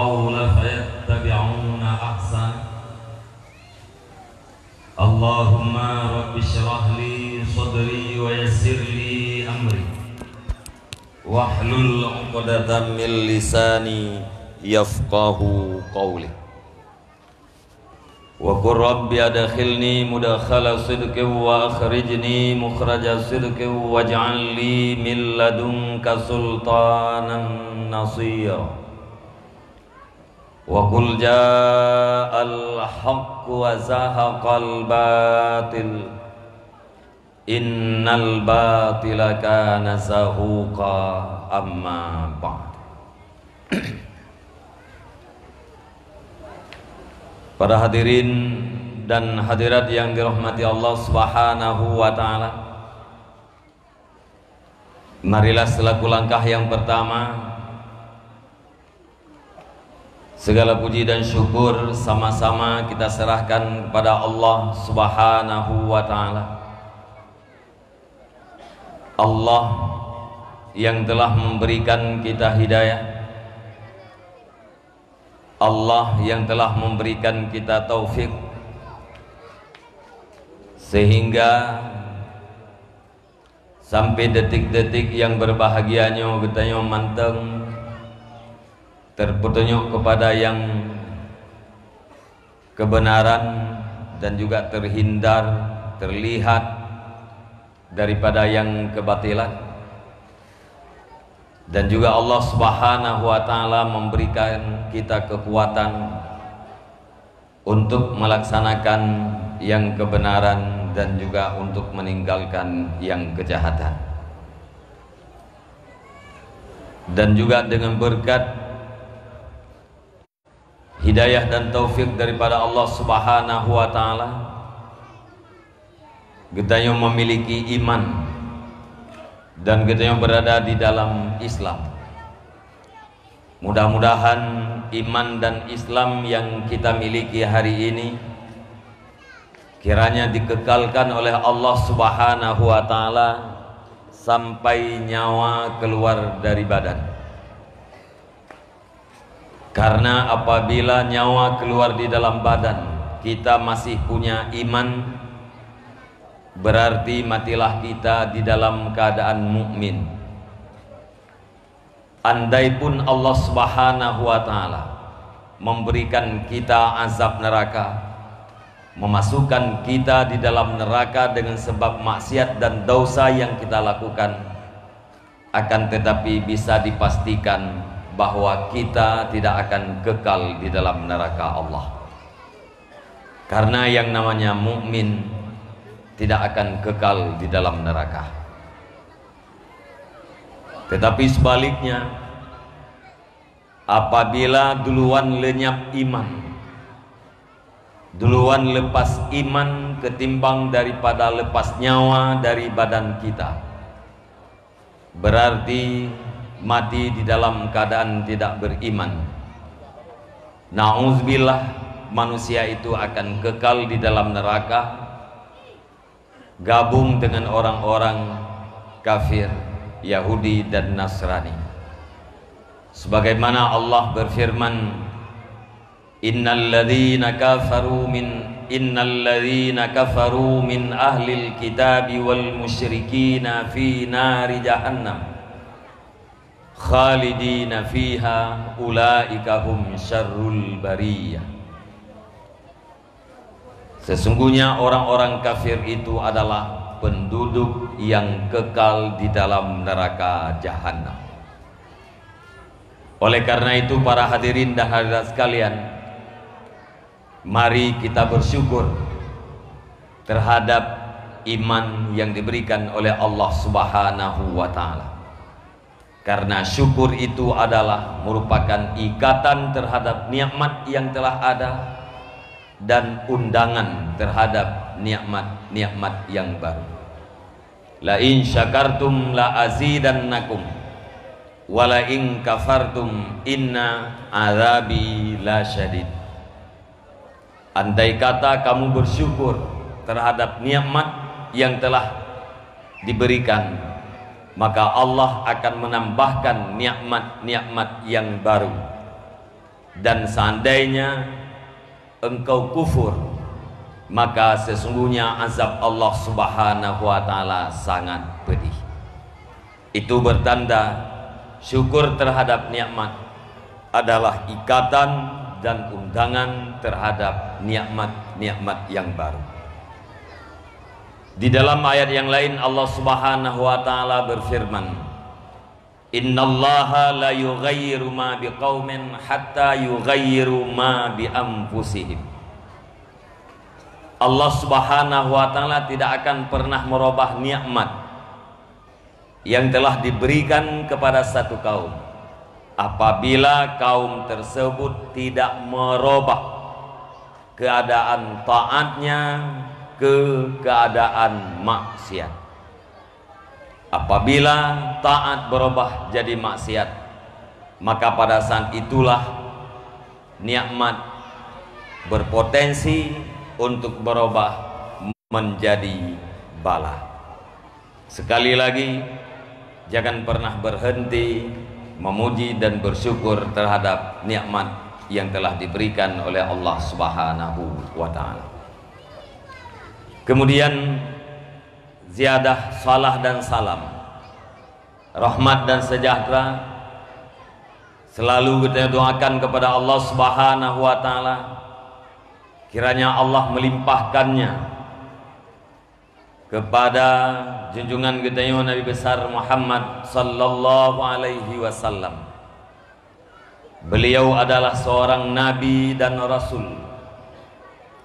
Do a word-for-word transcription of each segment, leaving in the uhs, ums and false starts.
القول فيتبعون أحسنه. اللهم رب اشرح لي صدري ويسر لي أمري واحلل عقدة من لساني يفقه قولي. وقل رب أدخلني مدخل صدق وأخرجني مخرج صدق واجعل لي من لدنك سلطانا نصيرا. وقل جاء الحق وزهق الباطل إن الباطل كان زهوقا. أما بعد. Para hadirin dan hadirat yang dirahmati Allah Subhanahu wa taala. Marilah selaku langkah yang pertama, segala puji dan syukur sama-sama kita serahkan kepada Allah Subhanahu wa taala. Allah yang telah memberikan kita hidayah, Allah yang telah memberikan kita taufik, sehingga sampai detik-detik yang berbahagia nyoe geutanyoe mantong terpetunjuk kepada yang kebenaran dan juga terhindar, terlihat daripada yang kebatilan. Dan juga Allah Subhanahu wa taala memberikan kita kekuatan untuk melaksanakan yang kebenaran dan juga untuk meninggalkan yang kejahatan. Dan juga dengan berkat hidayah dan taufik daripada Allah Subhanahu wa taala, geutanyoe memiliki iman dan geutanyoe berada di dalam Islam. Mudah-mudahan iman dan Islam yang kita miliki hari ini kiranya dikekalkan oleh Allah Subhanahu wa taala sampai nyawa keluar dari badan. Karena apabila nyawa keluar di dalam badan, kita masih punya iman, berarti matilah kita di dalam keadaan mukmin. Andaipun Allah Subhanahu wa taala memberikan kita azab neraka, memasukkan kita di dalam neraka dengan sebab maksiat dan dosa yang kita lakukan, akan tetapi bisa dipastikan bahwa kita tidak akan kekal di dalam neraka Allah. Karena yang namanya mukmin tidak akan kekal di dalam neraka. Tetapi sebaliknya, apabila duluan lenyap iman, duluan lepas iman ketimbang daripada lepas nyawa dari badan kita, berarti mati di dalam keadaan tidak beriman. Nauzubillah, manusia itu akan kekal di dalam neraka, gabung dengan orang-orang kafir, Yahudi dan Nasrani. Sebagaimana Allah berfirman, "Innalladzina kafaru min innalladzina kafaru min ahlil kitabi wal musyrikina fi nari jahannam khalidina fiha ulaika hum syarrul bariyah." Sesungguhnya orang-orang kafir itu adalah penduduk yang kekal di dalam neraka jahanam. Oleh karena itu, para hadirin dan hadirat sekalian, mari kita bersyukur terhadap iman yang diberikan oleh Allah Subhanahu wa taala. Karena syukur itu adalah merupakan ikatan terhadap nikmat yang telah ada dan undangan terhadap nikmat-nikmat yang baru. "La in syakartum la azidannakum, wa la in kafartum inna azabi lasyadid." Andai kata kamu bersyukur terhadap nikmat yang telah diberikan, maka Allah akan menambahkan nikmat-nikmat yang baru. Dan seandainya engkau kufur, maka sesungguhnya azab Allah Subhanahu wa Ta'ala sangat pedih. Itu bertanda syukur terhadap nikmat adalah ikatan dan undangan terhadap nikmat-nikmat yang baru. Di dalam ayat yang lain, Allah Subhanahu wa Ta'ala berfirman, "Innallaha la yughayyiru ma biqaumin hatta yughayyiru ma bi anfusihim." Allah Subhanahu wa Ta'ala tidak akan pernah merubah nikmat yang telah diberikan kepada satu kaum apabila kaum tersebut tidak merubah keadaan taatnya ke keadaan maksiat. Apabila taat berubah jadi maksiat, maka pada saat itulah nikmat berpotensi untuk berubah menjadi bala. Sekali lagi, jangan pernah berhenti memuji dan bersyukur terhadap nikmat yang telah diberikan oleh Allah Subhanahu wa Ta'ala. Kemudian, ziyadah salah dan salam, rahmat dan sejahtera selalu kita doakan kepada Allah Subhanahu wa Ta'ala. Kiranya Allah melimpahkannya kepada junjungan geutanyoe Nabi Besar Muhammad sallallahu alaihi wasallam. Beliau adalah seorang nabi dan rasul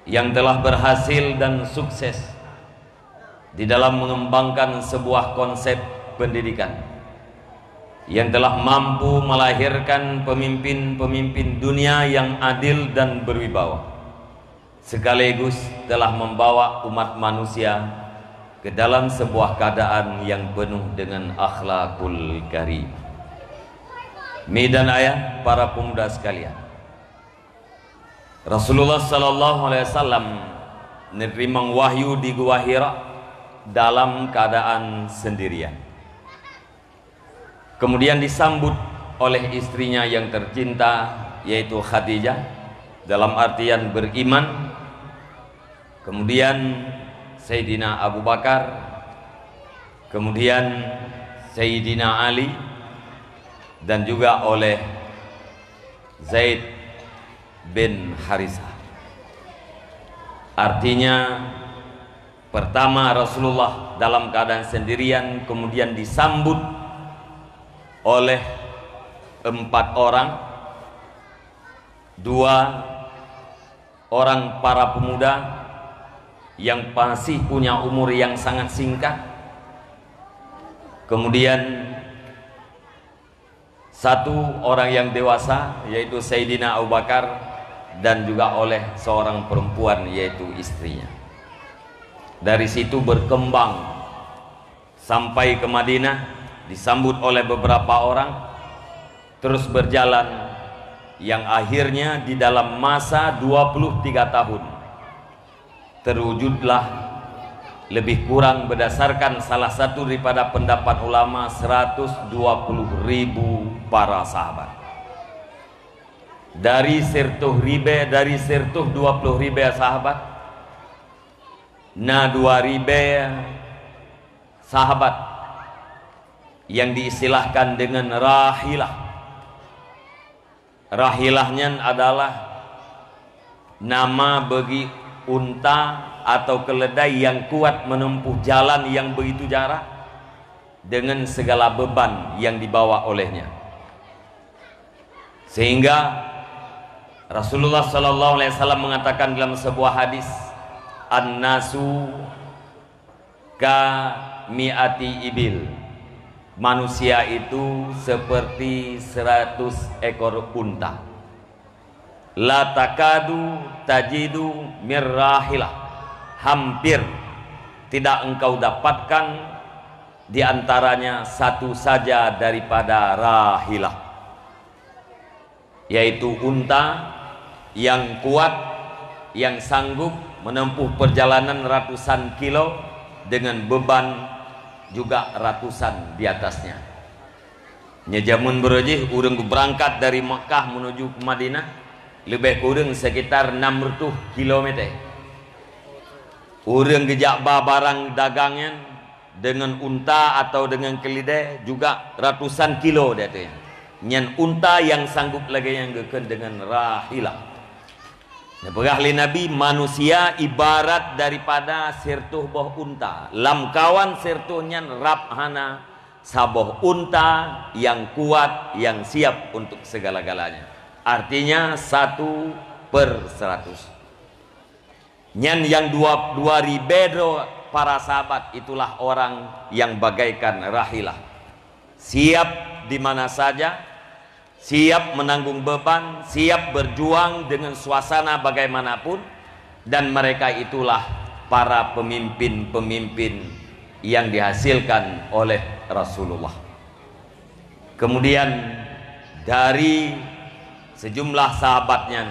yang telah berhasil dan sukses di dalam mengembangkan sebuah konsep pendidikan yang telah mampu melahirkan pemimpin-pemimpin dunia yang adil dan berwibawa, sekaligus telah membawa umat manusia ke dalam sebuah keadaan yang penuh dengan akhlakul karim. Mi dan ayah, para pemuda sekalian, Rasulullah sallallahu alaihi wasallam menerima wahyu di Gua Hira dalam keadaan sendirian. Kemudian disambut oleh istrinya yang tercinta, yaitu Khadijah, dalam artian beriman. Kemudian Sayyidina Abu Bakar, kemudian Sayyidina Ali, dan juga oleh Zaid bin Harisah. Artinya, pertama Rasulullah dalam keadaan sendirian, kemudian disambut oleh empat orang, dua orang para pemuda yang masih punya umur yang sangat singkat, kemudian satu orang yang dewasa, yaitu Sayyidina Abu Bakar, dan juga oleh seorang perempuan, yaitu istrinya. Dari situ berkembang sampai ke Madinah, disambut oleh beberapa orang, terus berjalan, yang akhirnya di dalam masa dua puluh tiga tahun, terwujudlah lebih kurang, berdasarkan salah satu daripada pendapat ulama, seratus dua puluh ribu para sahabat. Dari seratus ribu, dari seratus dua puluh ribu sahabat, na dua ribu sahabat yang diistilahkan dengan rahilah. Rahilah nyan adalah nama bagi unta atau keledai yang kuat menempuh jalan yang begitu jarak dengan segala beban yang dibawa olehnya. Sehingga Rasulullah sallallahu alaihi wasallam mengatakan dalam sebuah hadis, "An-nasu ka mi'ati ibil." Manusia itu seperti seratus ekor unta. "La takadu tajidu mir rahilah." Hampir tidak engkau dapatkan di antaranya satu saja daripada rahilah, yaitu unta yang kuat, yang sanggup menempuh perjalanan ratusan kilo dengan beban juga ratusan di atasnya. Nyoe jameun beureuh jih ureuëng geubeurangkat dari Makkah menuju ke Madinah, Leubeh kureueng sekitar enam ratus kilometer. Ureuëng geujak ba barang dagang nyan deungon unta atau deungon keulidé juga ratusan kilo di ateueh nyan. Nyan unta nyang sanggup lagée nyan geukheun deungon rahilah. Neupeugah lé Nabi, manusia ibarat daripada siratoh boh unta. Lam kawan siratoh nyan rab hana saboh unta nyang kuat, nyang siap untuk segala-galanya. Artinya satu per seratus. Nyan nyang dua, dua ribée droe para sahabat, itulah orang yang bagaikan rahilah. Siap di mana saja, siap menanggung beban, siap berjuang dengan suasana bagaimanapun, dan mereka itulah para pemimpin-pemimpin yang dihasilkan oleh Rasulullah. Kemudian dari sejumlah sahabat nyan,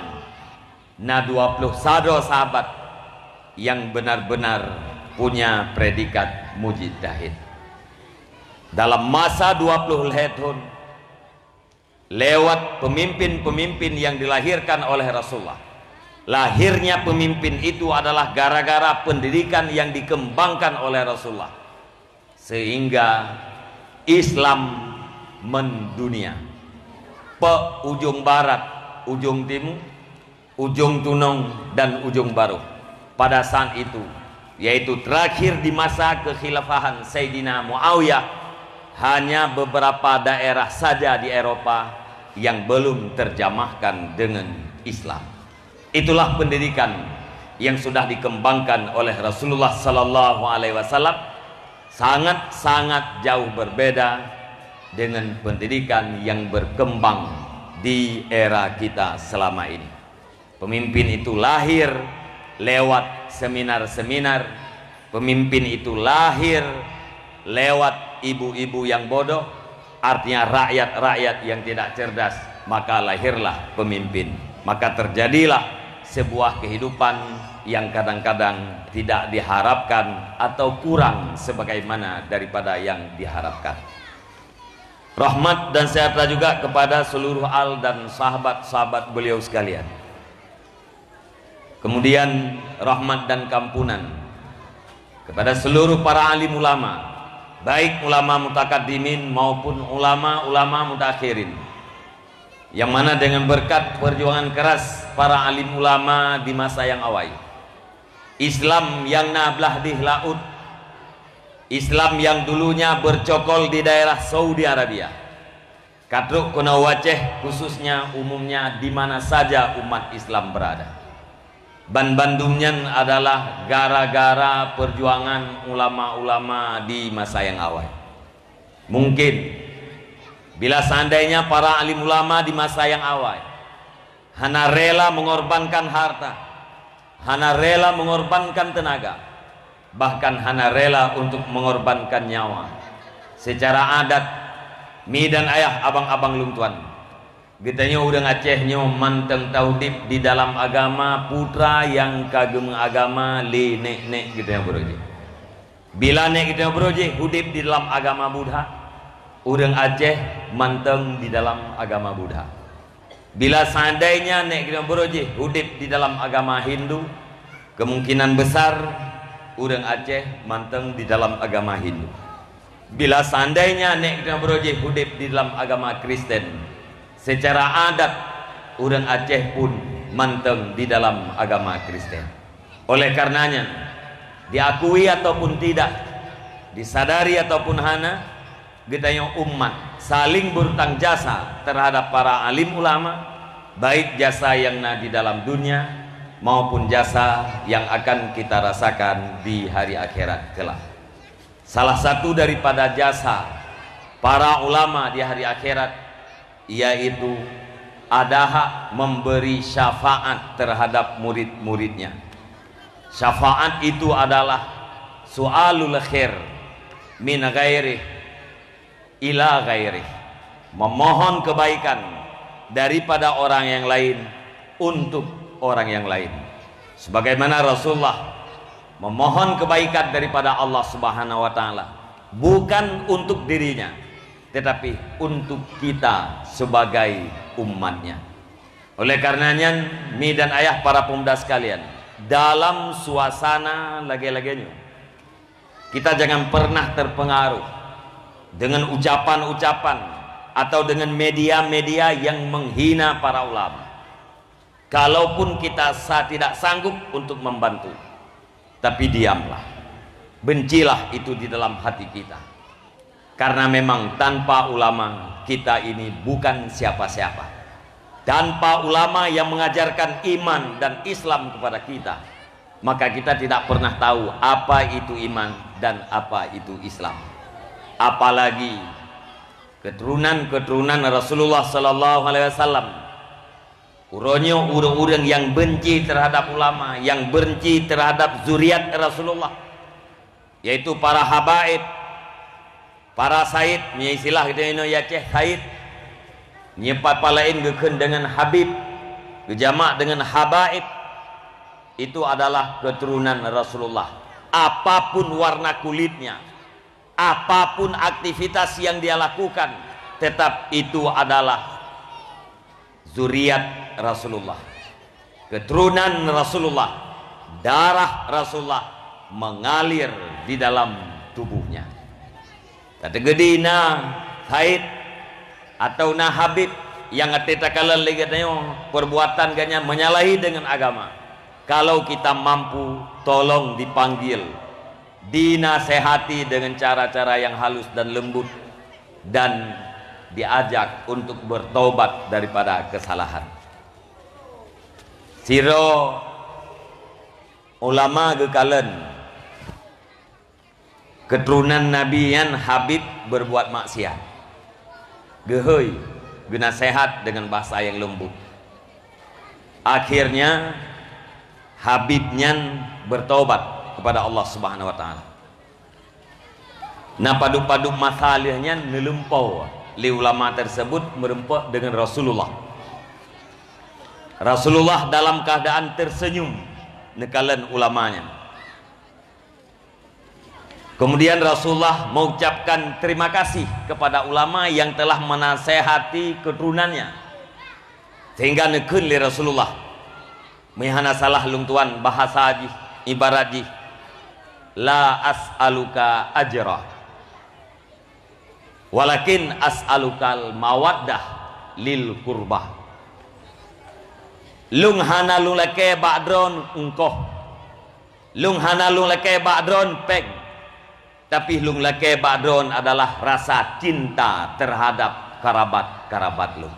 na dua puluh sadoe sahabat yang benar-benar punya predikat mujtahid. Dalam masa dua puluh lhée thon, lewat pemimpin-pemimpin yang dilahirkan oleh Rasulullah. Lahirnya pemimpin itu adalah gara-gara pendidikan yang dikembangkan oleh Rasulullah. Sehingga Islam mendunia. Pok ujong barat, ujong timu, ujong tunong, dan ujong baroh. Pada saat itu, yaitu terakhir di masa kekhilafahan Saidina Muawiyah, hanya beberapa daerah saja di Eropa yang belum terjamahkan dengan Islam. Itulah pendidikan yang sudah dikembangkan oleh Rasulullah sallallahu alaihi wasallam, sangat-sangat jauh berbeda dengan pendidikan yang berkembang di era kita selama ini. Pemimpin itu lahir lewat seminar-seminar, pemimpin itu lahir lewat ibu-ibu yang bodoh, artinya rakyat-rakyat yang tidak cerdas, maka lahirlah pemimpin. Maka terjadilah sebuah kehidupan yang kadang-kadang tidak diharapkan atau kurang sebagaimana daripada yang diharapkan. Rahmat dan sejahtera juga kepada seluruh al dan sahabat-sahabat beliau sekalian. Kemudian rahmat dan kampunan kepada seluruh para alim ulama, baik ulama mutakaddimin maupun ulama-ulama mutaakhirin, yang mana dengan berkat perjuangan keras para alim ulama di masa yang awai, Islam yang na blah dih laôt, Islam yang dulunya bercokol di daerah Saudi Arabia, ka trok keunoe u Aceh, khususnya umumnya di mana saja umat Islam berada. Banbandum nyan adalah gara-gara perjuangan ulama-ulama di masa yang awai. Mungkin, bila seandainya para alim ulama di masa yang awai hana rela mengorbankan harta, hana rela mengorbankan tenaga, bahkan hana rela untuk mengorbankan nyawa. Secara adat, mi dan ayah, abang-abang lôn tuan, geutanyoe ureuëng Aceh nyoe mantong taudeb di dalam agama putra nyang ka geumeuagama lé nek-nek geutanyoe baroe jih. Bila nek geutanyoe baroe jih udeb di dalam agama Buddha, ureuëng Aceh mantong di dalam agama Buddha. Bila seandainya nek geutanyoe baroe jih udeb di dalam agama Hindu, kemungkinan besar ureuëng Aceh mantong di dalam agama Hindu. Bila seandainya nek geutanyoe baroe jih udeb di dalam agama Kristen, secara adat ureuëng Aceh pun mantong di dalam agama Kristen. Oleh karenanya, diakui ataupun tidak, disadari ataupun hana, geutanyoe umat saling berutang jasa terhadap para alim ulama, baik jasa yang na di dalam dunia maupun jasa yang akan kita rasakan di hari akhirat kelak. Salah satu daripada jasa para ulama di hari akhirat yaitu ada hak memberi syafaat terhadap murid-muridnya. Syafaat itu adalah su'alul khair min ghairih ila ghairih, memohon kebaikan daripada orang yang lain untuk orang yang lain. Sebagaimana Rasulullah memohon kebaikan daripada Allah Subhanahu wa Ta'ala, bukan untuk dirinya, tetapi untuk kita sebagai umatnya. Oleh karena nyan, mi dan ayah para pemuda sekalian, dalam suasana lagée-lagée nyoe, kita jangan pernah terpengaruh dengan ucapan-ucapan atau dengan media-media yang menghina para ulama. Kalaupun kita sa-, tidak sanggup untuk membantu, tapi diamlah. Bencilah itu di dalam hati kita. Karena memang tanpa ulama, kita ini bukan siapa-siapa. Tanpa ulama yang mengajarkan iman dan Islam kepada kita, maka kita tidak pernah tahu apa itu iman dan apa itu Islam. Apalagi keturunan-keturunan Rasulullah sallallahu alaihi wasallam. Uroe nyoe ureuëng-ureuëng yang benci terhadap ulama, yang benci terhadap zuriat Rasulullah, yaitu para habaib, para said, meunyoe istilah geutanyoe inoe Aceh, said, nyepat palaén geukheun dengan habib, geujamak dengan habaib, itu adalah keturunan Rasulullah. Apapun warna kulitnya, apapun aktivitas yang dia lakukan, tetap itu adalah zuriat Rasulullah, keturunan Rasulullah, darah Rasulullah mengalir di dalam tubuhnya. Tateugedi na said atau na habib nyang até takalon lé geutanyoe, perbuatan geuhnyan menyalahi dengan agama. Kalau kita mampu, tolong dipanggil, dinasehati dengan cara-cara yang halus dan lembut, dan diajak untuk bertobat daripada kesalahan. Sidroe ulama geukalon keturunan Nabi nyan habib berbuat maksiat. Geuhôi, geunasehat dengan bahasa yang lembut. Akhirnya, habib nyan bertobat kepada Allah Subhanahu wa Taala. Na padub-padub masa lheueh nyan neulumpoe lé ulama tersebut meureumpok dengan Rasulullah. Rasulullah dalam keadaan tersenyum neukalon ulama nyan. Kemudian Rasulullah mengucapkan terima kasih kepada ulama yang telah menasehati keturunannya, sehingga neukheun lé Rasulullah, meunyoe hana salah lôn tuan bahasa jih, ibarat jih, "La as'aluka ajra, walakin as'alukal mawaddah lil qurba." Lôn hana lôn lakée bak droe ongkoh. Lôn hana lôn lakée bak droe péng, tapi lôn lakée bak droe adalah rasa cinta terhadap karabat-karabat lôn.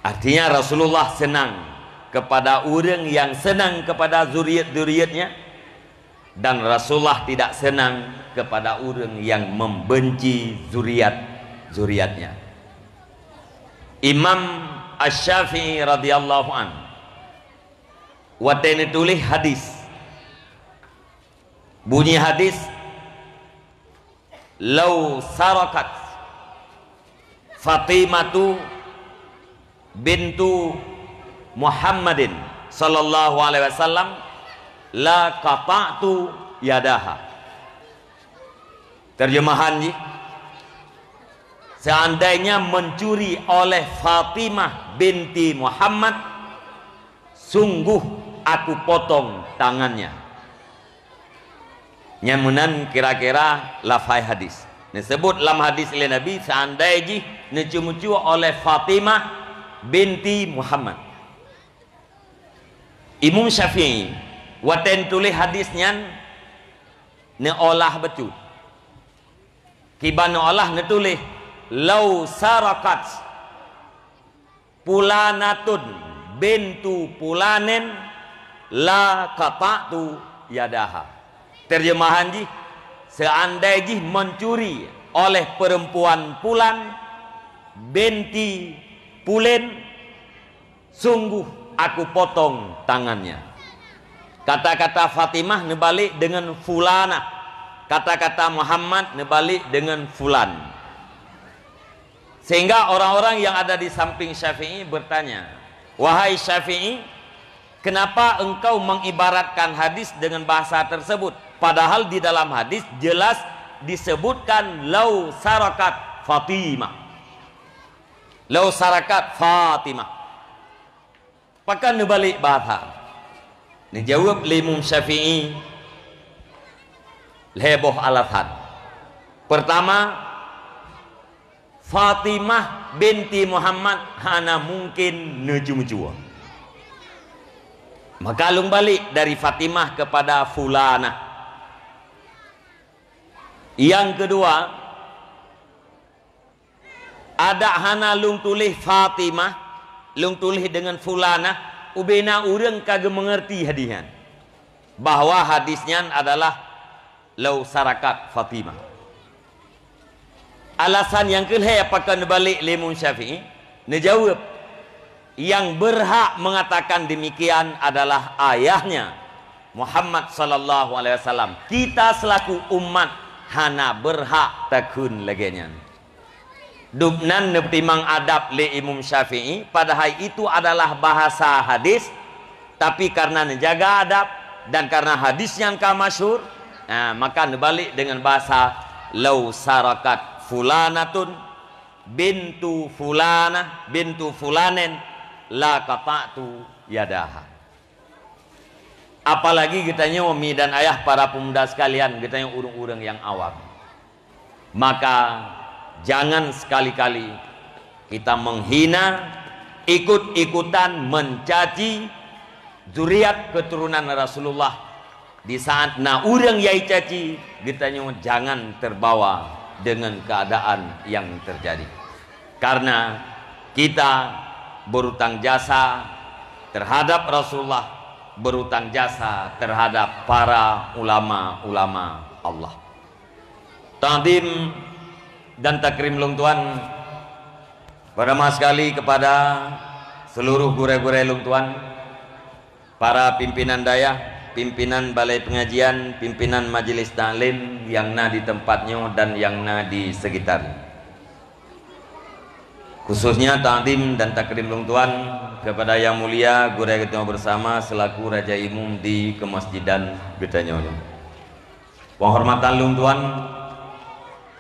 Artinya, Rasulullah senang kepada ureuëng yang senang kepada zuriat-zuriatnya, dan Rasulullah tidak senang kepada ureuëng yang membenci zuriat-zuriatnya. Imam Asy-Syafi'i radhiyallahu anhu watée neutuléh hadis, bunyi hadis, "Lau sarakat Fatimatu bintu Muhammadin sallallahu alaihi wasallam, la qata'tu yadaha." Terjemahan jih, "Seandainya mencuri oleh Fatimah binti Muhammad, sungguh aku potong tangannya." Nyan meunan kira-kira lafai hadis. Neuseubut lam hadis lé Nabi, seandai jih neucue-mucue oleh Fatimah binti Muhammad. Imam Syafi'i watée neutuléh hadis nyan neuolah bacut. Kiban neuolah neutuléh, "Lau sarakat pulanatun bintu pulanin la qata'tu yadaha." Terjemahan jih, "Seandai jih mencuri oleh perempuan pulan binti pulen, sungguh aku potong tangannya." Kata-kata Fatimah neubalek dengan fulana. Kata-kata Muhammad neubalek dengan fulan. Sehingga orang-orang yang ada di samping Syafi'i bertanya, "Wahai Syafi'i, kenapa engkau mengibaratkan hadis dengan bahasa tersebut? Padahal di dalam hadis jelas disebutkan lau sarakat Fatimah." Lau sarakat Fatimah. Pakon neubalek bahasa? Neujaweueb lé Imam Syafi'i lhée boh alasan. Peurtama, Fatimah binti Muhammad hana mungken neucue-cue. Maka lôn balek dari Fatimah kepada fulanah. Nyang keudua, adak hana lôn tuléh Fatimah, lôn tuléh deungon fulanah, ubena ureuëng ka geumeungeurti hadis nyan, bahwa hadis nyan adalah lau sarakat Fatimah. Alasan nyang keulhée pakon neubalek lé Imam Syafi'i, neujaweueb, yang berhak mengatakan demikian adalah ayahnya, Muhammad sallallahu alaihi wasallam. Kita selaku umat hana berhak takheun lagée nyan. Dubnan neupeutimang adab lé Imam Syafi'i, padahai itu adalah bahasa hadis, tapi karena neujaga adab dan karena hadis nyan ka masyhur, nah, maka neubalek deungon bahasa, "Lau sarakat fulanatun bintu fulanah bintu fulanin la qata'tu yadaha." Apalagi geutanyoe mi dan ayah para pemuda sekalian, geutanyoe ureuëng-ureuëng nyang awam. Maka jangan sekali-kali kita menghina, ikut-ikutan mencaci zuriat keturunan Rasulullah. Di saat na ureuëng nyang caci, geutanyoe jangan terbawa dengan keadaan yang terjadi. Karena kita berutang jasa terhadap Rasulullah, berutang jasa terhadap para ulama-ulama Allah. Takdim dan takrim lôn tuan, pertama sekali kepada seluruh gurée-gurée lôn tuan, para pimpinan dayah, pimpinan balai pengajian, pimpinan majelis taklim nyang na di tempat nyoe dan nyang na di sekitar. Khususnya takdim dan takrim lôn tuan kepada Yang Mulia Gurée geutanyoe bersama selaku Raja Imum di Kemasjidan geutanyoe. Penghormatan lôn tuan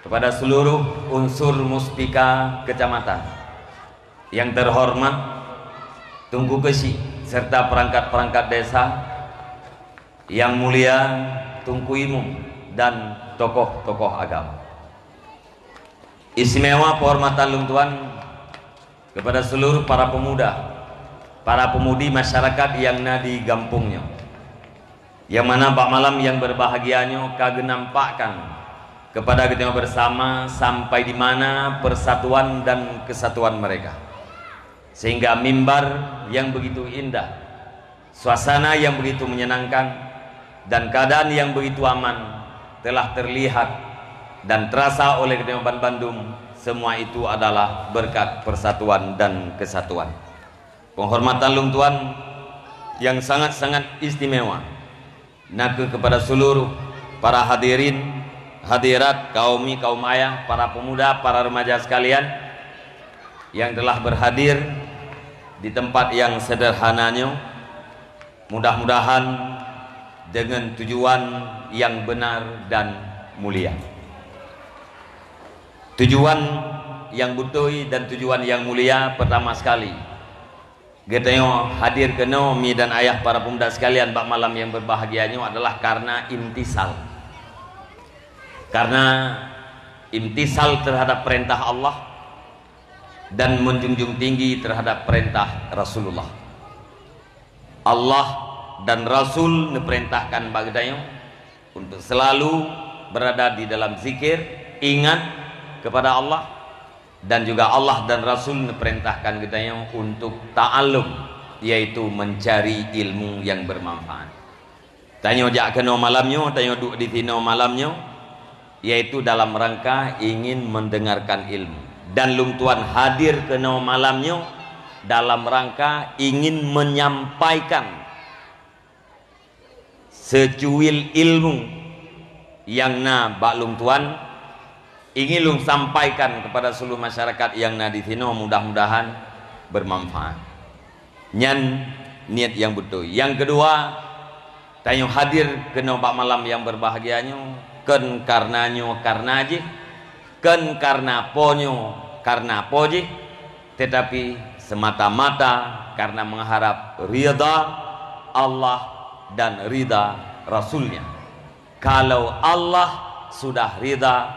kepada seluruh unsur muspika kecamatan. Yang terhormat Teungku Keuchik serta perangkat-perangkat desa, Yang Mulia Teungku Imum dan tokoh-tokoh agama. Istimewa penghormatan lôn tuan kepada seluruh para pemuda, para pemudi masyarakat nyang na di gampông nyoe. Nyang mana bak malam nyang berbahagia nyoe ka geunampakkan kepada geutanyoe bersama sampai di mana persatuan dan kesatuan mereka. Sehingga mimbar yang begitu indah, suasana yang begitu menyenangkan, dan keadaan yang begitu aman telah terlihat dan terasa oleh geutanyoe banbandum. Semua itu adalah berkat persatuan dan kesatuan. Penghormatan lôn tuan yang sangat-sangat istimewa na kheueh kepada seluruh para hadirin, hadirat, kaum mi, kaum ayah, para pemuda, para remaja sekalian yang telah berhadir di tempat yang sederhana nyoe. Mudah-mudahan dengan tujuan yang benar dan mulia. Tujuan yang beutôi dan tujuan yang mulia, pertama sekali, geutanyoe hadir keunoe, mi dan ayah para pemuda sekalian, bak malam yang berbahagia nyoe adalah karena imtisal. Karena imtisal terhadap perintah Allah dan menjunjung tinggi terhadap perintah Rasulullah. Allah dan Rasul neuperintahkan bak geutanyoe untuk selalu berada di dalam zikir, ingat kepada Allah, dan juga Allah dan Rasul neuperintahkan geutanyoe untuk ta'allum, yaitu mencari ilmu yang bermanfaat. Tanyoe jak keunoe malam nyoe, tanyoe duek di sinoe malam nyoe, yaitu dalam rangka ingin mendengarkan ilmu. Dan lôn tuan hadir keunoe malam nyoe dalam rangka ingin menyampaikan seucuil ilmu nyang na bak lôn tuan, ingin lôn sampaikan kepada seluruh masyarakat nyang na di sinoe, mudah-mudahan bermanfaat. Nyan niet nyang beutôi. Nyang keudua, tanyoe hadir keunoe bak malam nyang berbahagia nyoe kon karena nyoe karena jih, kon karena po nyoe karena po jih, tetapi semata-mata karena mengharap ridha Allah dan ridha Rasul-Nya. Kalau Allah sudah ridha,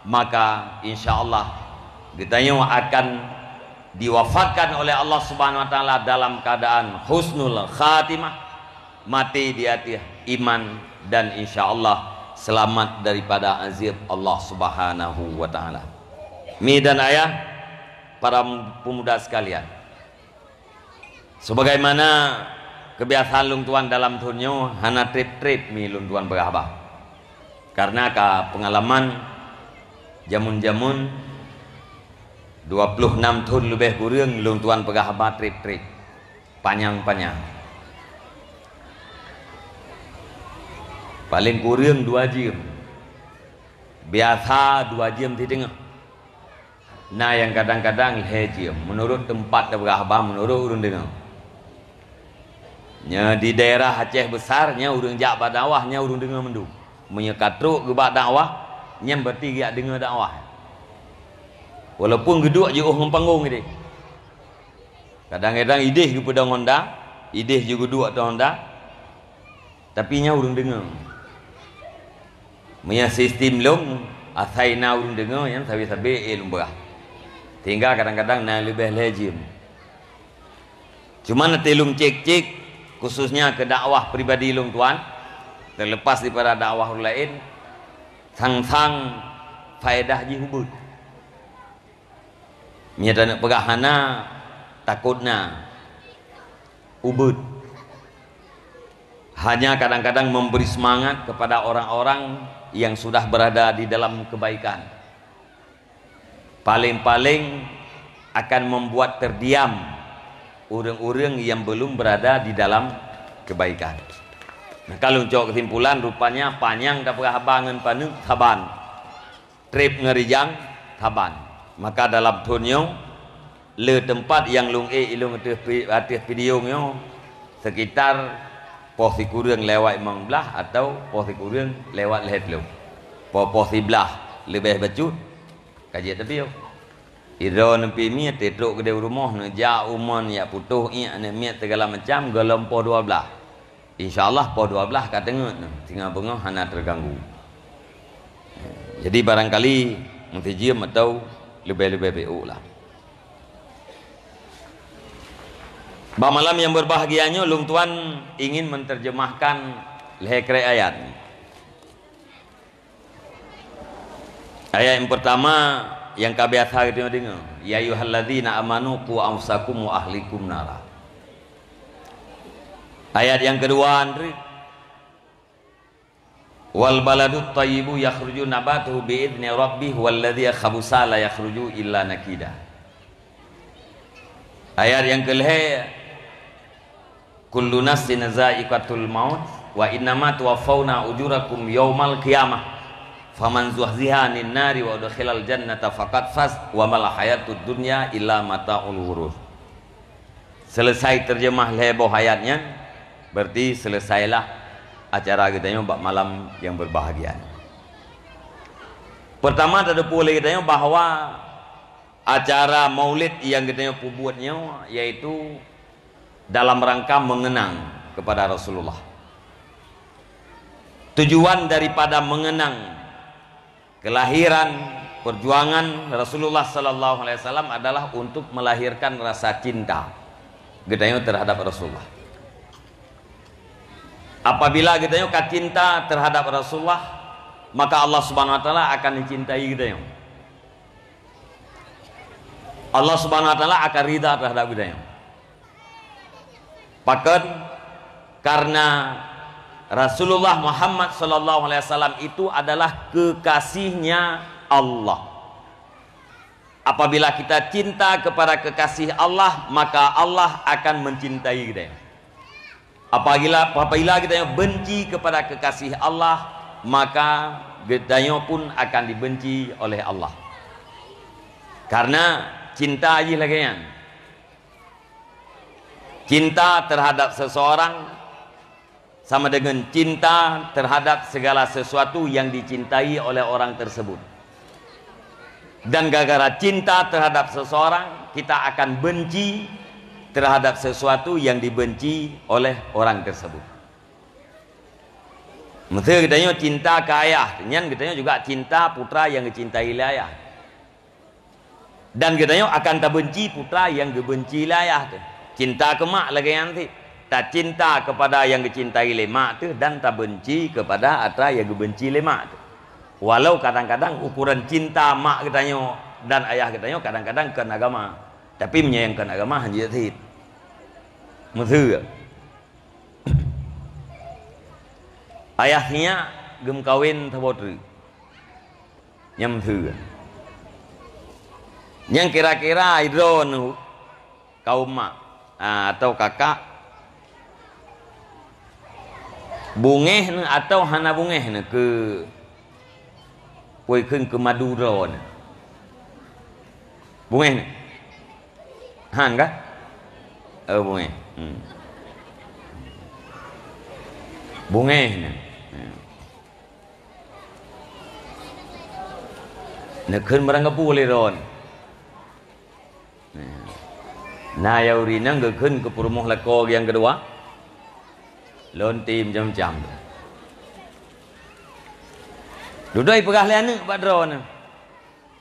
maka insya Allah geutanyoe akan diwafatkan oleh Allah Subhanahu wa Taala dalam keadaan husnul khatimah, mati di atas iman, dan insya Allah selamat daripada azab Allah Subhanahu wa Taala. Mi dan ayah, para pemuda sekalian, sebagaimana kebiasaan lôn tuan dalam thôn nyoe, hana treb-treb mi lôn tuan peugah haba. Karena ka pengalaman jameun-jameun dua puluh enam thôn leubeh kureueng lôn tuan peugah haba treb-treb, panyang-panyang. Paléng kureueng dua jeuem. Biasa dua jeuem siteungoh. Na nyang kadang-kadang lhée jeuem, meunurot teumpat tapeugah haba, meunurot ureuëng deungoe. Nyoe di daerah Aceh Besar, nyan ureuëng jak bak dakwah, nyan ureuëng deungoe mandum. Meunyoe ka trok geuba dakwah, nyan berarti geujak deungoe dakwah. Walaupun geuduek jiôh ngon panggong ideh. Kadang-kadang ideh geupeudong honda, ideh jeuet geuduek ateueh honda, tapi nyan ureuëng deungoe. Meunyoe sistem lôn, asai na ureuëng deungoe, nyan sabe-sabe éh lôn peugah. Sehingga kadang-kadang na leubeh lhée jeuem. Cuma nanti lôn cek-cek, khususnya keu dakwah pribadi lôn tuan, terlepas daripada dakwah ureuëng laén, sang-sang faedah jih ubeuet. Meunyoe taneuk peugah hana, takot na ubeuet. Hanya kadang-kadang memberi semangat kepada orang-orang yang sudah berada di dalam kebaikan. Paling-paling akan membuat terdiam ureuëng-ureuëng yang belum berada di dalam kebaikan. Nah, kalau cok kesimpulan, rupanya panyang tapeugah haba ngon paneuk saban. Treb ngon rijang saban. Maka dalam thôn nyoe, le teumpat nyang lôn ék ilôn ateueh pi-, ateueh video nyoe, sekitar poh sikureueng lewat limong blaih atau poh sikureueng lewat lhée teulok. Poh-poh siblaih leubeh bacut, ka jeuet tapiôh. Idroe neupie miet, trok keudeh u rumoh, neujak u mon, jak putôh iék aneuk miet, segala macam, gohlom poh dua blaih. Insya Allah poh dua blaih ka teungeut nyoe, singoh beungoh hana terganggu. Jadi barangkali meusijeum atau leubeh-leubeh piôh lah. Bak malam yang berbahagia nyoe, lôn tuan ingin menterjemahkan lhée krek ayat. Ayat yang pertama yang ka biasa geutanyoe deungoe, "Ya ayyuhalladzina amanu qu anfusakum wa ahlikum nara." Ayat yang kedua, Andri, "Wal baladut thayyibu yakhruju nabatuhu bi idzni rabbih, walladzi khabusa la yakhruju illa nakida." Ayat yang kelhée, "Kullu nafsin za'iqatul maut, wa innama tuwaffawna ujurakum yaumal qiyamah, faman zuhziha 'anin nari wa udkhilal jannata faqad faz, wa mal hayatud dunya illa mata'ul ghurur." Selesai terjemah lhée boh ayat nyan, berarti selesailah acara geutanyoe bak malam yang berbahagia. Pertama, tateupeue lé geutanyoe bahwa acara Maulid nyang geutanyoe peubuet nyoe, yaitu dalam rangka mengenang kepada Rasulullah. Tujuan daripada mengenang kelahiran, perjuangan Rasulullah sallallahu alaihi wasallam adalah untuk melahirkan rasa cinta geutanyoe terhadap Rasulullah. Apabila geutanyoe ka cinta terhadap Rasulullah, maka Allah Subhanahu wa Taala akan mencintai geutanyoe. Allah Subhanahu wa Taala akan ridha terhadap geutanyoe. Pakon? Karena Rasulullah Muhammad sallallahu alaihi wasallam itu adalah kekasihnya Allah. Apabila kita cinta kepada kekasih Allah, maka Allah akan mencintai geutanyoe. Apabila, apabila geutanyoe benci kepada kekasih Allah, maka geutanyoe pun akan dibenci oleh Allah. Karena cinta jih lagée nyan. Cinta terhadap seseorang sama dengan cinta terhadap segala sesuatu yang dicintai oleh orang tersebut. Dan gara-gara cinta terhadap seseorang, kita akan benci terhadap sesuatu yang dibenci oleh orang tersebut. Miseu geutanyoe cinta keu ayah, nyan geutanyoe juga cinta putra nyang geucintai lé ayah. Dan geutanyoe akan tabenci putra nyang geubenci lé ayah teuh. Cinta keu mak lagée nyan cit. Tacinta kepada nyang geucintai lé mak teuh dan tabenci kepada atra nyang geubenci lé mak teuh. Walau kadang-kadang ukuran cinta mak geutanyoe dan ayah geutanyoe kadang-kadang kon agama. Tapi meunyoe nyang kon agama, hana jeuet cit. Miseu. Ayah sinyak geumeukawen saboh treuk. Nyan miseu. Nyang kira-kira droeneuh kaum mak, ah, atau kakak, bungéh neuh atau hana bungéh neuh keu, peue kheun, keu madu droeneuh? Bungéh neuh? Han kah? Oh, bungéh. Hmm. Bungéh neuh. Hmm. Neukheun barang gapu lé droen. Nah, na nyang ureueng inong geukheun keu peurumoh lakoe nyang keudua, lonte macam-macam. Dudoe peugah lé aneuëk bak droeneuh,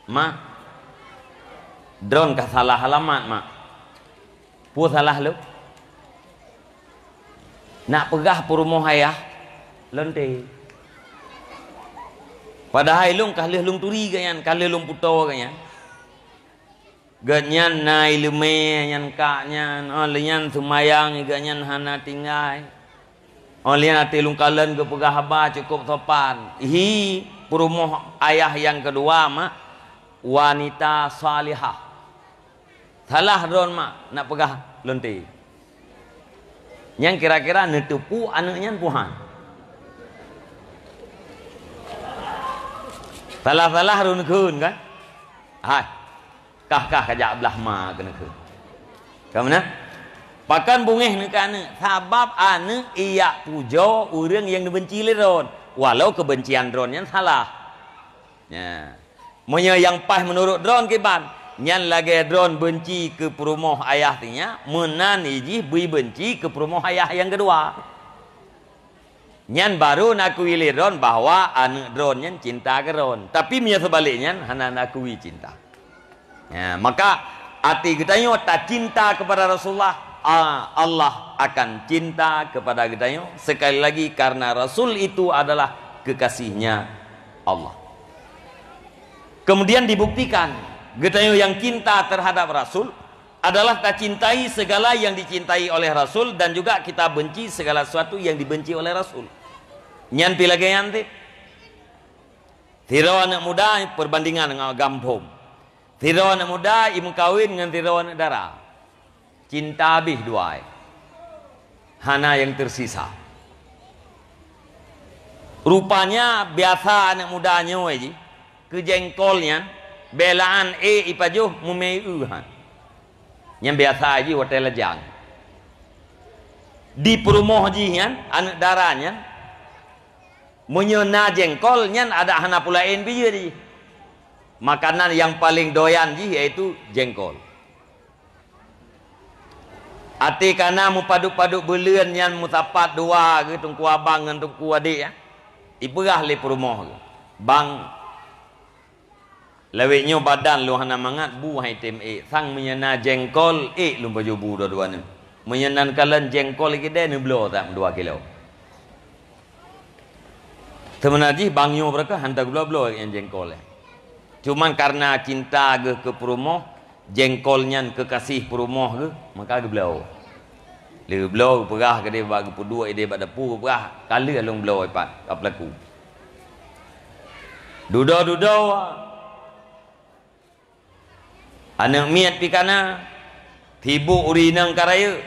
"Mak, droen ka salah alamat, Mak." "Peue salah lôn?" "Nak peugah peurumoh ayah lonte. Padahai lôn ka lheueh lôn turi gobnyan, ka lheueh lôn putôh gobnyan. Gobnyan na iéleumé nyan kak nyan, oh, lheueh nyan seumayang gobnyan hana tinggai. Oh, lheueh nyan até lôn kalon geupeugah haba cukôp sopan. Hi, peurumoh ayah nyang keudua, Mak, wanita salihah. Salah droen, Mak, nak peugah lonte." Nyang kira-kira neuteupeue aneuëk nyan peue han. Salah-salah droen kheun kan? Hai. Kah-kah ka jak blah ma keuneukheun. Ka meunan? Pakon bungéh neuh keu aneuëk? Sabab aneuëk ijak pujoe ureuëng nyang neubenci lé droen, walau keubencian droen nyan salah. Nya. Meunyoe nyang paih meunurot droen kiban, nyan lagée droen benci keu peurumoh ayah sinyak, meunan jih beubenci keu peurumoh ayah nyang keudua. Nyan barô neukui lé droen bahwa aneuëk droen nyan cinta keu droen. Tapi meunyoe seubalek nyan, hana neukui cinta. Ya, maka até geutanyoe tacinta kepada Rasulullah, a-, Allah akan cinta kepada geutanyoe. Sekali lagi, karena Rasul itu adalah kekasihnya Allah. Kemudian dibuktikan, geutanyoe nyang cinta terhadap Rasul adalah tacintai segala yang dicintai oleh Rasul dan juga kita benci segala sesuatu yang dibenci oleh Rasul. Nyan pi lagée nyan cit. Sidroe aneuëk muda peubandingan ngon agam phom. Sidroe aneuëk muda imeukawen ngon sidroe aneuëk dara. Cinta habéh dua, hana nyang teusisa. Rupanya biasa aneuëk muda nyoe jih, keu jengkol nyan, beulaan ék ipajoh mumé eu han. Nyan biasa jih watée lajang. Di peurumoh jih nyan, aneuëk dara nyan, meunyoe na jengkol nyan adak hana peulaén pih jeuet jih. Makanan nyang paleng doyan jih yaitu jengkol. Até kana meupadub-padub beuleuen nyan meusapat dua geuh teungku abang ngon teungku adék, ya. Ipeugah lé peurumoh geuh, "Bang, lawét nyoe badan lôn hana mangat, bu han item ék. Sang meunyoe na jengkol, ék lôn pajoh bu dua-dua nyoe. Meunyoe nan kalon jengkol keudeh, neubloe that dua kilo." Seubeuna jih bang nyoe beureukat han tageubloe-bloe nyang jengkol, eh. Cuman kareuna cinta geuh keu peurumoh, jengkol nyan keukaséh peurumoh geuh, maka geubloe. Lé geubloe, geupeugah keudeh bak geupeuduek ideh bak dapu, geupeugah, "Ka lheueh lôn bloe pat, ka peulaku." Dudoe-dudoe, aneuëk miet pih kana, sibôk ureueng inong ka rayeuk.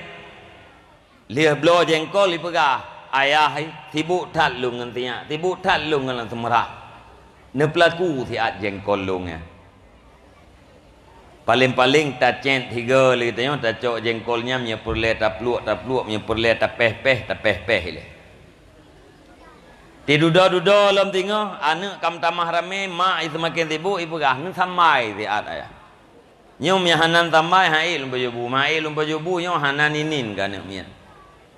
Lheueh bloe jengkol ipeugah, "Ayah, sibôk that lôn ngon sinyak, sibôk that lôn ngon lam seumeurah. Neupeulaku siat jengkol lôn nyan." Paleng-paleng tacét higa lé geutanyoe tacok jengkol nyan, meunyoe peureulée tapluek, tapluek, meunyoe peureulée tapéh-péh, tapéh-péh ilée. Tidudoe-dudoe lom teungoh, aneuëk ka meutamah ramé, mak jih seumaken sibôk, ipeugah, "Neusambai siat, Ayah." Nyoe meunyo hana sambai, han ék lôn pajoh bu, han ék lôn pajoh bu, nyoe hana ninin keu aneuk miet.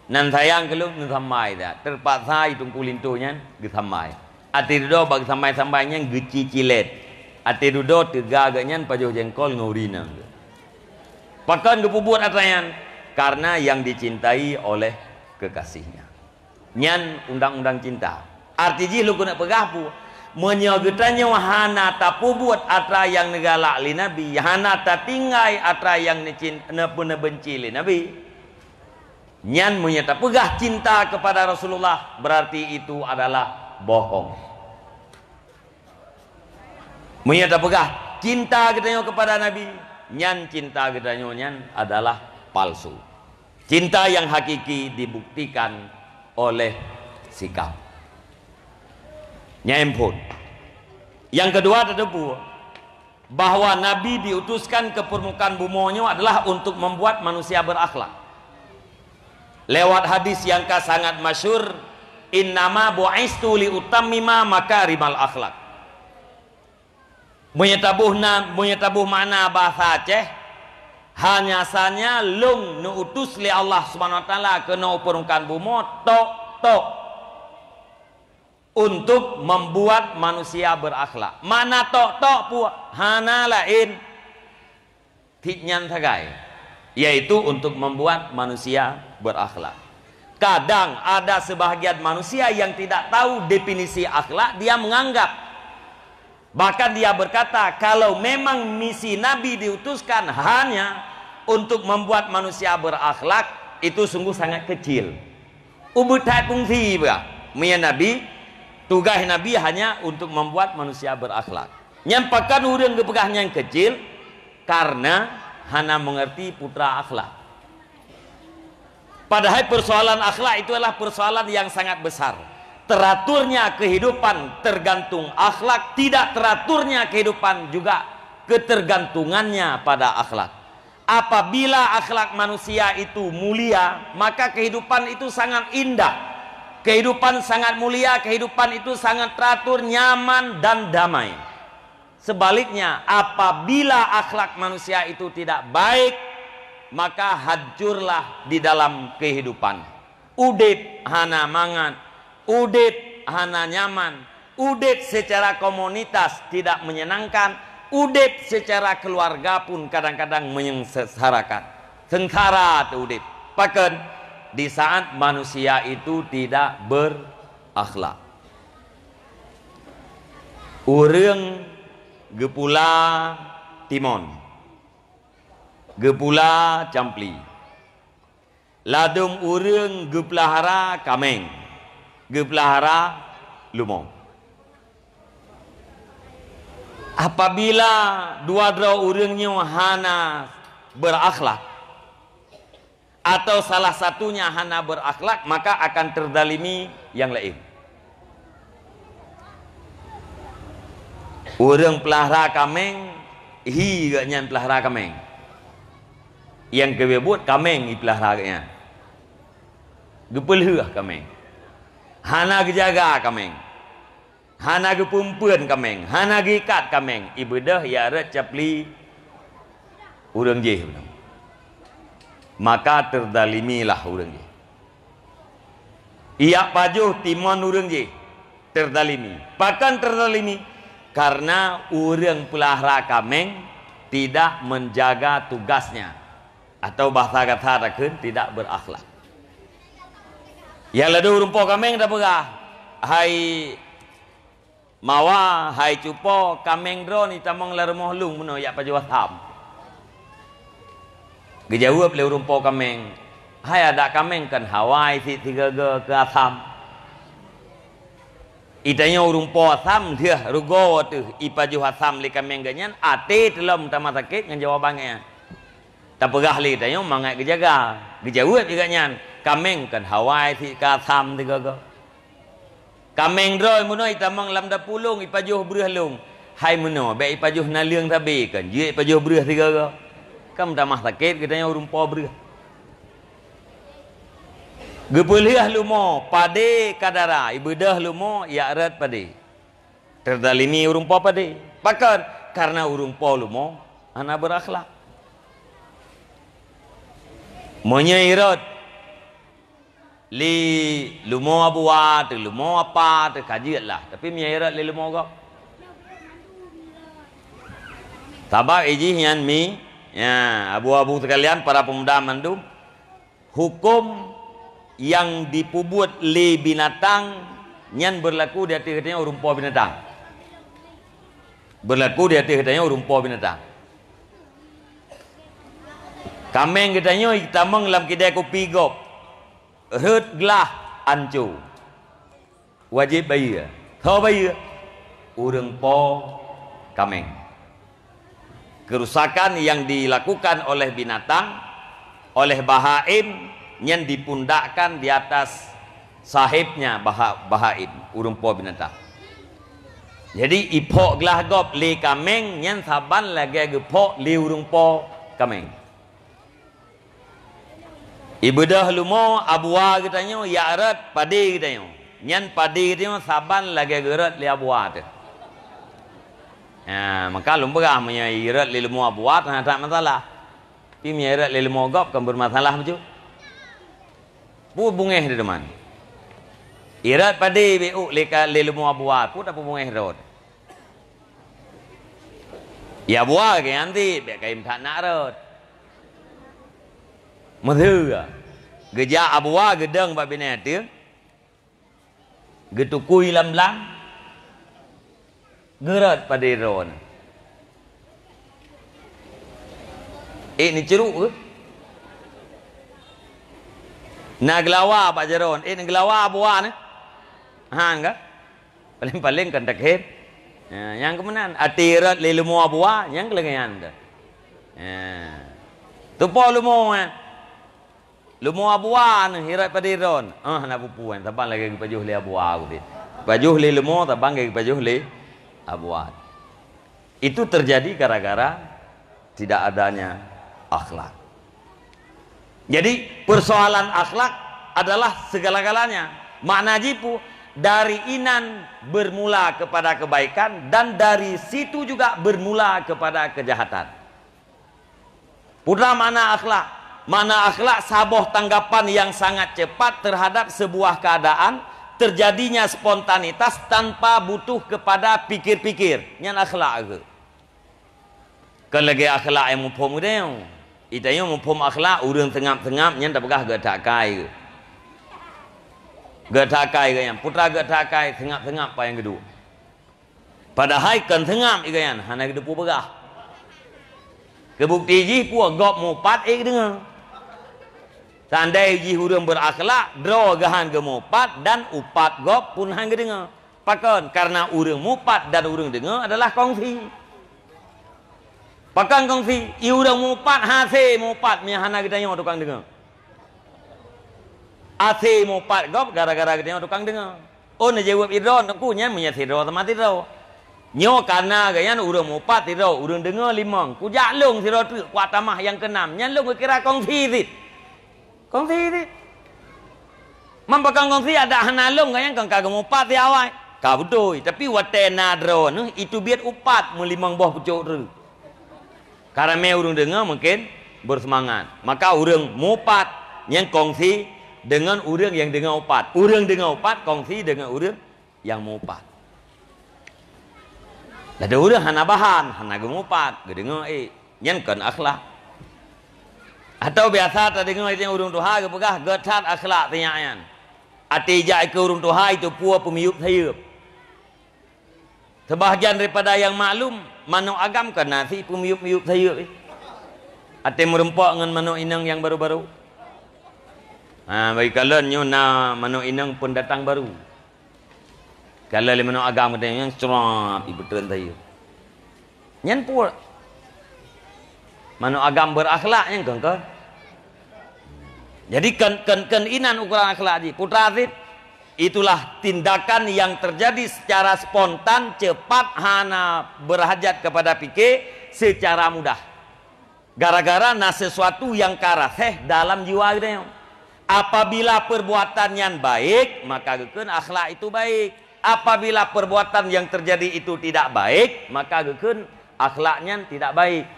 Nan sayang keu lôn, neusambai that. Teupaksa i teungku linto nyan geusambai. Até dudoe bak geusambai-sambai nyan geucicilét. Até dudoe teuga geuh nyan pajoh jengkol ngon uri nang geuh. Pakon geupeubuet atra nyan? Karena yang dicintai oleh kekasihnya. Nyan undang-undang cinta. Arti jih lôn keuneuk peugah peue? Meunyoe geutanyoe hana tapeubuet atra nyang neugalak lé Nabi, hana tatinggai atra nyang neucin-, neupeu-, neubenci lé Nabi, nyan meunyoe tapeugah cinta kepada Rasulullah, berarti itu adalah bohong. Meunyoe tapeugah cinta geutanyoe kepada Nabi, nyan cinta geutanyoe nyan adalah palsu. Cinta yang hakiki dibuktikan oleh sikap. Nyan phon. Yang kedua, tateupeue bahwa Nabi diutuskan ke permukaan bumoe nyoe adalah untuk membuat manusia berakhlak. Lewat hadis yang ka sangat masyhur, "Innama bu'istu li utammima makarimal akhlak." Meunyoe taboh na, meunyoe taboh makna bahasa Aceh, hanya sanya lôn neuutus lé Allah Subhanahu Wa Taala keunoe u permukaan bumoe tok-tok untuk membuat manusia berakhlak. Makna tok-tok peue? Hana laén, cit nyan sagai, yaitu untuk membuat manusia berakhlak. Kadang ada sebahagian manusia yang tidak tahu definisi akhlak, dia menganggap, bahkan dia berkata, kalau memang misi Nabi diutuskan hanya untuk membuat manusia berakhlak, itu sungguh sangat kecil. Ubit that fungsi bah. Meunyoe Nabi, tugaih Nabi hanya untuk membuat manusia berakhlak. Nyan pakon ureuëng geupeugah nyan kecil, karena hana mengerti putra akhlak. Padahal persoalan akhlak itu adalah persoalan yang sangat besar. Teraturnya kehidupan tergantung akhlak, tidak teraturnya kehidupan juga ketergantungannya pada akhlak. Apabila akhlak manusia itu mulia, maka kehidupan itu sangat indah. Kehidupan sangat mulia, kehidupan itu sangat teratur, nyaman, dan damai. Sebaliknya, apabila akhlak manusia itu tidak baik, maka hancurlah di dalam kehidupan. Udeb hana mangat, udeb hana nyaman, udeb secara komunitas tidak menyenangkan, udeb secara keluarga pun kadang-kadang menyengsarakan. Sengsara teu udeb. Pakon? Di saat manusia itu tidak berakhlak. Ureuëng geupula timon, geupula campli. Ladôm ureuëng geupeulahara kaméng, geupeulahara leumo. Apabila dua droe ureuëng nyoe hana berakhlak, atau salah satunya hana berakhlak, maka akan terzalimi nyang laén. Ureuëng peulahara kaméng, hi geuh nyan peulahara kaméng. Nyang keubiet buet kaméng jipeulahara geuh nyan. Geupeulheueh kaméng. Hana geujaga kaméng. Hana geupeumpeuet kaméng, hana geuikat kaméng, ibeudôh jak rot campli ureuëng jéh. Maka terzalimilah ureuëng jéh. Jak pajoh timon ureuëng jéh, terzalimi. Pakon terzalimi? Karena ureuëng peulahara kaméng tidak menjaga tugasnya, atau bahasa gata takheun tidak berakhlak. Nyang ladôm ureuëng po kaméng tapeugah, "Hai Mawa, hai cupo, kaméng droeneuh tamong lam rumoh lôn meunoe jak pajoh asam." Geujaweueb lé ureuëng po kaméng, "Hai adak kaméng, kon hawa sit sigoe-goe keu asam." Geutanyoe ureuëng po asam lheueh rugoe teuh jipajoh asam lé kaméng geuh nyan, até teulom tamah sakét ngon jawaban geuh nyan. Tapeugah lé geutanyoe mangat geujaga. Geujaweueb lé geuh nyan, "Kaméng kon hawa sit keu asam sigoe-goe." Kaméng droe meunoe jitamong lam dapu lôn jipajoh breueh lôn. Hai meunoe bék jipajoh naleueng sabe, kon jeuet jipajoh breueh sigoe-goe. Kon tamah sakét geutanyoe ureuëng po breueh. Geupeulheueh leumo padé ka dara, jibeudôh leumo jak rot padé. Terzalimi ureuëng po padé. Pakon? Karena ureuëng po leumo Hana beurakhlak. Meunyoe irot lé leumo abuwa teuh, leumo apa teuh, ka jeuet lah. Tapi meunyoe irot lé leumo gob. Sabab ijih nyan mi, ya, abu-abu sekalian, para pemuda mandum, huköm nyang jipeubuet lé binatang nyan beurlaku di ateueh geutanyoe ureuëng po binatang. Beurlaku di ateueh geutanyoe ureuëng po binatang. Kaméng geutanyoe jitamong lam kidai kupi gob, rhot glah, anco. Wajéb bayeue. Soe bayeue? Ureuëng po kaméng. Kerusakan yang dilakukan oleh binatang, oleh bahaim, nyan dipundakkan di atas sahibnya baha-, bahaim, ureuëng po binatang. Jadi, iphok glah gob lé kaméng nyan saban lagée geuphok lé ureuëng po kaméng. Ibeudôh leumo abuwa geutanyoe, jak rot padé geutanyoe. Nyan padé geutanyoe saban lagée geurot lé abuwa teuh. Ha, maka lôn peugah, meunyoe irot lé leumo abuwa, hana that masalah. Tapi meunyoe irot lé leumo gob, kon beureumasalah bacut. Peue beungéh di teuma? Irot padé bék ôk lé ka, lé leumo abuwa, peue tapeubungéh rot? Ya, abuwa geuh nyan cit, bék kayém that na rot. Meuheueh, geujak abuwa geudong bak binéh ateueh, geutukui lam blang, geurot padé droe nyan. Ék neucurok keuh? Na geulawa bak jaroe, ék neugeulawa abuwa nyan? Han ka? Paléng-paléng kan takhém. Ya, nyang keumeunan, até rot lé leumo abuwa, nyang keuleungayan teuh. Ya. Teupo leumo, eh. Leumo abuwa nyan, irot padé droe nyan. Ah, hana peue-peue, saban lagée geupajoh lé abuwa udeb. Pajoh lé leumo, saban lagée geupajoh lé abuwa. Itu terjadi gara-gara tidak adanya akhlak. Jadi, persoalan akhlak adalah segala-galanya. Makna jih peue, dari inan bermula kepada kebaikan dan dari situ juga bermula kepada kejahatan. Peue makna akhlak? Makna akhlak saboh tanggapan yang sangat cepat terhadap sebuah keadaan, terjadinya spontanitas tanpa butuh kepada pikir-pikir. Nyan akhlak keuh. Kon lagée akhlak nyang muphom geutanyoe. Geutanyoe muphom akhlak, ureuëng seungab-seungab nyan tapeugah gét that akai geuh. Gét that akai geuh nyan, peue gét that akai, seungab-seungab paih nyang geuduek. Padahai kon seungab geuh nyan, hana geuteupeue peugah. Keubukti jih peue, gob mupat ék geudeungoe. Seandai jih ureuëng beurakhlak, droe geuh han geumupat dan upat gob pun han geudeungoe. Pakon? Karena ureuëng mupat dan ureuëng deungoe adalah kongsi. Pakon kongsi? I ureuëng mupat hase mupat meunyo hana geutanyoe tukang deungoe. Hase mupat gob gara-gara geutanyoe tukang deungoe. Oh, neujaweueb sidroe, Teungku, nyan meunyo sidroe sama sidroe. Nyoe kana geuh nyan ureuëng mupat sidroe, ureuëng deungoe limong. Kujak lôn sidroe treuk kuat tamah nyang keunam. Nyan lôn geukira kongsi cit. Kongsi cit. Man pakon kongsi, adak hana lôn geuh nyan kon ka geumupat di awai. Ka beutôi, tapi watée na droeneuh, itu biet upat meulimong boh pucok treuk. Karamé ureuëng deungoe mungkin beuseumangat. Maka ureuëng mupat nyan kongsi deungon ureuëng nyang deungoe upat. Ureuëng deungoe upat kongsi deungon ureuëng nyang mupat. Lagée ureuëng hana bahan, hana geumupat, geudeungoe ék. Nyan kon akhlak. Atawa biasa tadeungoe ureuëng tuha geupeugah, gét that akhlak si nyak nyan. Até jak keu ureuëng tuha itu peue peumiyueb sayeueb. Sebahagian daripada nyang maklum, manök agam kon na si peumiyueb-miyueb sayeueb. Até meurumpok ngon manök inong nyang baru-baru. Ha, bagi kalon nyoe na manök inong peundatang baru. Kalau lé manök agam geutanyoe nyang crab, ipeutreun sayeueb. Nyan peue? Manök agam beurakhlak nyan kon, kon. Jadi kon, kon, kon inan ukuran akhlak jih. Putra Aziz, itulah tindakan yang terjadi secara spontan, cepat, hana berhajat kepada pikir, secara mudah. Gara-gara na sesuatu nyang ka raséh dalam jiwa geutanyoe. Apabila perbuatan nyan baik, maka geukheun akhlak itu baik. Apabila perbuatan yang terjadi itu tidak baik, maka geukheun akhlak nyan tidak baik.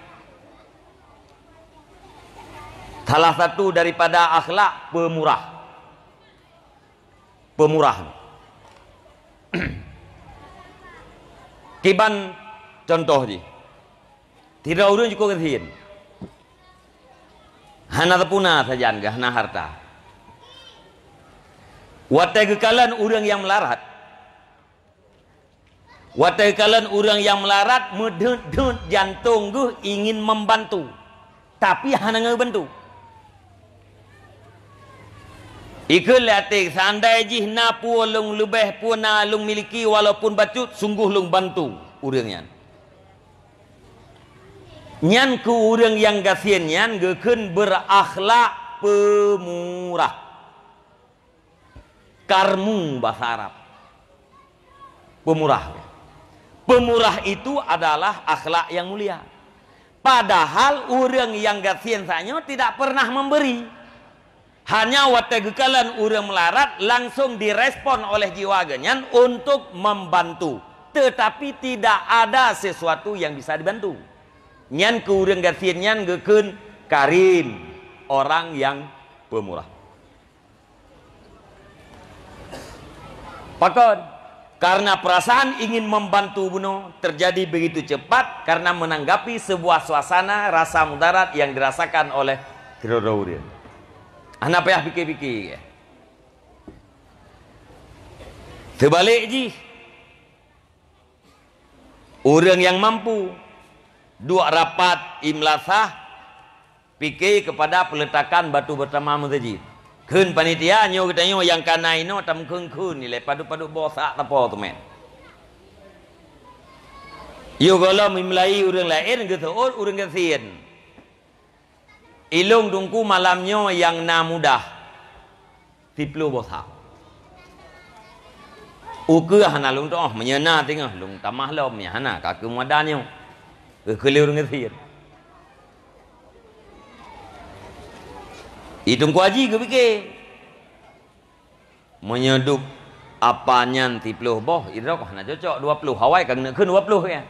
Salah satu daripada akhlak pemurah. Pemurah. Kiban contoh jih. Sidroe ureuëng jukuk gasien. Hana teupuna sajan geuh, hana harta. Watée geukalon ureuëng nyang meularat, watée geukalon ureuëng nyang meularat, meudeuet-deuet jantong geuh ingin membantu, tapi hana geubantu. Ikheun lé até, seandai jih na peue lôn leubeh, peue na lôn miliki, walaupun bacut, sungguh lôn bantu ureuëng nyan. Nyan keu ureuëng nyang gasien nyan geukheun berakhlak peumurah. Karmu bahasa Arab. Peumurah. Peumurah itu adalah akhlak yang mulia. Padahal ureuëng nyang gasien saat nyoe tidak pernah memberi. Hanya watée geukalon ureuëng meularat, langsung direspon oleh jiwa geuhnyan untuk membantu, tetapi tidak ada sesuatu yang bisa dibantu. Nyan keu ureuëng gasien nyan geukheun karim, orang yang pemurah. Pakon? Karena perasaan ingin membantu bunoe terjadi begitu cepat karena menanggapi sebuah suasana rasa mudarat yang dirasakan oleh keudroe-droe ureuëng. Hana payah pike-pike. Teubalik jih, ureuëng nyang mampu duek rapat i meulasah, pike keupada peuletakan batu beutama meuseujid. Kheun panitia, nyoe geutanyoe nyang ka na inoe tameukhun-khun ilée padub-padub boh sak tapo teumé. Yoh gohlom i meulayi ureuëng laén geuseuôt ureuëng gasien. Ilôn teungku malam nyoe nyang na mudah. Siploh boh sak. Ukeue hana lôn tuoh, meunyoe na teungoh lôn tamah lom, nyang hana ka keu muada nyoe. Geukheun lé ureuëng gasien. I Teungku Haji geupike, meunyoe duek apa nyan siploh boh, idroe hana cocok dua ploh, awai ka geuneuk kheun dua ploh ya.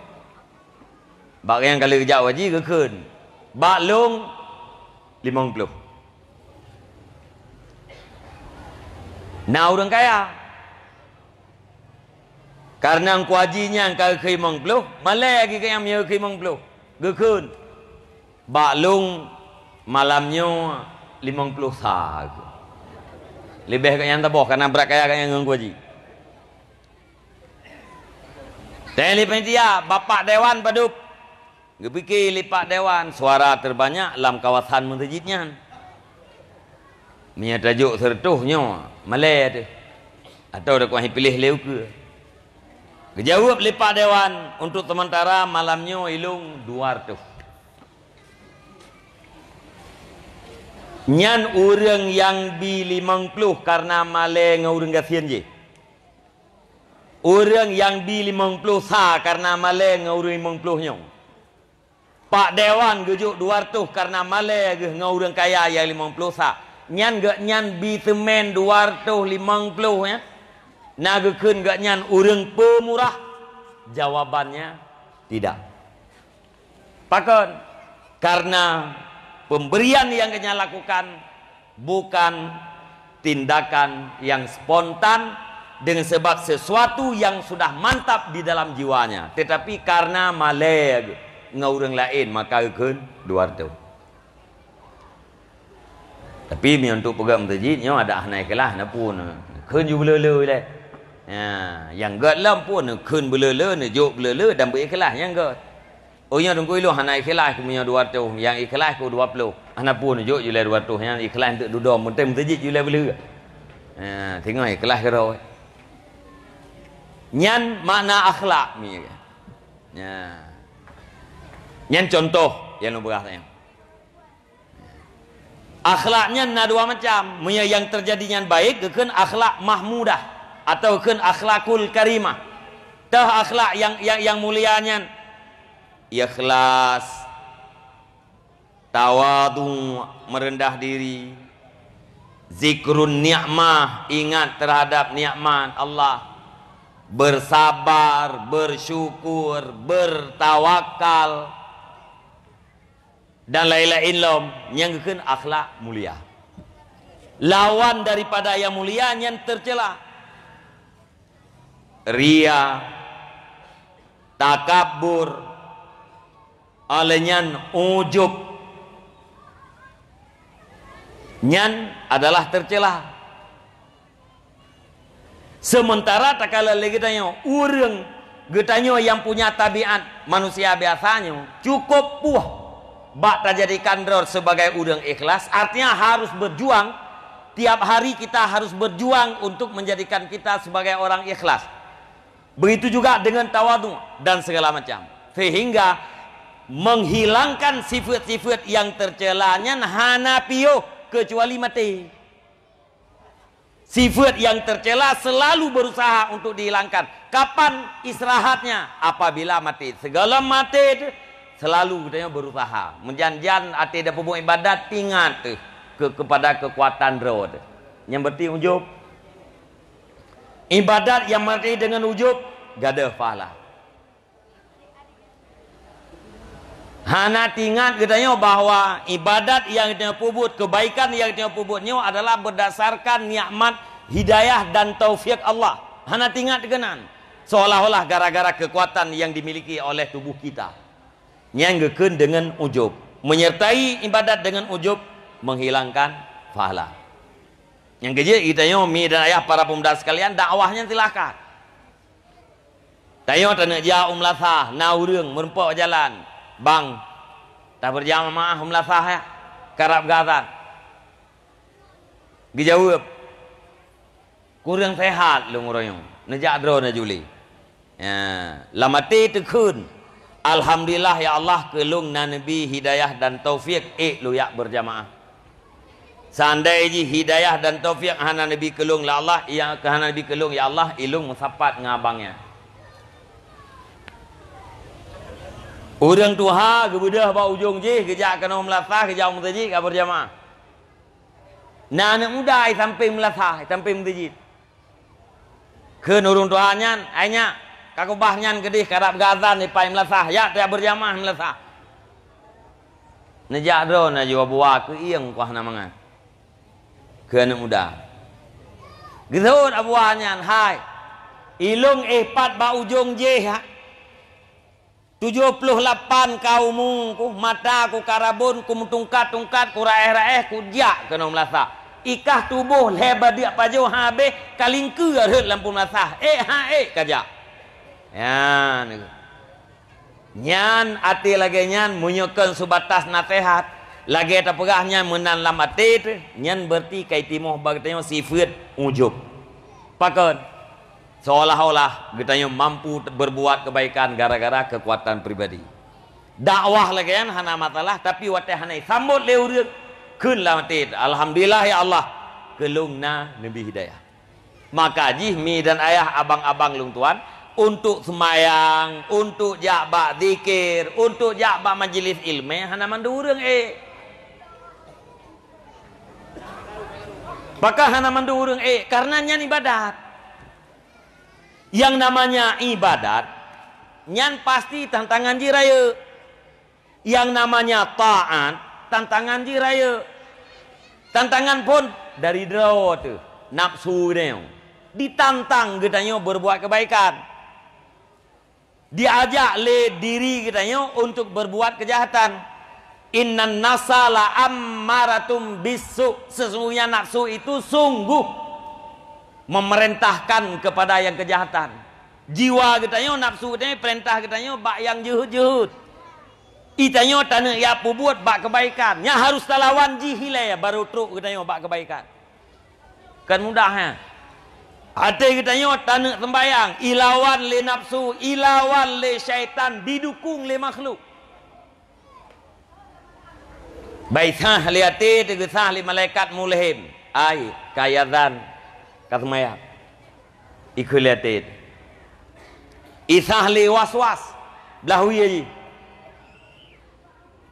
Bak nyang ka lheueh geujak u haji geukheun, "Bak lôn limong ploh." Na ureuëng kaya. Kareuna Teungku Haji nyan ka geukheun limong ploh, malée lagée geuh nyang meunyoe geukheun limong ploh. Geukheun, "Bak lôn malam nyoe limong ploh sa." Leubeh geuh nyang taboh, kareuna brat kaya geuh nyang ngon Teungku Haji. Teuh lé panitia, bapak dewan padub. Geupike lé pak dewan, suara terbanyak lam kawasan meuseujid nyan. Meunyoe tajok seureutôh nyoe, malée teuh. Atawa takuah piléh lé ukeue. Geujaweueb lé pak dewan, untuk sementara malam nyoe ilôn dua reutôh. Nyan ureuëng nyang bi limong ploh kareuna malée ngon ureuëng gasien jih. Ureuëng nyang bi limong ploh sa kareuna malée ngon ureuëng limong ploh nyoe. Pak dewan geujok dua reutôh kareuna malée geuh ngon ureuëng kaya nyang limong ploh sa. Nyan geuhnyan bi seumén dua reutôh limong ploh nyan. Na geukheun geuhnyan ureuëng peumurah? Jawabannya tidak. Pakon? Karena pemberian yang geuhnyan lakukan bukan tindakan yang spontan dengan sebab sesuatu yang sudah mantap di dalam jiwanya, tetapi karena malée ngon ureuëng laén, maka geukheun dua reutôh. Tapi meunyoe untuk peugah meuseujid nyoe adak hana ikhlas, na pun kheun ju beuleu-leu ilée. Ya, nyang gét lom pun kheun beuleu-leu, neujok beuleu-leu dan beu ikhlas nyang gét. Oh nyoe teungku ilôn hana ikhlas keu meunyoe dua reutôh, nyang ikhlas keu dua ploh. Hana pun jok ju lé dua reutôh, nyang ikhlas untuk dudoe, meunteng meuseujid ju lé beuleu. Ha, teungoh ikhlas keudroe. Nyan makna akhlak mi. Ya. Nyan contoh nyang lôn peugah tadi. Akhlak nyan na dua macam. Meunyoe nyang teujadi nyan baik, geukheun akhlak mahmudah atau geukheun akhlakul karimah. Teuh akhlak nyang, nyang, nyang mulia nyan ikhlas, tawadhu, meureundah diri, zikrun nikmah, ingat terhadap nikmat Allah, bersabar, bersyukur, bertawakal. Dan laén-laén lom nyang geukheun akhlak mulia. Lawan daripada nyang mulia nyan teucela. Ria, takabur, óh lheueh nyan ujub. Nyan adalah teucela. Sementara takalon lé geutanyoe, ureuëng geutanyoe nyang punya tabiat manusia biasa nyoe cukup puih bak tajadikan droe sebagai ureuëng ikhlas, artinya harus berjuang. Tiap hari kita harus berjuang untuk menjadikan kita sebagai orang ikhlas. Begitu juga dengan tawadhu dan segala macam. Sehingga menghilangkan sifat-sifat yang tercela nyan hana piôh kecuali maté. Sifat yang tercela selalu berusaha untuk dihilangkan. Kapan istirahatnya? Apabila maté. Segala maté tu selalu geutanyoe berusaha. Meujan-jan até dapeubuet ibadat, ingat teuh ke, kepada kekuatan droe teuh. Nyang berarti ujub. Ibadat nyang maté dengan ujub, gadôh pahala. Hana teuingat geutanyoe bahwa ibadat nyang geutanyoe peubuet, kebaikan nyang geutanyoe peubuet nyoe adalah berdasarkan nikmat hidayah dan taufik Allah. Hana teuingat keunan. Seolah-olah gara-gara kekuatan yang dimiliki oleh tubuh kita. Nyang geukheun dengan ujub. Menyertai ibadat dengan ujub menghilangkan pahala. Nyang keujeuet geutanyoe, mi dan ayah, para pemuda sekalian, dakwah nyan silahkan. Tanyoe taneuk jak u meulasah, na ureuëng meurumpok jalan. "Bang, tabeurjamaah u meulasah ya, karab geuazan." Geujaweueb, "Kureueng sehat lôn uroe nyoe, neujak droe na juli." Ya, lam até teukheun, "Alhamdulillah ya Allah, keu lôn na neubi hidayah dan taufik, ék lôn jak beurjamaah." Seandai jih hidayah dan taufik hana neubi keu lôn lé Allah, ya, hana neubi keu lôn ya Allah, ilôn meusapat ngon abang nyan. Ureuëng tuha geubeudôh bak ujong jih, geujak keunoe meulasah, geujak u meuseujid, ka beurjamaah. Na aneuëk muda jisampéng meulasah, jisampéng meuseujid. Kheun ureuëng tuha nyan, "Hai nyak, ka kubah nyan keudeh, karab geuazan dipat meulasah, jak tajak beurjamaah meulasah." Neujak droe na jiwoe buwa keu ieng kuah na mangat. Keu aneuëk muda. Geuseuôt abuwa nyan, "Hai, ilôn éh pat bak ujong jih, ha. Tujoh ploh lapan ka umu ku, mata ku ka rabon, ku meutungkat-tungkat, ku raéh-raéh, ku jak keunoe meulasah. Ikah tuboh lhée badeuk pajoh habéh, ka lingkeue rhot lam peue meulasah. Ék ha ék ka jak." Nyan. Nyan até lagée nyan, meunyoe kon seubatas naseuhat, lagée tapeugah nyan meunan lam até teuh, nyan beureuti ka jitimoh bak geutanyoe sifeuet ujub. Pakon? Seolah-olah geutanyoe mampu te-, berbuat kebaikan gara-gara kekuatan pribadi. Dakwah lagée nyan hana masalah, tapi watée hana jisambot lé ureuëng, kheun lam até, "Alhamdulillah ya Allah, keu lôn na neubi hidayah." Maka jih mi dan ayah, abang-abang lôn tuan, untuk seumayang, untuk jak bak zikir, untuk jak bak majelis ilmu, hana mandum ureuëng ék. Pakon hana mandum ureuëng ék? Karena nyan ibadat. Yang namanya ibadat, nyan pasti tantangan jih rayeuk. Yang namanya taat, tantangan jih rayeuk. Tantangan phon dari droe teuh, nafsu geutanyoe. Ditantang geutanyoe berbuat kebaikan. Diajak lé diri geutanyoe untuk berbuat kejahatan. "Innan nafsa la ammaratum bissu." Sesungguhnya nafsu itu sungguh memerintahkan kepada yang kejahatan. Jiwa geutanyoe, nafsu geutanyoe, perintah geutanyoe bak nyang jeuhet-jeuhet. Geutanyoe taneuk jak peubuet bak kebaikan. Nyang harus talawan jih ilée baru trok geutanyoe bak kebaikan. Kan mudah, ha? Até geutanyoe taneuk sembayang, ilawan lé nafsu, ilawan lé syaitan, didukung lé makhluk. Baisah lé até teugeusah lé malaikat mulhim. Ai, ka azan, ka seumayang. Ikheun lé até. Isah lé was-was. Blah wie jih.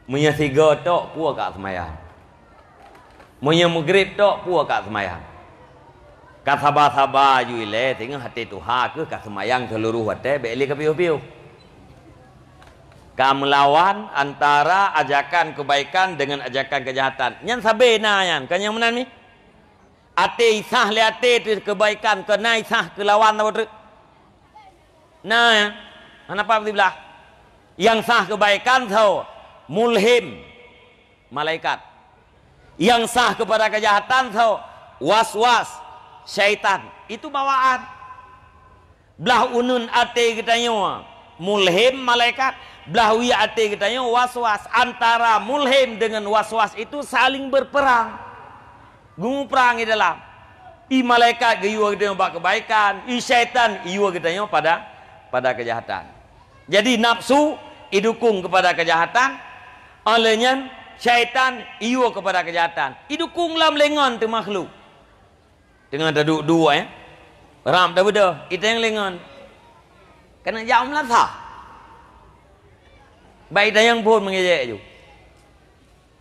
Meunyoe sigoe tok, peue ka seumayang. Meunyoe meugreb tok, peue ka seumayang. Ka saba-saba ju ilée, singoh até tuha kheueh ka seumayang seuluruh watée, bék lé ka piôh-piôh. Ka meulawan antara ajakan keubaikan deungon ajakan keujahatan. Nyan sabe na nyan, kon nyang meunan mi? Até isah lé até teuh keubaikan, kon na isah keulawan saboh treuk? Na nyan. Hana pat siblah. Nyang sah keubaikan soe? Mulhim, malaikat. Nyang sah keupada keujahatan soe? Waswas, syaitan. Itu bawaan. Blah uneuen até geutanyoe mulhim, malaikat, blah wie até geutanyoe waswas. Antara mulhim deungon waswas itu saling berperang. Geumuprang di dalam. I malaikat geuyue geutanyoe bak keubaikan, i syaitan iyue geutanyoe pada, pada keujahatan. Jadi nafsu idukung keupada keujahatan, óh lheueh nyan syaitan iyue keupada keujahatan. Idukung lom lé ngon teuh makhluk. Teungoh taduek-duek, eh. Rab tabeudôh, iteng lé ngon. Keuneuk jak u meulasah. Bak itanyong phon meungejek ju.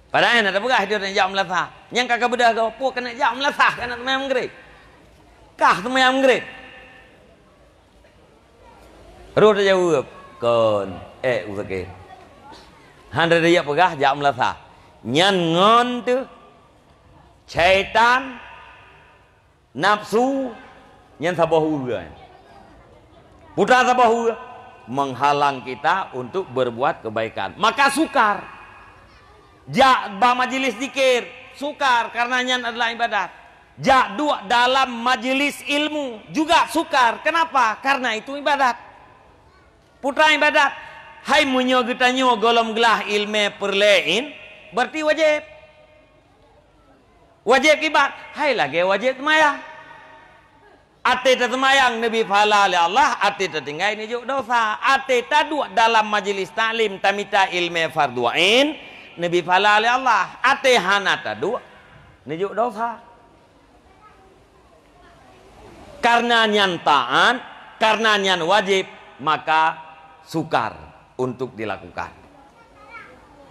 Padahai na tapeugah dia keuneuk jak u meulasah. Nyang ka kabeudôh goe, peue keuneuk jak u meulasah, keuneuk seumayang Maghrib. Kah seumayang Maghrib. Roh tajaweueb, "Kon, ék u sakét." Hana tajak peugah jak meulasah. Nyan ngon teuh syaitan, nafsu, nyan saboh ureuëng. Putra saboh ureuëng menghalang kita untuk berbuat kebaikan. Maka sukar. Jak ba majelis zikir, sukar karena nyan adalah ibadat. Jak duek dalam majelis ilmu juga sukar. Kenapa? Karena itu ibadat. Putra ibadat. Hai meunyoe geutanyoe gohlom glah iéleumé peureulée nyan, berarti wajéb. Wajéb kiban, hai lagée wajéb seumayang. Até taseumayang neubi pahala lé Allah, até tatinggai neujok desya. Até taduek dalam majelis taklim tamita iéleumé fardhu ain, neubi pahala lé Allah. Até hana taduek, neujok desya. Karena nyan taát, karena nyan wajéb, maka sukar untuk dilakukan.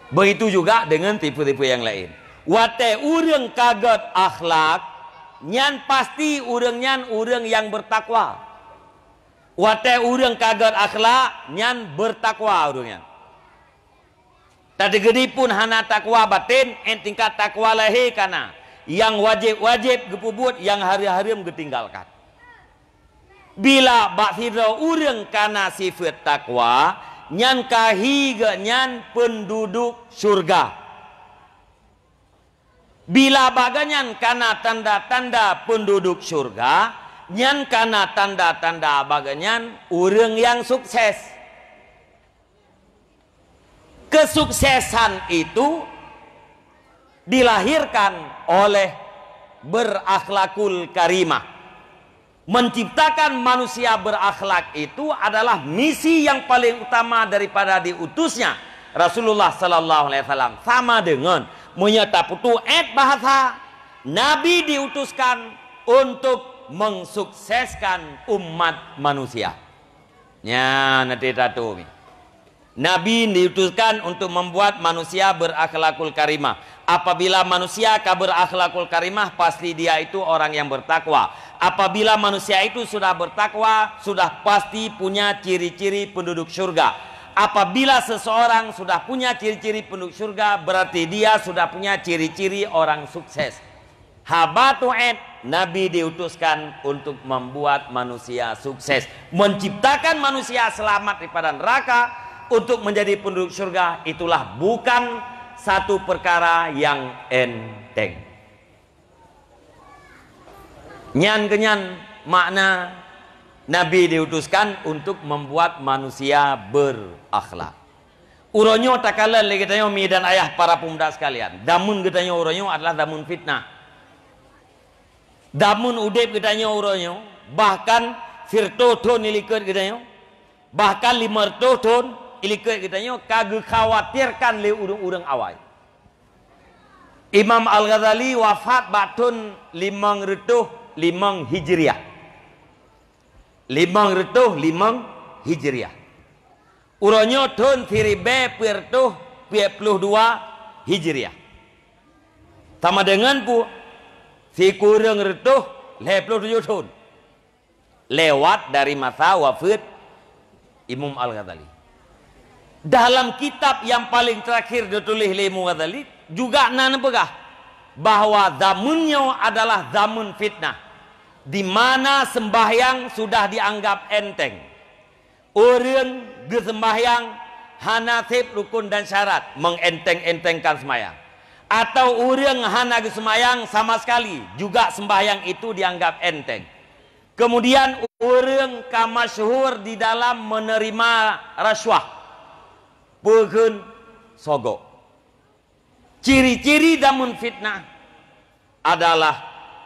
Begitu juga dengan tipe-tipe yang lain. Watée ureuëng ka gét akhlak, nyan pasti ureuëng nyan ureuëng nyang bertakwa. Watée ureuëng ka gét akhlak, nyan bertakwa ureuëng nyan. Tateukeudi pun hana takwa baten, eh, tingkat takwa lahé ka na. Nyang wajéb-wajéb geupeubuet, nyang hareuem-hareuem geutinggalkan. Bila bak sidroe ureuëng ka na sifeuet takwa, nyan ka hi geuh nyan peunduduk syurga. Bila bak geuh nyan ka na tanda-tanda peunduduk syurga, nyan ka na tanda-tanda bak geuh nyan ureuëng nyang sukses. Kesuksesan itu dilahirkan oleh berakhlakul karimah. Menciptakan manusia berakhlak itu adalah misi yang paling utama daripada diutusnya Rasulullah sallallahu alaihi wasallam. Sama dengan meunyoe tapeutuet bahasa, Nabi diutuskan untuk mensukseskan umat manusia. Nyan, na teuh tato mi. Nabi diutuskan untuk membuat manusia berakhlakul karimah. Apabila manusia ka berakhlakul karimah, pasti dia itu orang yang bertakwa. Apabila manusia itu sudah bertakwa, sudah pasti punya ciri-ciri penduduk syurga. Apabila seseorang sudah punya ciri-ciri penduduk syurga, berarti dia sudah punya ciri-ciri orang sukses. Haba tuet, Nabi diutuskan untuk membuat manusia sukses, menciptakan manusia selamat daripada neraka, untuk menjadi penduduk syurga, itulah bukan satu perkara yang enteng. Nyan keunyan makna Nabi diutuskan untuk membuat manusia berakhlak. Uroe nyoe takalon lé geutanyoe mi dan ayah para pemuda sekalian, damun geutanyoe uroe nyoe adalah damun fitnah. Damun udeb geutanyoe uroe nyoe, bahkan sireutoh thon ilikot geutanyoe, bahkan limong reutôh thon ilikot geutanyoe ka geukhawatirkan lé ureuëng-ureuëng awai. Imam Al-Ghazali wafat bak thon limong reutôh limong Hijriah. Limong reutôh limong Hijriah. Uroe nyoe thon siribée peuet reutôh peuet ploh dua Hijriah. Sama dengan pu sikureueng reutôh lhée ploh tujoh thon. Lewat dari masa wafeuet Imam Al-Ghazali. Dalam kitab nyang paléng teurakhir geutuléh lé Imam Ghazali, juga na neupeugah bahwa zameun nyoe adalah zameun fitnah, di mana sembahyang sudah dianggap enteng. Ureuëng geuseumbahyang hana sép rukun dan syarat, mengenteng-entengkan sembahyang. Atau ureuëng hana geuseumbahyang sama sekali, juga sembahyang itu dianggap enteng. Kemudian, ureuëng ka masyhur di dalam menerima rasuah, peue kheun, sogok. Ciri-ciri zameun fitnah adalah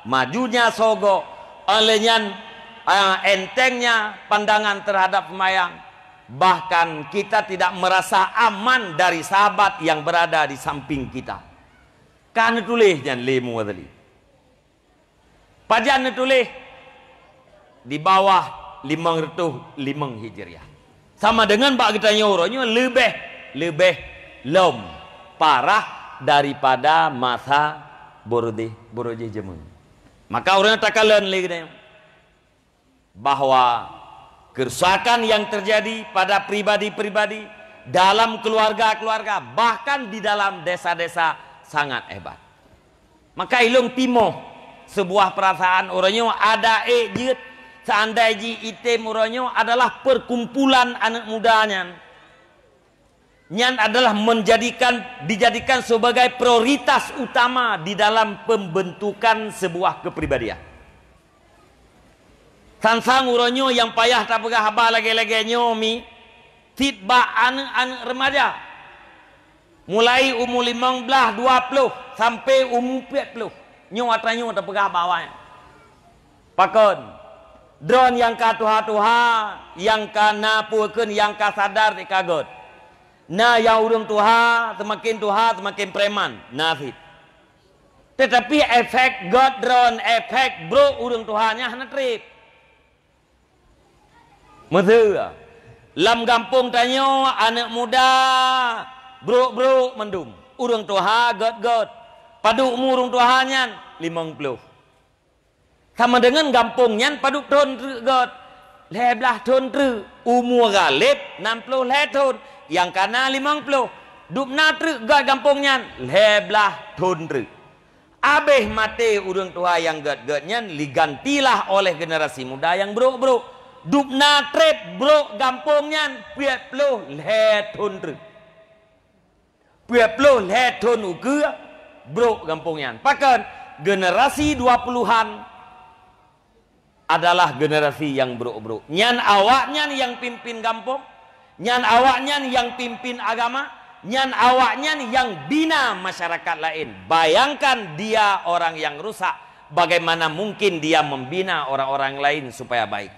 majunya sogok, oleh nyan, ah, entengnya pandangan terhadap sembahyang. Bahkan kita tidak merasa aman dari sahabat yang berada di samping kita. Ka neutuléh nyan lé Imam Ghazali. Pajan neutuléh? Di bawah limong reutôh limong Hijriah. Sama deungon bak geutanyoe uroe nyoe leubeh, leubeh lom parah daripada masa Bureau-, Bureau-Jih Jameun. Maka ureuëng takalon lé geutanyoe bahwa kerusakan yang terjadi pada pribadi-pribadi, dalam keluarga-keluarga, bahkan di dalam desa-desa sangat hebat. Maka ilôn timoh seubuah peurasaan uroe nyoe adak ék jeuet, seandai jih item uroe nyoe adalah perkumpulan aneuëk muda nyan. Nyan adalah menjadikan, dijadikan sebagai prioritas utama di dalam pembentukan sebuah kepribadian. Sang-sang uroe nyoe nyang payah tapeugah haba lagée-lagée nyoe mi, cit bak aneuëk-aneuëk remaja. Mulai umu limong blaih, dua ploh, sampai umu peuet ploh. Nyoe atra nyoe tapeugah bak awaknyan. Pakon? Droeneuh nyang ka tuha-tuha, nyang ka na peue kheun, nyang ka sadar, ka gét. Na nyang ureuëng tuha, seumaken tuha, seumaken preman. Na cit. Teutapi efek gét droeneuh, efek brok ureuëng tuha nyan hana treb. Meuseu, lam gampông tanyoe aneuëk muda brok-brok mandum, ureuëng tuha gét-gét. Padub umu ureuëng tuha nyan? Limong ploh. Sama deungon gampông nyan padub thon treuk gét? Lhée blaih thon treuk. Umu Ghaleb nam ploh lhée thon. Nyang ka na limong ploh. Dub na treuk gét gampông nyan? Lhée blaih thon treuk. Abéh maté ureuëng tuha nyang gét-gét nyan, digantilah oleh generasi muda nyang brok-brok. Dub na treb brok gampông nyan peuet ploh lhée thon treuk. Peuet ploh lhée thon ukeue brok gampông nyan. Pakon? Generasi dua puluhan adalah generasi nyang brok-brok. Nyan awaknyan nyang pimpin gampông, nyan awaknyan nyang pimpin agama, nyan awaknyan nyang bina masyarakat laén. Bayangkan, dia orang yang rusak, bagaimana mungkin dia membina orang-orang lain supaya baik?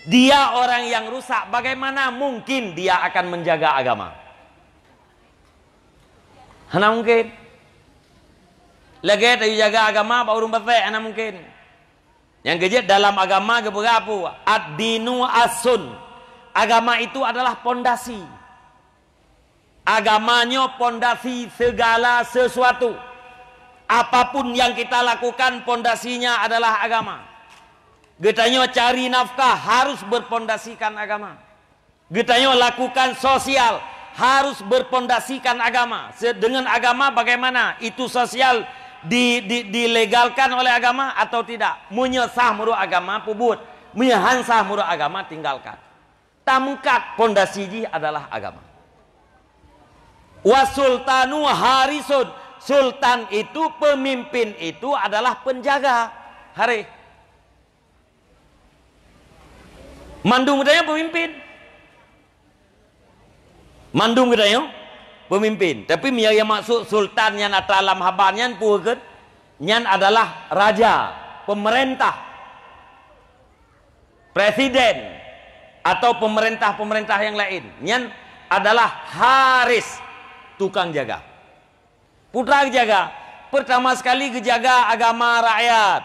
Dia orang yang rusak, bagaimana mungkin dia akan menjaga agama? Hana mungkin. Lagée tayue jaga agama bak ureuëng basék, hana mungkin. Nyang keujeuet dalam agama geupeugah peue? Ad-dinu asun. Agama itu adalah pondasi. Agama nyoe pondasi segala sesuatu. Apapun yang kita lakukan, pondasinya adalah agama. Geutanyoe cari nafkah harus berpondasikan agama. Geutanyoe lakukan sosial harus berpondasikan agama. Se-, dengan agama bagaimana itu sosial di-, di-, dilegalkan oleh agama atau tidak? Meunyoe sah meunurot agama, peubuet. Meunyoe han sah meunurot agama, tinggalkan. Tameungkat pondasi jih adalah agama. Wa sultanu harisun. Sultan itu, pemimpin itu adalah penjaga. Harih. Mandum geutanyoe pemimpin. Mandum geutanyoe pemimpin. Tapi meunyoe nyang maksud sultan nyan atra lam haba nyan peue kheun? Nyan adalah raja, pemerintah, presiden, atau pemerintah-pemerintah nyang laén. Nyan adalah haris, tukang jaga. Peue atra geujaga? Pertama sekali geujaga agama rakyat.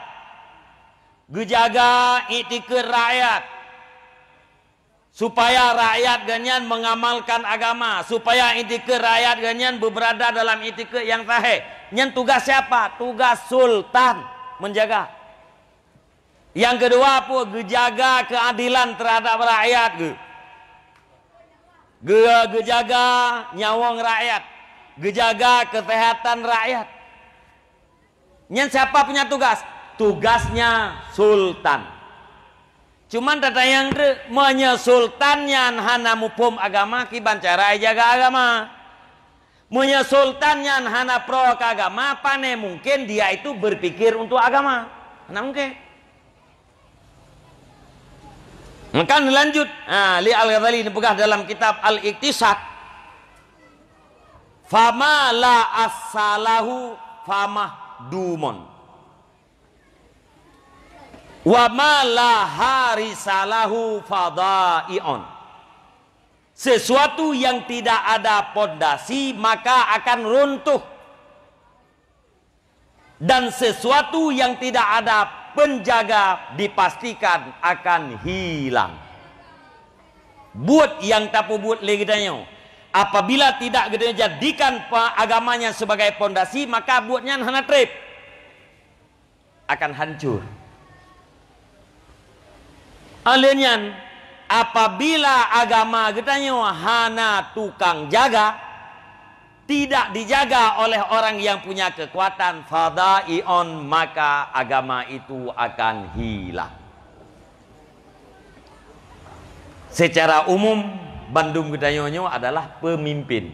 Geujaga iktikeuet rakyat. Supaya rakyat geuhnyan mengamalkan agama, supaya iktikeuet rakyat geuhnyan beubeurada dalam iktikeuet nyang sahih. Nyan tugas siapa? Tugas sultan menjaga. Nyang keudua peue? Geujaga keuadilan terhadap rakyat geuh. Geu-, geujaga nyawöng rakyat, geujaga keuseuhatan rakyat. Nyan siapa punya tugas? Tugasnya sultan. Cuman tatanyong treuk, meunyoe sultan nyan hana muphom agama, kiban cara jijaga agama? Meunyoe sultan nyan hana pro keu agama, pane mungkin dia itu berpikir untuk agama? Hana mungkin. Maka lanjut, ha, li Al-Ghazali neupeugah dalam kitab Al-Iqtisad, "Fama la assalahu famahdumun, wa ma la harisalahu fadai'un." Sesuatu yang tidak ada pondasi, maka akan runtuh. Dan sesuatu yang tidak ada penjaga dipastikan akan hilang. Buet nyang tapeubuet lé geutanyoe, apabila tidak geutanyoe jadikan pa-, agamanya sebagai pondasi, maka buet nyan hana treb, akan hancur. Oleh nyan, apabila agama geutanyoe hana tukang jaga, tidak dijaga oleh orang yang punya kekuatan, fadai'un, maka agama itu akan hilang. Secara umum, bandum geutanyoe nyoe adalah pemimpin.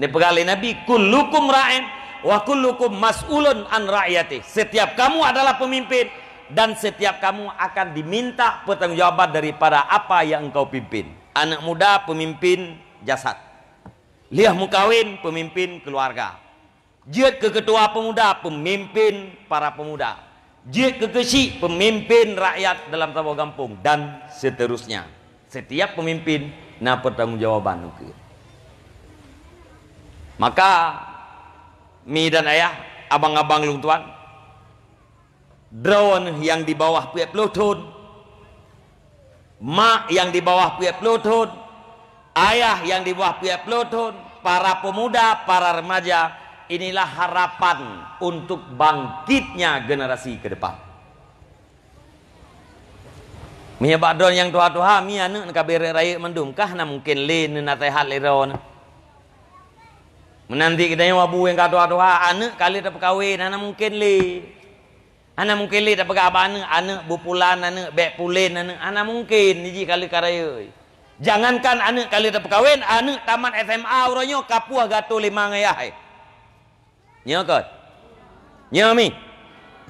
Neupeugah lé Nabi, "Kullukum ra'in wa kullukum mas'ulun an ra'iyati." Setiap kamu adalah pemimpin dan setiap kamu akan diminta pertanggungjawaban daripada apa yang engkau pimpin. Aneuk muda pemimpin jasad. Lheueh meukawen pemimpin keuluwarga. Jeuet keu keutua pemuda pemimpin para pemuda. Jeuet keu keuchik pemimpin rakyat dalam saboh gampông dan seterusnya. Setiap pemimpin na pertanggungjawaban ukeue. Maka, mi dan ayah, abang-abang lôn tuan, droeneuh nyang di bawah peuet ploh thon, mak nyang di bawah peuet ploh thon, ayah nyang di bawah peuet ploh thon, para pemuda, para remaja, inilah harapan untuk bangkitnya generasi ke depan. Meunyoe bak droe nyang tuha-tuha, mi aneuk neuka beuet rayeuk mandum, kah na mungken lé neunasehat lé droeneuh? Meunan cit geutanyoe abu nyang ka tuha-tuha, aneuk ka lheueh tapeukawen, hana mungken lé. Hana mungken lé tapeugah bak aneuk, "Aneuk beupulan, aneuk bèk pulen, aneuk." Hana mungken, jih ka lheueh ka rayeuk. Jangankan aneuk ka lheueh tapeukawen, aneuk tamat S M A uroe nyoe ka puih gato lé ma ngon yah, eh. Nyoe kon? Nyoe mi?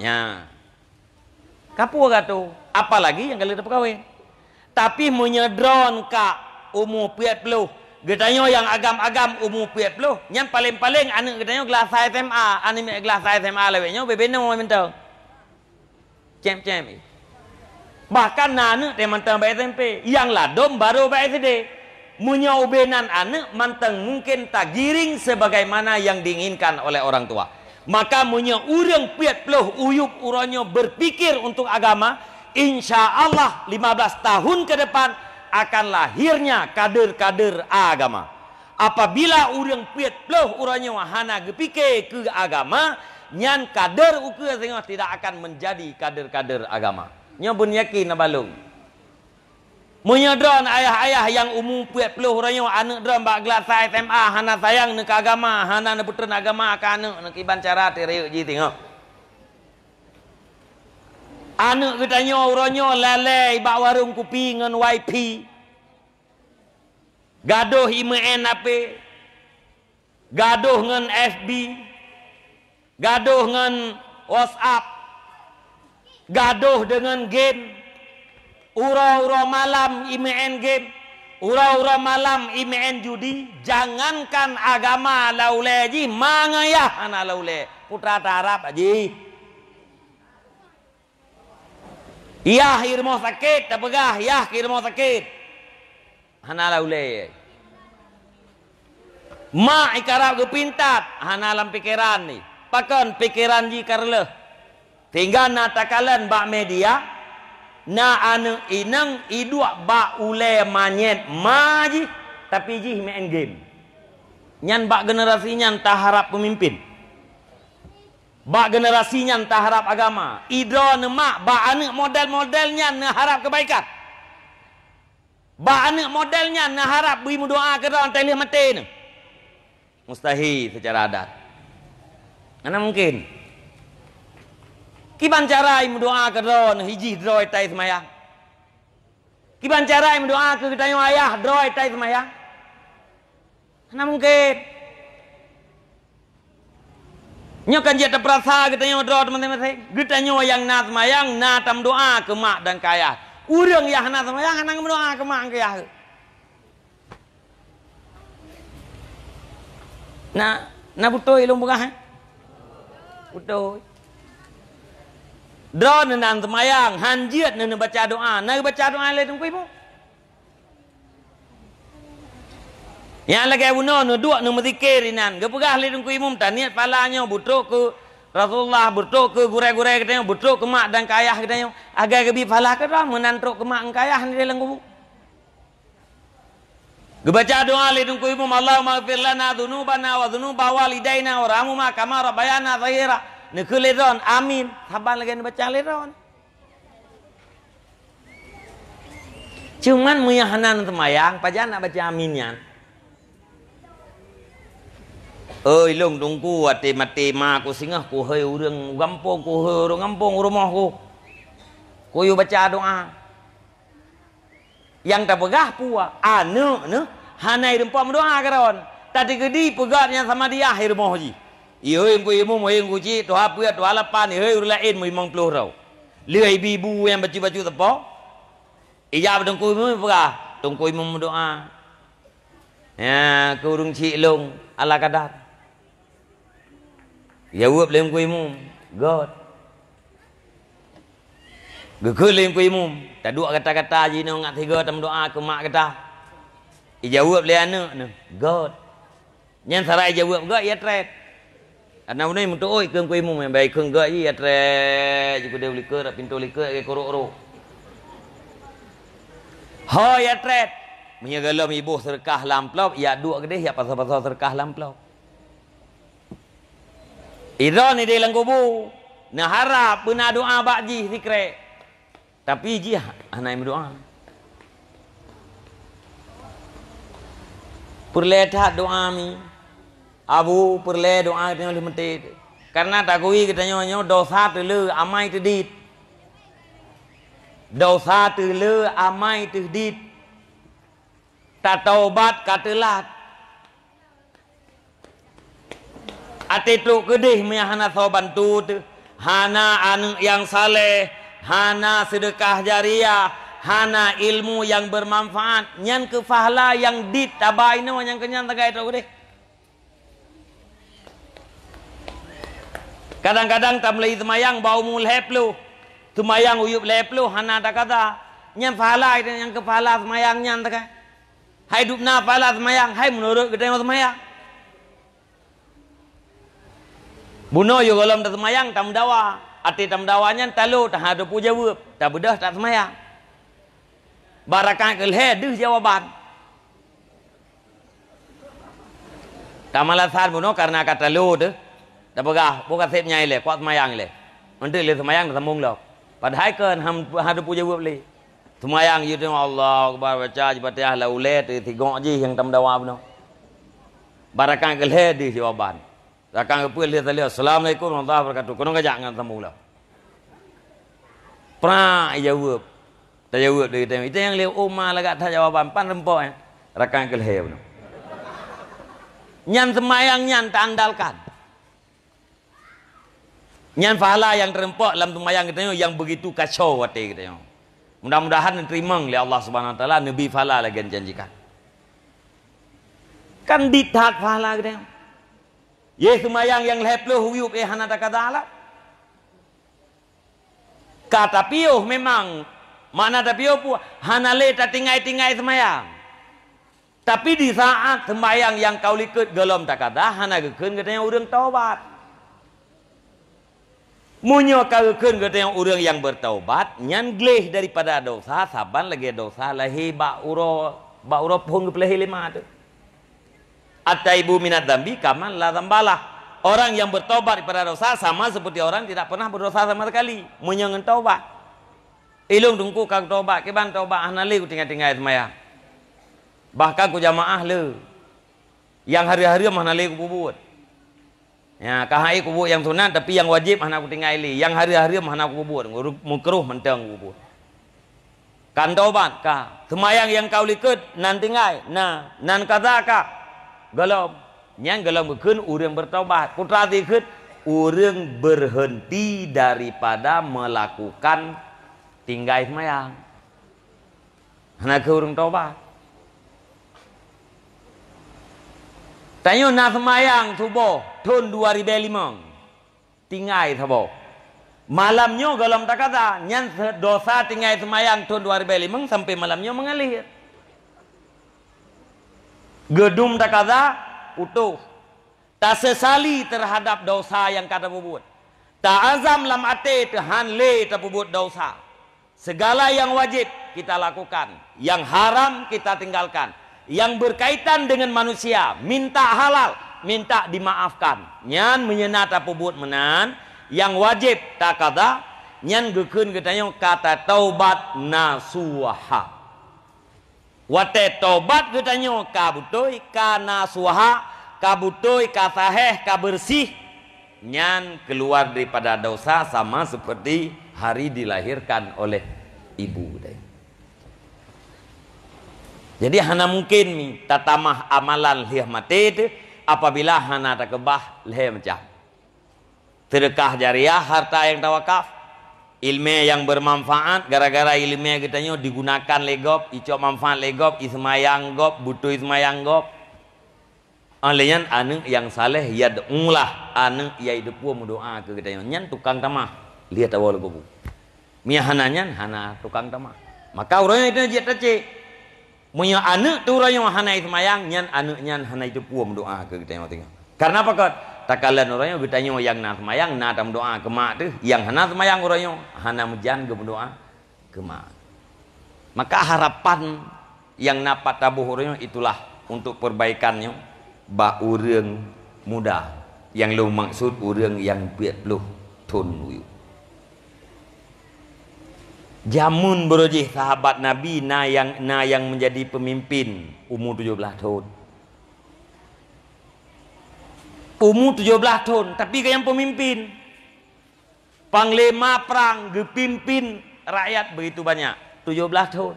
Nya. Ka puih gato, apalagi nyang ka lheueh tapeukawen. Tapi meunyoe droeneuh ka umu peuet ploh, geutanyoe nyang agam-agam umu peuet ploh, nyan paleng-paleng aneuk geutanyoe glah sa S M A, aneuk miet glah sa S M A lawét nyoe bebe noe mantong. Cém-cém. Bahkan na aneuk teuh mantong bak S M P, nyang ladom barô bak S D. Meunyoe ubé nan aneuk mantong mungken tagiring sebagaimana yang diinginkan oleh orang tua. Maka meunyoe ureuëng peuet ploh uyueb uroe nyoe berpikir untuk agama, insya Allah lima belas tahun ke depan akan lahirnya kader-kader agama. Apabila ureuëng peuet ploh uroe nyoe hana geupike keu agama, nyan kader ukeue singoh tidak akan menjadi kader-kader agama. Nyoe beun yakin na balong. Meunyoe droeneuh ayah-ayah nyang umu peuet ploh uroe nyoe aneuk droeneuh bak glah sa S M A hana sayang neuh keu agama, hana neupeutreun agama keu aneuk neuh kiban cara teurayek jih teungoh. Aneuk geutanyoe uroe nyoe lalée bak warong kupi ngon wifi. Gadoh imeu'en H P. Gadoh ngon F B. Gadoh ngon WhatsApp, gadoh deungon game, uroe-uroe malam imeu'en game, uroe-uroe malam imeu'en judi, jangankan agama laulée jih, ma ngon yah hana laulée, putra taharab jih. Yah i rumoh sakét, tapeugah, yah i rumoh sakét. Hana laulée. Mak ikarab geupintat, hana lam pikeran ni. Pakon pikeran jih ka reuloh. Sehingga na takalon bak media, na aneuk inong iduek bak ulée manyét ma jih, tapi jih main game. Nyan bak generasi nyan taharab pemimpin. Bak generasi nyan taharab agama. Idroe neumak bak aneuk model-model nyan neuharab kebaikan. Bak aneuk model nyan na harab bri meudoa keu droe teuh lheueh maté nyoe? Mustahil secara adat. Hana mungkin. Kiban cara meudoa keu droe nyoe, ijih droe tai seumayang? Kiban cara meudoa keu geutanyoe ayah droe tai seumayang? Hana mungkin. Nyoe kan jeuet tapeurasa geutanyoe droe teuh maséng-maséng. Geutanyoe nyang na seumayang, na tameudoa keu mak dan keu ayah. Ureuëng nyang hana seumayang, hana meudoa keu mak keu ayah. Na, na beutôi lôn peugah, eh? Beutôi. Droeneuh na seumayang, han jeuet neuh neubaca doa. Na geubaca doa lé Teungku Imum? Nyang lagée bunoe neuduek neumeuzikir inan. Geupeugah lé Teungku Imum, taniet pahala nyoe beutrok keu Rasulullah, beutrok keu gurée-gurée geutanyoe, beutrok keu mak dan keu ayah geutanyoe. Agai geubi pahala keu droe meunan trok keu mak keu ayah di dalam kubu. Geubaca doa lé Teungku Imum, "Allahumma ighfir lana dzunubana wa dzunuba walidaina warhamhuma kama rabbayana shaghira." Neukheun lé droe, "Amin." Saban lagée neubaca lé droe. Cuman meunyo hana seumayang, pajan nak baca amin nyan? Oi, lôn Teungku, watée maté ma ku singoh, ku hôi ureuëng gampông, ku hôi ureuëng gampông u rumoh ku. Ku yue baca doa. Nyang tapeugah peue? Aneuk neuh hana ireumpok meudoa keu droe. Tadi keudi peugah nyang sama dia i rumoh jih. Ihôi Teungku Imum, ihôi Teungku Chik, tuha peuet, tuha lapan, ihôi ureuëng laén meulimong ploh droe. Lheueh ibi-ibu nyang bacut-bacut teupok. Ijak bak Teungku Imum peugah, "Teungku Imum meudoa, ya, keu ureuëng chik lôn ala kadar." Ijaweueb lé Teungku Imum, "Göt." Geukheun lé Teungku Imum, taduek gata-gata jinoe ngat sigoe tameudoa keu mak gata. Ijaweueb lé aneuk neuh, "Göt." Nyan sira ijaweueb göt, ya treb. Aneuk neuh meutuôt keu Teungku Imum, nyang bai kheun göt jih, ya treb, jikeudeh likot, rot pintoe likot, lagée kurok-rok. Ho, ya treb. Meunyoe gohlom iboh seudeukah lam amplop, ya duek keudeh, ya pasoe-pasoe seudeukah lam amplop. Idroe nideh lam kubu, neuharab beuna doa bak jih sikrek. Tapi jih hana meudoa. Peureulée that doa mi. Abu, peureulée doa geutanyoe lheueh maté. Karena takui geutanyoe nyoe dosa teuleu amai teudit. Dosa teuleu amai teudit. Tataubat ka teulat. Até trok keudeh meunyo hana soe bantu teuh, hana aneuk nyang saleh, hana seudeukah jariah, hana ilmu nyang beumanfaat, nyan keuh pahala nyang dit taba inoe nyang keunyan sagai trok keudeh. Kadang-kadang tameulai seumayang bak umu lhée ploh, seumayang u yueb lhée ploh hana takada, nyan pahala nyang keuh pahala seumayang nyan sagai. Hai dubna pahala seumayang, hai meunurot geutanyoe seumayang. Bunoe yôh gohlom taseumayang tameudawa. Até tameudawa nyan talo, taha teupeue jaweueb, tabeudôh taseumayang. Bak rakaat keulhée deuh jawaban. Tamalasan bunoe kareuna ka talo teuh. Tapeugah, "Boh ka seb nyan ilée, kuat seumayang ilée." Meuntreuk lé seumayang tasambong lom. Padahai kon han, han teupeue jaweueb lé. Seumayang jih teungoh Allahu Akbar, baca jih Fatihah lam ulée teuh, sigok jih nyang tameudawa bunoe. Bak rakaat keulhée deuh jawaban. Rakaat keupeuet lheueh talheueh, "Assalamualaikum warahmatullahi wabarakatuh." Keunoe kajak ngon sambong lom. Prak ijaweueb. Tajaweueb lé geutanyoe. Ita nyang lé oma lagak that jawaban, pan reumpok, eh. Rakaat keulhée bunoe. Nyan seumayang nyan taandalkan. Nyan pahala nyang teureumpok lam seumayang geutanyoe nyang beugitu kacau watée geutanyoe. Mudah-mudahan neuteurimong lé Allah Subhanahu Wa Taala, neubi pahala lagée janjikan. Kan dit that pahala geutanyoe. Yeh seumayang nyang lhée ploh u yueb, eh, hana takada lah. Ka tapiôh memang, makna tapiôh peue? Hana lé tatinggai-tinggai seumayang. Tapi di saat seumayang nyang ka u likot gohlom takada, hana geukheun geutanyoe ureuëng taubat. Meunyoe ka geukheun geutanyoe ureuëng nyang beutaubat, nyan gleh daripada dosa, saban lagée dosa lahé bak uroe, bak uroe phon geupeulahé lé ma teuh. At-taibu minadz-dzambi kaman la dzambalah. Orang yang bertobat daripada dosa sama seperti orang tidak pernah berdosa sama sekali. Meunyoe ngon taubat. Ilôn teungku ka taubat, kiban taubat hana lé kutinggai-tinggai seumayang. Bahkan keu jamaah le. Nyang hareuem-hareuem hana lé kupeubuet. Ya, ka hai kupeubuet nyang sunat, tapi nyang wajéb hana kutinggai lé. Nyang hareuem-hareuem hana kupeubuet, mukruh mantong kupeubuet. Kan taubat ka. Seumayang nyang ka u likot nan tinggai, na, nan kaza ka. Gohlom. Nyan gohlom geukheun ureuëng beurtaubat. Peue teuma jikheun? Ureuëng berhenti daripada melakukan tinggai seumayang. Hana keu ureuëng taubat. Tanyoe na seumayang suboh thon dua ribèe limong. Tinggai saboh. Malam nyoe gohlom takaza, nyan se-, dosa tinggai seumayang thon dua ribèe limong sampai malam nyoe meungalir. Geudum takaza, utoh. Tasesali terhadap dosa nyang ka tapeubuet. Taazam lam até teuh han lé tapeubuet dosa. Segala yang wajib kita lakukan, yang haram kita tinggalkan. Yang berkaitan dengan manusia, minta halal, minta dimaafkan. Nyan meunyoe na tapeubuet meunan, yang wajib takada, nyan geukheun geutanyoe ka tataubat nasuha. Watée tobat geutanyoe ka beutôi, ka nasuha, ka beutôi, ka saheh, ka beureuséh, nyan keuluar daripada dosa sama seperti hari dilahirkan oleh ibu tadi. Jadi hana mungkin mi tatamah amalan lheueh maté teuh apabila hana takeubah lhée macam. Sedekah jariah, harta nyang tawakaf, ileumé nyang bermanfaat, gara-gara ileumé geutanyoe digunakan lé gob, icok manfaat lé gob, iseumayang gob, beutôi seumayang gob. Óh lheueh nyan aneuëk nyang saleh, yad'ulah, aneuëk nyang jiteupeue meudoá keu geutanyoe, nyan tukang tamah, lheueh tawoe lé kubu. Meunyo hana nyan, hana tukang tamah. Maka uroe nyoe jeuet tacék. Meunyoe aneuëk teuh uroe nyoe hana seumayang, nyan aneuëk nyan hana jiteupeue meudoá keu geutanyoe singoh. Kareuna pakon? Takalon uroe nyoe geutanyoe nyang na seumayang na tameudoá keu mak teuh, nyang hana seumayang uroe nyoe hana meujan geumeudoá keu mak. Maka harapan nyang na pat taboh uroe nyoe itulah untuk perbaikan nyoe bak ureuëng muda. Nyang lôn maksud ureuëng nyang peuet ploh thon uyu. Jameun beurojih sahabat Nabi na nyang, na nyang menjadi pemimpin umu tujoh blaih thon. Umu tujoh blaih thon, tapi ka nyang pemimpin. Panglima prang geupimpin rakyat begitu banyak, tujoh blaih thon.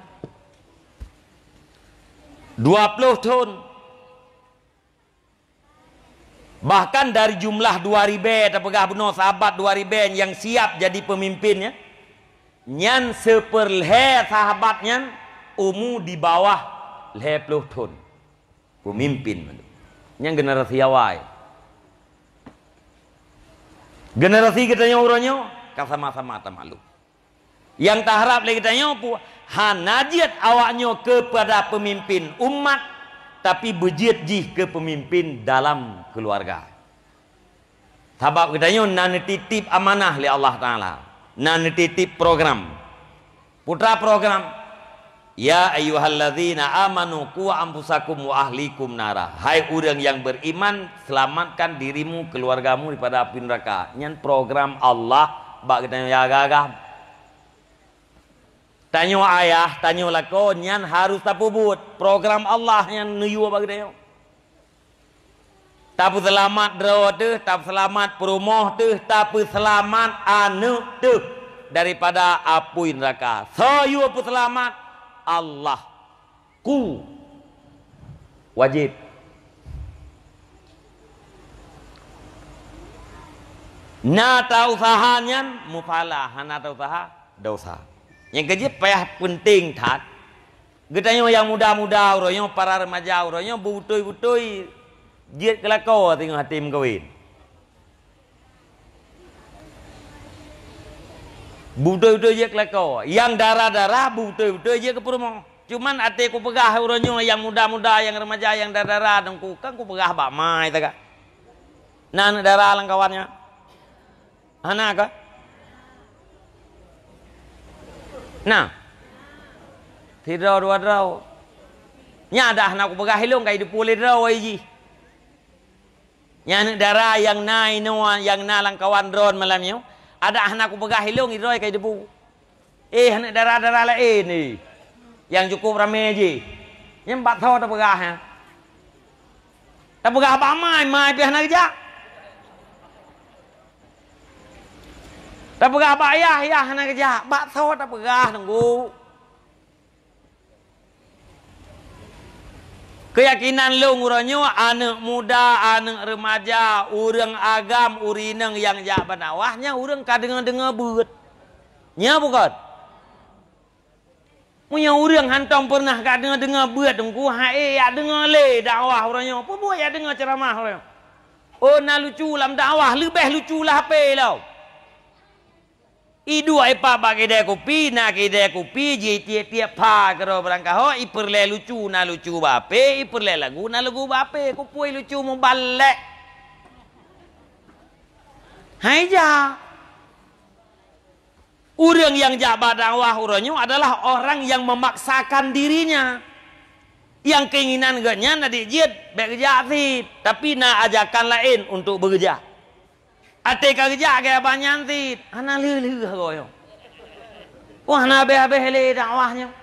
Dua ploh thon. Bahkan dari jumlah dua ribée, tapeugah bunoe sahabat dua ribée nyang siap jadi pemimpin nyan, nyan seupeurlhée sahabat nyan umu di bawah lhée ploh thon. Pemimpin mandum. Nyan generasi awai. Generasi geutanyoe uroe nyoe ka sama-sama tamaklum. Nyang taharab lé geutanyoe pu-, hana jeuet awaknyoe keupada peumimpin umat, tapi beujeuet jih keu peumimpin dalam keuluwarga. Sabab geutanyoe na neutitip amanah lé Allah Taala, na neutitip program. Putra program, "Ya ayyuhallazina amanu qu anfusakum wa ahlikum nara." Hai ureuëng nyang beriman, selamatkan dirimu, keluargamu daripada api neraka. Nyan program Allah bak geutanyoe nyang agam-agam. Tanyoe ayah, tanyoe lakoe, nyan harus tapeubuet. Program Allah nyan neuyue bak geutanyoe. Tapeuseulamat droe teuh, tapeuseulamat peurumoh teuh, tapeuseulamat aneuëk teuh daripada apui neuraka. Soe yue peuseulamat? Allah. Ku. Wajéb. Na ta useuha nyan muphala, hana ta useuha dosa. Nyang keujeuet payah peunteng that, geutanyoe nyang muda-muda uroe nyoe, para remaja uroe nyoe, beutôi-beutôi jeuet keu lakoe singoh até meukawen. Beutôi-beutôi jeuet keu lakoe. Nyang dara-dara beutôi-beutôi jeuet keu peurumoh. Cuman até kupeugah uroe nyoe nyang muda-muda, nyang remaja, nyang dara-dara, dan ku, kan kupeugah bak mai taga. Na aneuëk dara lam kawan nyan? Hana ka? Na. Sidroe dua droe. Nyan dah hana kupeugah ilong ka ideupu lé droe jih. Nyan aneuëk dara nyang na inoe, nyang na lam kawan droe malam nyoe. Adak hana kupeugah ilong idroe ka ideupu. Eh, aneuëk dara-dara laén, eh. Nyang cukup ramé jih. Nyan bak tho tapeugah, ya. Tapeugah bak mai, mai pih hana geujak. Tapeugah bak yah, yah hana geujak. Bak tho tapeugah, Teungku. Keuyakinan lôn uroe nyoe, aneuëk muda, aneuëk remaja, ureuëng agam, ureuëng inong nyang jak bak dakwah, nyan ureuëng ka deungoe-deungoe beuet. Nyo bukon? Meunyoe ureuëng hántom peureunah ka deungoe-deungoe beuet, Teungku, hai jak deungoe lé dakwah uroe nyoe. Peue buet jak deungoe ceuramah uroe nyoe? Oh, na lucu lam dakwah, leubeh lucu lam H P lom. Iduek ipat bak keude kupi, na keude kupi, jitiep-tiep pha keudroe barangkaho, ipeureulée lucu na lucu bak H P, ipeureulée lagu na lagu bak H P, kupui lucu mubalek. Hai jak. Ureuëng nyang jak bak dakwah uroe nyoe adalah orang yang memaksakan dirinya. Nyang keinginan geuh nyan adak jeuet bék geujak cit, tapi na ajakan laén untuk beugeujak. Até ka geujak keu abah nyan cit, hana lheueh-lheueh goe nyoe. Wah, hana habéh-habéh lé dakwah nyoe.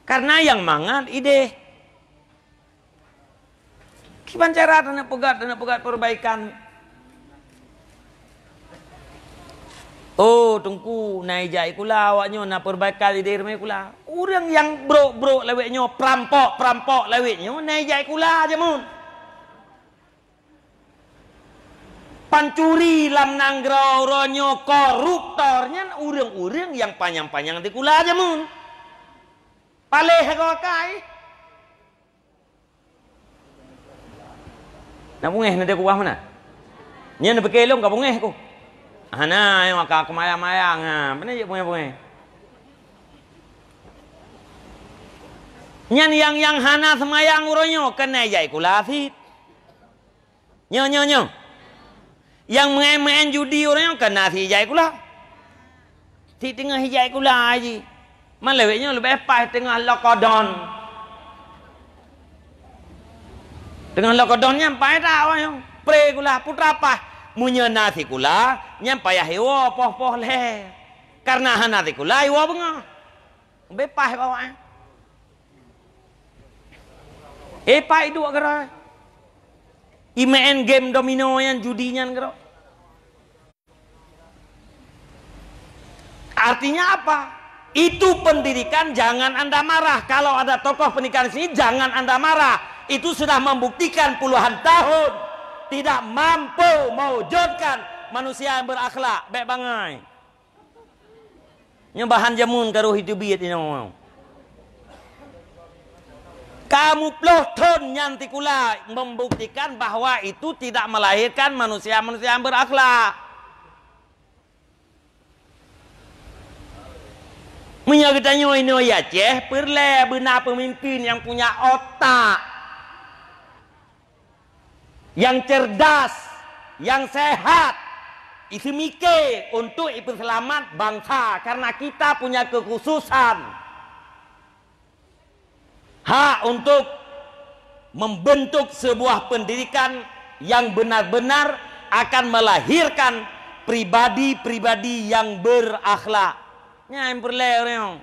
Karena nyang mangat idéh. Kiban cara taneuk peugah, taneuk peugah perbaikan. Oh, Teungku, na ijak sikula awak nyoe, na perbaikan idéh rumoh sikula. Ureuëng nyang brok-brok lawét nyoe, perampok-perampok lawét nyoe, na ijak sikula jameun. Pancuri lam nanggroe uroe nyoe, koruptor nyan ureuëng-ureuëng nyang panyang-panyang sikula jameun. Paléh goe kai. Na beungéh na di kubah meunan? Nyan na pike lôn ka beungéh ku. Hana, ayo ka kumayang-mayang, ha. Pane jeuet beungéh-beungéh. Nyan nyang, nyang hana seumayang uroe nyoe keuneuk jai sikula cit. Nyoe, nyoe, nyoe. Nyang meu'en-meu'en judi uroe nyoe keuneuk cit jai sikula. Cit teungoh jai sikula jih. Man lawét nyoe leubeh paih teungoh lokodon. Teungoh lokodon nyan paih that awak nyoe. Pre sikula putra paih. Meunyoe na sikula, nyan payah iwoe poh-poh lhée. Karena hana sikula iwoe beungoh. Leubeh paih bak awak nyan. Eh, paih iduek keudroe. Imeu'en game domino nyan, judi nyan keudroe. Artinya apa? Itu pendidikan, jangan Anda marah. Kalau ada tokoh pendidikan di sini, jangan Anda marah. Itu sudah membuktikan puluhan tahun tidak mampu mewujudkan manusia yang berakhlak. Bék bangai. Nyoe bahan jameun ka roh jiteubiet inoe. Ka muploh thon nyan sikula membuktikan bahwa itu tidak melahirkan manusia-manusia yang berakhlak. Meunyoe geutanyoe inoe Aceh, peureulée beuna peumimpin nyang punya otak, nyang cerdas, nyang sehat, iseumike untuk ipeuseulamat bansa, karena kita punya kekhususan. Hak untuk membentuk sebuah pendidikan yang benar-benar akan melahirkan pribadi-pribadi yang berakhlak. Nyan peureulée ureuëng.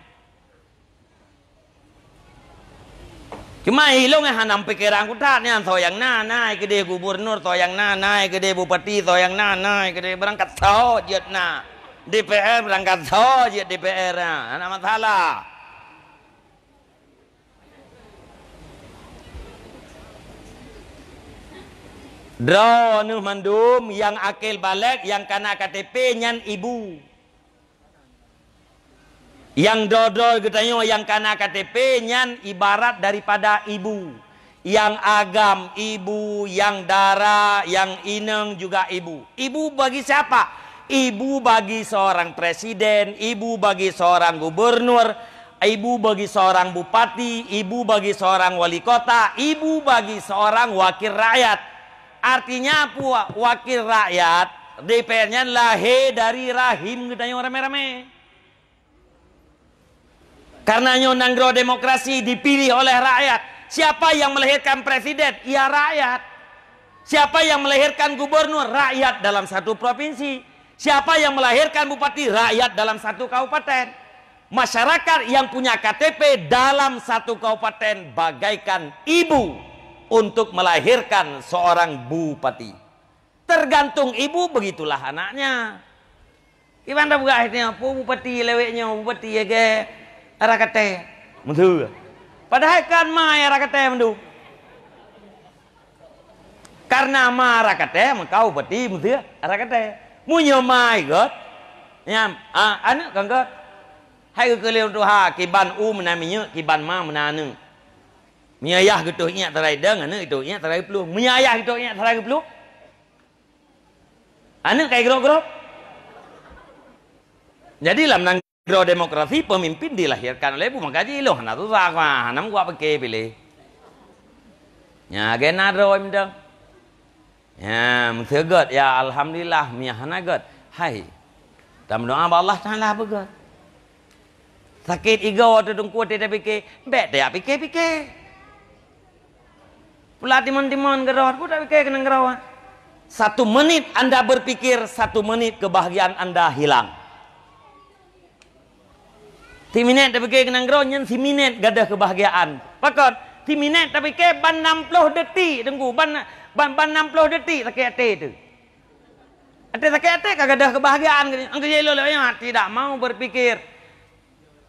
Cuma ilong hana pikiran kutat nyan, soe nyang na, na keudeh gubernur, soe nyang na, na keudeh bupati, soe nyang na, na keudeh beurangkat soe jeuet na. D P R beurangkat soe jeuet D P R na. Hana masalah. Droeneuh mandum nyang akhé balek nyang kana K T P nyan ibu. Nyang droe-droe geutanyoe nyang kana K T P nyan ibarat daripada ibu. Nyang agam ibu, nyang dara, nyang inong juga ibu. Ibu bagi siapa? Ibu bagi seorang presiden, ibu bagi seorang gubernur, ibu bagi seorang bupati, ibu bagi seorang wali kota, ibu bagi seorang wakil rakyat. Artinya apa? Wakil rakyat, D P R nyan lahé dari rahim geutanyoe ramé-ramé. Karena nyoe nanggroe demokrasi dipilih oleh rakyat. Siapa yang melahirkan presiden? Ya, rakyat. Siapa yang melahirkan gubernur? Rakyat dalam satu provinsi. Siapa yang melahirkan bupati? Rakyat dalam satu kabupaten. Masyarakat yang punya K T P dalam satu kabupaten bagaikan ibu untuk melahirkan seorang bupati. Tergantung ibu, begitulah anaknya. Kiban tapeugah nyoe, "Peue bupati lewat nyoe, bupati lagèe Arakate." Meusu. Padahai kan ma Arakate mandum. Karena ma Arakate, maka bupati meusu Arakate. Meunyoe ma i göt, nyan, a, aneuk kan göt. Hai geukheun lé ureueng tuha, kiban u meunan minyeuk, kiban ma meunan aneuk. Meunyoe ayah geutoh iék tarai deueng, aneuk geutoh iék tarai plueng. Meunyoe ayah geutoh iék tarai plueng, aneuk kai grok-grok. Jadi, lam nanggroe demokrasi, pemimpin dilahirkan oleh ibu. Maka jih ilong hana susah, hana meuguak pike piléh. Nya, gen na droe mantong. Ya, meusu göt, ya alhamdulillah, meunyoe hana göt. Hai. Tameudoa bak Allah Taala beugöt. Sakét igoe teuh teungku, watèe tapike, bèk tajak pike-pike. Pula timon-timon keudroe, peue tapike keunan keudroe. Satu menit Anda berpikir, satu menit kebahagiaan Anda hilang. Siminét tapike keunan keudroe, nyan siminét gadôh keubahgiaan. Pakon? Siminét tapike ban nam ploh detik, teungku, ban, ban, ban nam ploh detik sakét até teuh. Até sakét até ka gadôh keubahgiaan, angkeuh jai lôn lôn nyan tidak mau berpikir.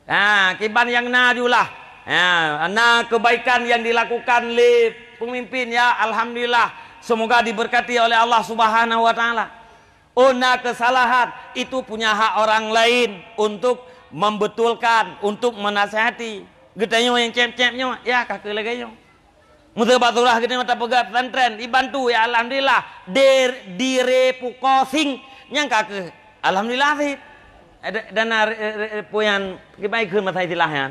Ha, kiban nyang na julah. Ha, na kebaikan yang dilakukan lé pemimpin, ya, alhamdulillah. Semoga diberkati oleh Allah Subhanahu wa Taala. Oh, na kesalahan, itu punya hak orang lain untuk membetulkan, untuk menasihati. Geutanyoe nyang cép-cép nyoe, ya, ka keuh lagèe nyoe. Meusu bak surah geutanyoe tapeugah pesantren, dibantu, ya, alhamdulillah. Di, di refocusing, nyang ka keuh, alhamdulillah cit. Ada dana re, re, re, puyan, kiban kheun masa istilah nyan.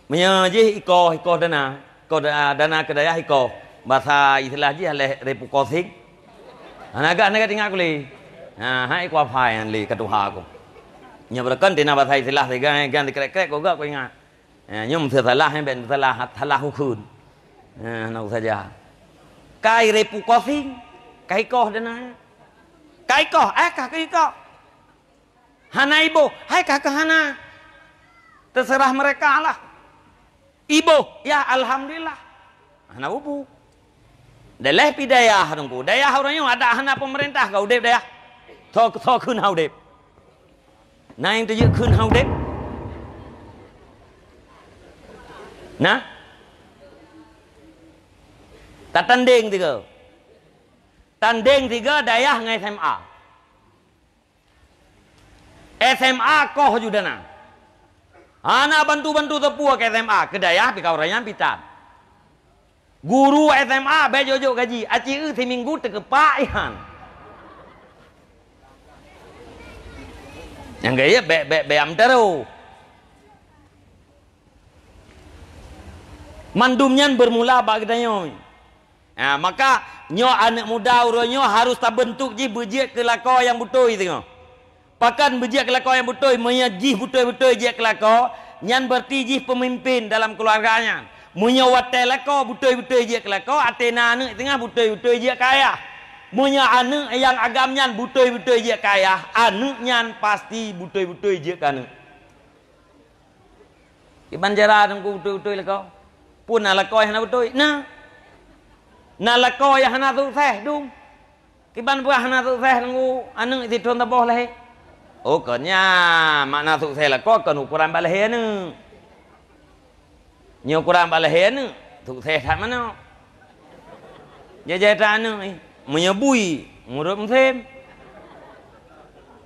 Meunyoe jih ikoh, ikoh dana, ikoh da-, dana keu dayah ikoh. Basa istilah jih lé refocusing. Hana gah, hana gah teuingat ku lé. Ha, hai ku hafai nyan lé ka tuha ku. Nyoe beureukan tina basa istilah siga, eh, gan dikrek-krek ku gak ku ingat. Eh, nyoe meusalah, eh, bèk meusalah, salah hukun. Eh, hana saja. Kai refocusing, kai koh dana. Kai koh, eh, ka kai koh. Hana iboh, hai ka keuh hana. Terserah mereka lah. Iboh, ya alhamdulillah. Hana bubu. Deleh pi dayah teungku. Dayah ureueng nyoe adak hana pemerintah ka udép dayah. Tho, tho kheun ha udép. Na nyang teujeuet kheun ha udép? Nah? Tatandeng tiga. Tandeng tiga dayah ngon S M A. S M A koh ju dana. Hana bantu-bantu teupue keu S M A, keu dayah pih ka ureueng nyan pih tan. Guru S M A bèk jok-jok gaji, aci eu siminggu teukeupak ihan. Nyang gaya bèk, bèk, bèk am taro. Mandum nyan bermula bak geutanyoe. Ha, maka nyoe aneuk muda uroe nyoe harus tabentuk jih beujeuet keu lakoe nyang beutôi singoh. Pakon beujeuet keu lakoe nyang beutôi, meunyoe jih beutôi-beutôi jeuet keu lakoe, nyan berarti jih peumimpén dalam keuluwarga nyan. Meunyoe watèe lakoe beutôi-beutôi jeuet keu lakoe, até na aneuk singoh beutôi-beutôi jeuet keu ayah. Meunyoe aneuk nyang agam nyan beutôi-beutôi jeuet keu ayah, aneuk nyan pasti beutôi-beutôi jeuet keu aneuk. Kiban cara teungku beutôi-beutôi lakoe? Peue na lakoe hana beutôi? Na. Na lakoe nyang hana sukses dum. Kiban peue hana sukses teungku aneuk sithon saboh lahé? Oh, kon nyan, makna sukses lakoe kon ukuran bak lahé aneuk. Nyoe ukuran bak lahé aneuk, sukses that meunoe. Jai-jai that aneuk, eh. Meunyoe bui, murot musém.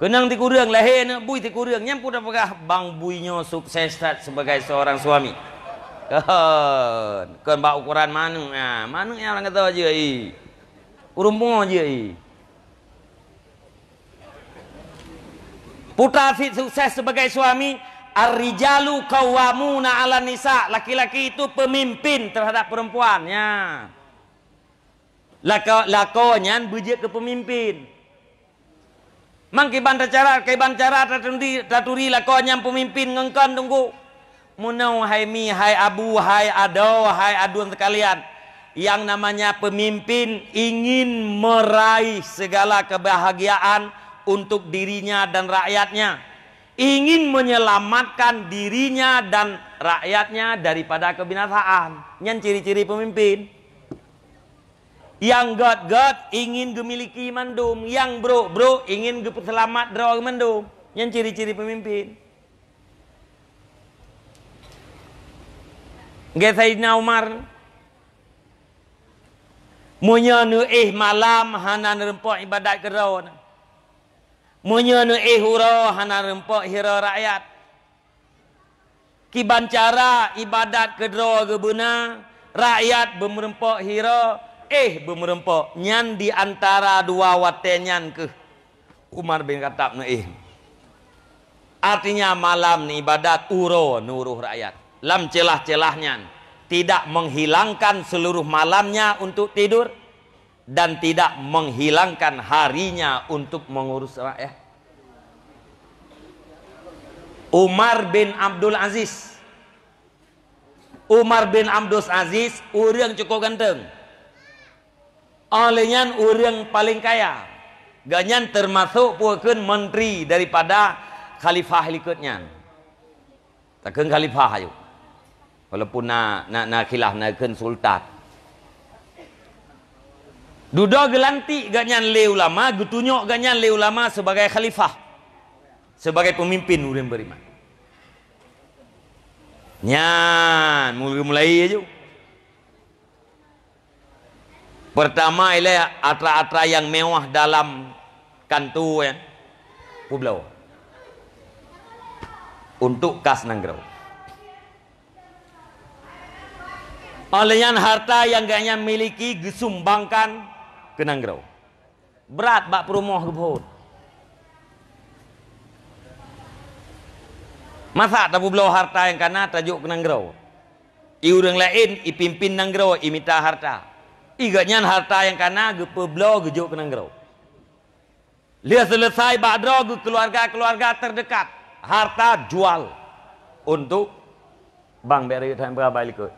Keunong sikureueng, lahé aneuk bui sikureueng. Nyan peue tapeugah, bang bui nyoe sukses that sebagai seorang suami. Kon, kon bak ukuran maneuk, ha, maneuk nyang ureueng kata jeuet, eh. Ureueng pungo jeuet, eh. Putra cit sukses sebagai suami, "Ar-rijalu qawwamuna 'alan nisa", laki-laki itu pemimpin terhadap perempuan. Nya. Lakoe, lakoe nyan beujeuet keu pemimpin. Mang kiban cara, kiban cara taturi, taturi lakoe nyan pemimpin ngon kon teungku. Meunoe hai mi, hai abu, hai adoe, hai aduen sekalian, yang namanya pemimpin ingin meraih segala kebahagiaan untuk dirinya dan rakyatnya. Ingin menyelamatkan dirinya dan rakyatnya daripada kebinasaan. Nyan ciri-ciri pemimpin. Nyang gét-gét ingin geumiliki mandum, nyang brok-brok ingin geupeuseulamat droe mandum. Nyan ciri-ciri pemimpin. Gét Saidina Umar, meunyoe neuéh malam hana neureumpok ibadat keudroe, meunyoe neuéh uroe hana neureumpok hiro rakyat. Kiban cara ibadat keudroe geubeuna, rakyat beumeureumpok hiro, éh beumeureumpok, nyan di antara dua watée nyan kheueh Umar bin Khattab neuéh. Artinya malam neuibadat, uroe neuuroh rakyat. Lam celah-celah nyan, tidak menghilangkan seluruh malamnya untuk tidur dan tidak menghilangkan harinya untuk mengurus rakyat. Umar bin Abdul Aziz. Umar bin Abdul Aziz ureuëng cukup ganteng. Óh lheueh nyan ureuëng paléng kaya. Gobnyan teumasok peue kheun menteri daripada khalifah likot nyan. Takheun khalifah ayue. Walaupun na, na, na khilaf na kheun sultan. Dudoe geulantik gobnyan lé ulama, geutunyok gobnyan lé ulama sebagai khalifah, sebagai pemimpin ureuëng beriman. Nyan, mulai-mulai aju. Pertama ilée atra-atra nyang mewah dalam kanto, ya, peubloe untuk kas nanggroe. Óh lheueh nyan harta nyang gobnyan miliki geusumbangkan keu nanggroe. Brat bak peurumoh geuphon. Masa tapeubloe harta nyang kana tajok keu nanggroe? I ureuëng laén ipimpin nanggroe imita harta. I gobnyan harta nyang kana geupeubloe geujok keu nanggroe. Lheueh seuleusai bak droe geukeuluwarga-keuluwarga teudekat, harta jual untuk bang beri that beuraba likot.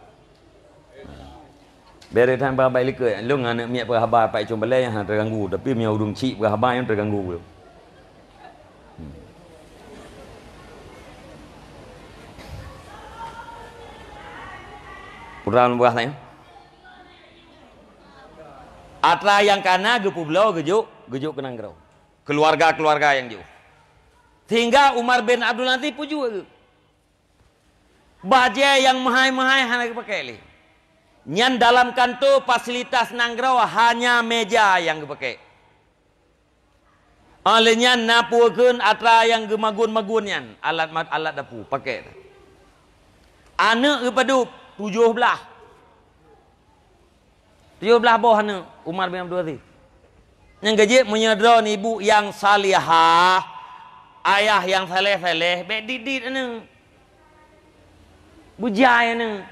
Beri that beuraba likot. Lôn aneuk miet peuraba Pak Icong Balai nyang hana teuganggu, tapi meunyoe ureuëng chik peuraba nyang teuganggu. Putra buah saya. Atra nyang kana geupeubloe geujok, geujok keu nanggroe. Keuluwarga-keuluwarga nyang jiôh. Sehingga Umar bin Abdul Aziz peujeuet geuh. Bajée nyang meuhai-meuhai hana geupakék lé. Nyan dalam kanto fasilitas nanggroe hanya meja nyang geupakék. Óh lheueh nyan na peue kheun atra nyang geumagun-magun nyan, alat ma-, alat dapu, pakék. Aneuk geupadub tujoh blaih. Tujoh blaih boh aneuk Umar bin Abdul Aziz. Nyang keujeuet meunyoe droeneuh ibu nyang salihah, ayah nyang saleh-saleh, bék dit-dit aneuk. Beujai aneuk.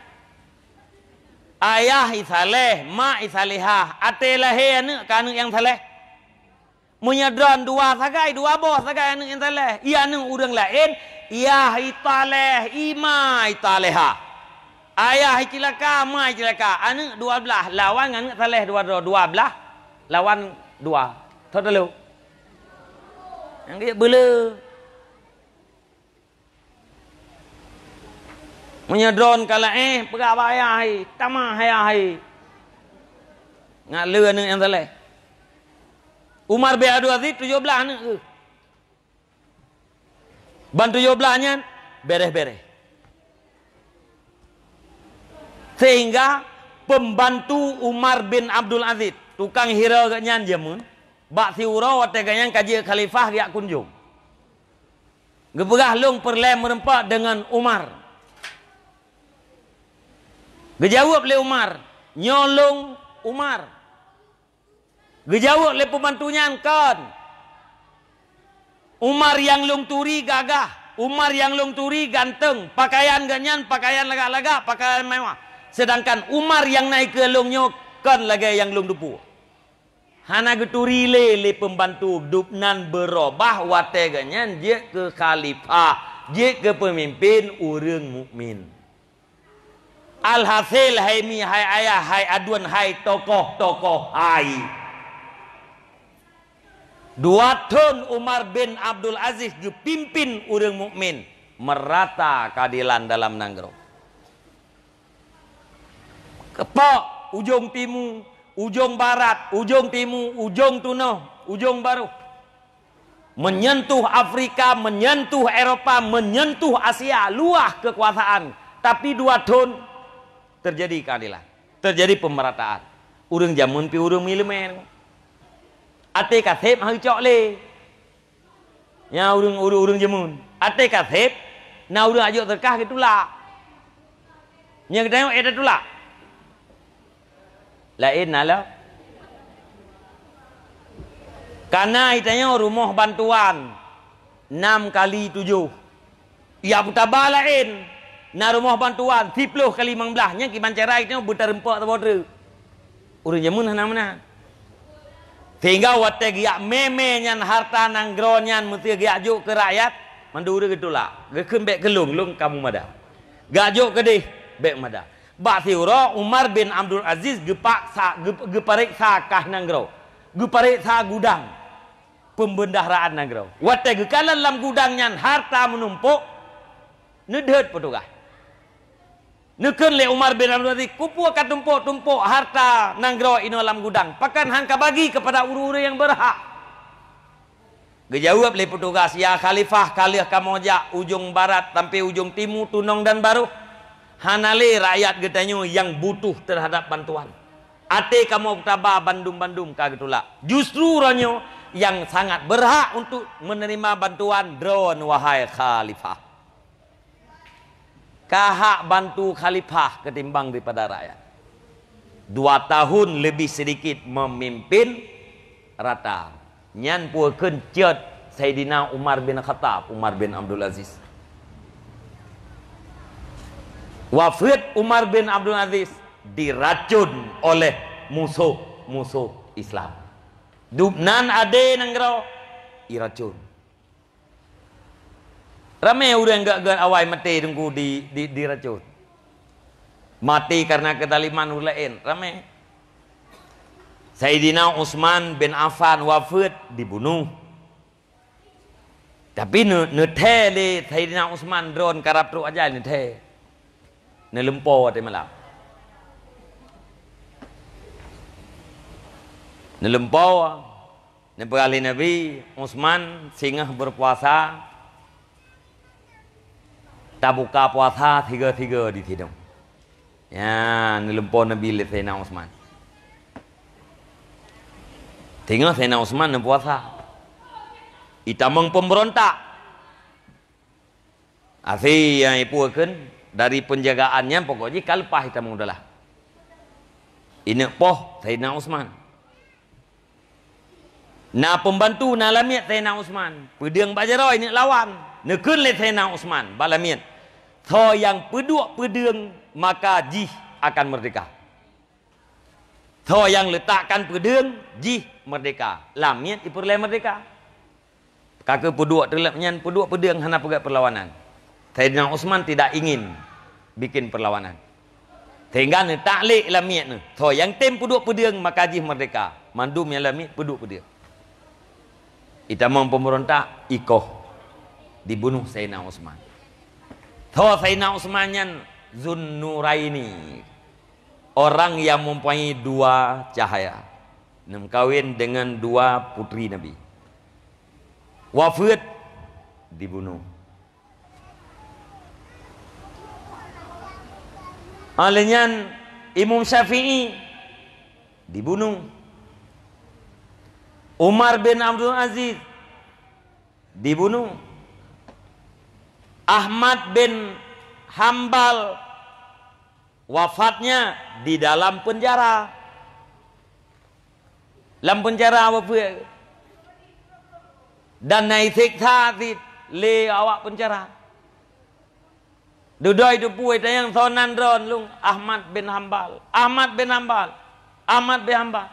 Ayah i saleh, mak i salihah, até lahé aneuk ka aneuk nyang saleh. Meunyoe droeneuh dua sagai, dua boh sagai aneuk nyang saleh, i aneuk ureuëng laén, yah i saleh, i ma i salehah. Ayah i cilaka, ma i cilaka, aneuk dua blaih, lawan ngon aneuk saleh dua droe, dua blaih lawan dua. Tho teulo. Nyang geujak beuleu. Meunyoe droeneuh ka laén, peugah bak ayah hai, tamah ayah hai. Ngat le aneuk nyang saleh. Umar bin Abdul Aziz tujoh blaih aneuk geuh. Ban tujoh blaih nyan bereh-bereh. Sehingga pembantu Umar bin Abdul Aziz, tukang hira gobnyan jameun, bak siuroe watée gobnyan ka jeuet khalifah geujak kunjong. Geupeugah lôn peureulée meureumpok deungon Umar. Geujaweueb lé Umar, "Nyoe lôn Umar." Geujaweueb lé peubantu nyan, "Kon. Umar nyang lôn turi gagah, Umar nyang lôn turi ganteng, pakaian gobnyan pakaian lagak-lagak, pakaian mewah. Seudangkan Umar nyang na dikeue lôn nyoe kon lagée nyang lôn teupeue." Hana geuturi lé, lé pembantu, dubnan beurubah watée gobnyan jeuet keu khalifah, jeuet keu peumimpén ureuëng mukmin. Alhasil, hai mi, hai ayah, hai aduen, hai tokoh-tokoh, hai. Dua thon Umar bin Abdul Aziz geupimpin ureuëng mukmin meurata keadilan dalam nanggroe. Kepok ujong timu, ujong barat, ujong timu, ujong tunoh, ujong baroh. Menyentuh Afrika, menyentuh Eropa, menyentuh Asia, luah kekuasaan. Tapi dua thon terjadi keadilan, terjadi pemerataan. Ureuëng jameun pi ureuëng miléumé. Até kaseb han geucok lé. Nya ureuëng, ureuëng, ureuëng jameun. Até kaseb, na ureuëng ajok teuka geutulak. Nyang geutanyoe ék tatulak. Laén na lom. Kana geutanyoe rumoh bantuan enam kali tujoh. Ya beutaba laén, na rumoh bantuan siplôh kali limong blaih, nyang kiban cara geutanyoe beutareumpok saboh treuk. Ureuëng jameun hana meunan. Sehingga watée geujak mé-mé nyan harta nanggroe nyan meusé geujak jok keu rakyat, mandum ureuëng geutulak. Geukheun bék keu lôn, lôn ka meumada. Geujak jok keudeh, bék meumada. Bak siuroe Umar bin Abdul Aziz geupaksa, geup-, geupareksa kah nanggroe, geupareksa gudang pembendaharaan nanggroe. Watée geukalon lam gudang nyan harta meunumpok, neudeuet petugas. Neukheun lé Umar bin Abdul Aziz, "Keupeue ka tumpok-tumpok harta nanggroe inoe lam gudang? Pakon han ka bagi keupada ureuëng-ureuëng nyang beurhak?" Geujaweueb lé petugas, "Ya Khalifah, ka lheueh kamoe jak ujong barat sampoe ujong timu, tunong dan baroh, hana lé rakyat geutanyoe nyang butuh teuhadab bantuan. Até kamoe beutaba bandum-bandum ka geutulak. Justru uroe nyoe nyang sangat beurhak untuk meuneurima bantuan droeneuh, wahai Khalifah." Ka hak bantu khalifah ketimbang daripada rakyat. Dua tahun lebih sedikit memimpin rata. Nyan peue kheun cot Saidina Umar bin Khattab, Umar bin Abdul Aziz. Wafeuet Umar bin Abdul Aziz diracun oleh musuh-musuh Islam. Dubnan adé nanggroe iracun. Ramé ureuëng gét-gét awai maté teungku di, di, diracun. Maté karena kezaliman ureuëng laén, ramé. Saidina Utsman bin Affan wafeuet, dibunuh. Tapi neu-, neuthée lé Saidina Utsman droeneuh karab trok ajai neuthée. Neulumpo watée malam. Neulumpo. Neupeugah lé Nabi, Utsman singoh beupuasa, tabuka puasa tiga-tiga di sinoe. Ya, neulumpo Nabi lé Saidina Utsman. Singoh Saidina Utsman neupuasa. Itamong pemberontak. Akhé nyang ipeue kheun dari penjagaan nyan pokok jih ka leupah itamong udahlah. Ineuk poh Saidina Utsman. Na pembantu na lamiet Saidina Utsman. Peudeueng bak jaroe ineuk lawan. Neukheun lé Saidina Utsman bak lamiet, "Soe nyang peuduek peudeueng maka jih akan merdeka." Soe nyang letakkan peudeueng jih merdeka. Lamiet ipeureulée merdeka. Ka keu peuduek teulap nyan, peuduek peudeueng hana peugét perlawanan. Saidina Utsman tidak ingin bikin perlawanan. Sehingga neutak lé lamiet nyoe. Soe nyang tem peuduek peudeueng maka jih merdeka. Mandum nyang lamiet peuduek peudeueng. Itamong pemberontak ikoh dibunuh Saidina Utsman. Soe Saidina Utsman nyan? Zunnuraini. Orang yang mempunyai dua cahaya, meukawen dengan dua putri Nabi. Wafeuet, dibunuh. Óh lheueh nyan Imam Syafi'i dibunuh. Umar bin Abdul Aziz dibunuh. Ahmad bin Hambal wafatnya di dalam penjara. Lam penjara wafeuet. Dan na iseksa cit lé awak penjara. Dudoe teupeue tanyong soe nan droeneuh, Ahmad bin Hambal. Ahmad bin Hambal. Ahmad bin Hambal.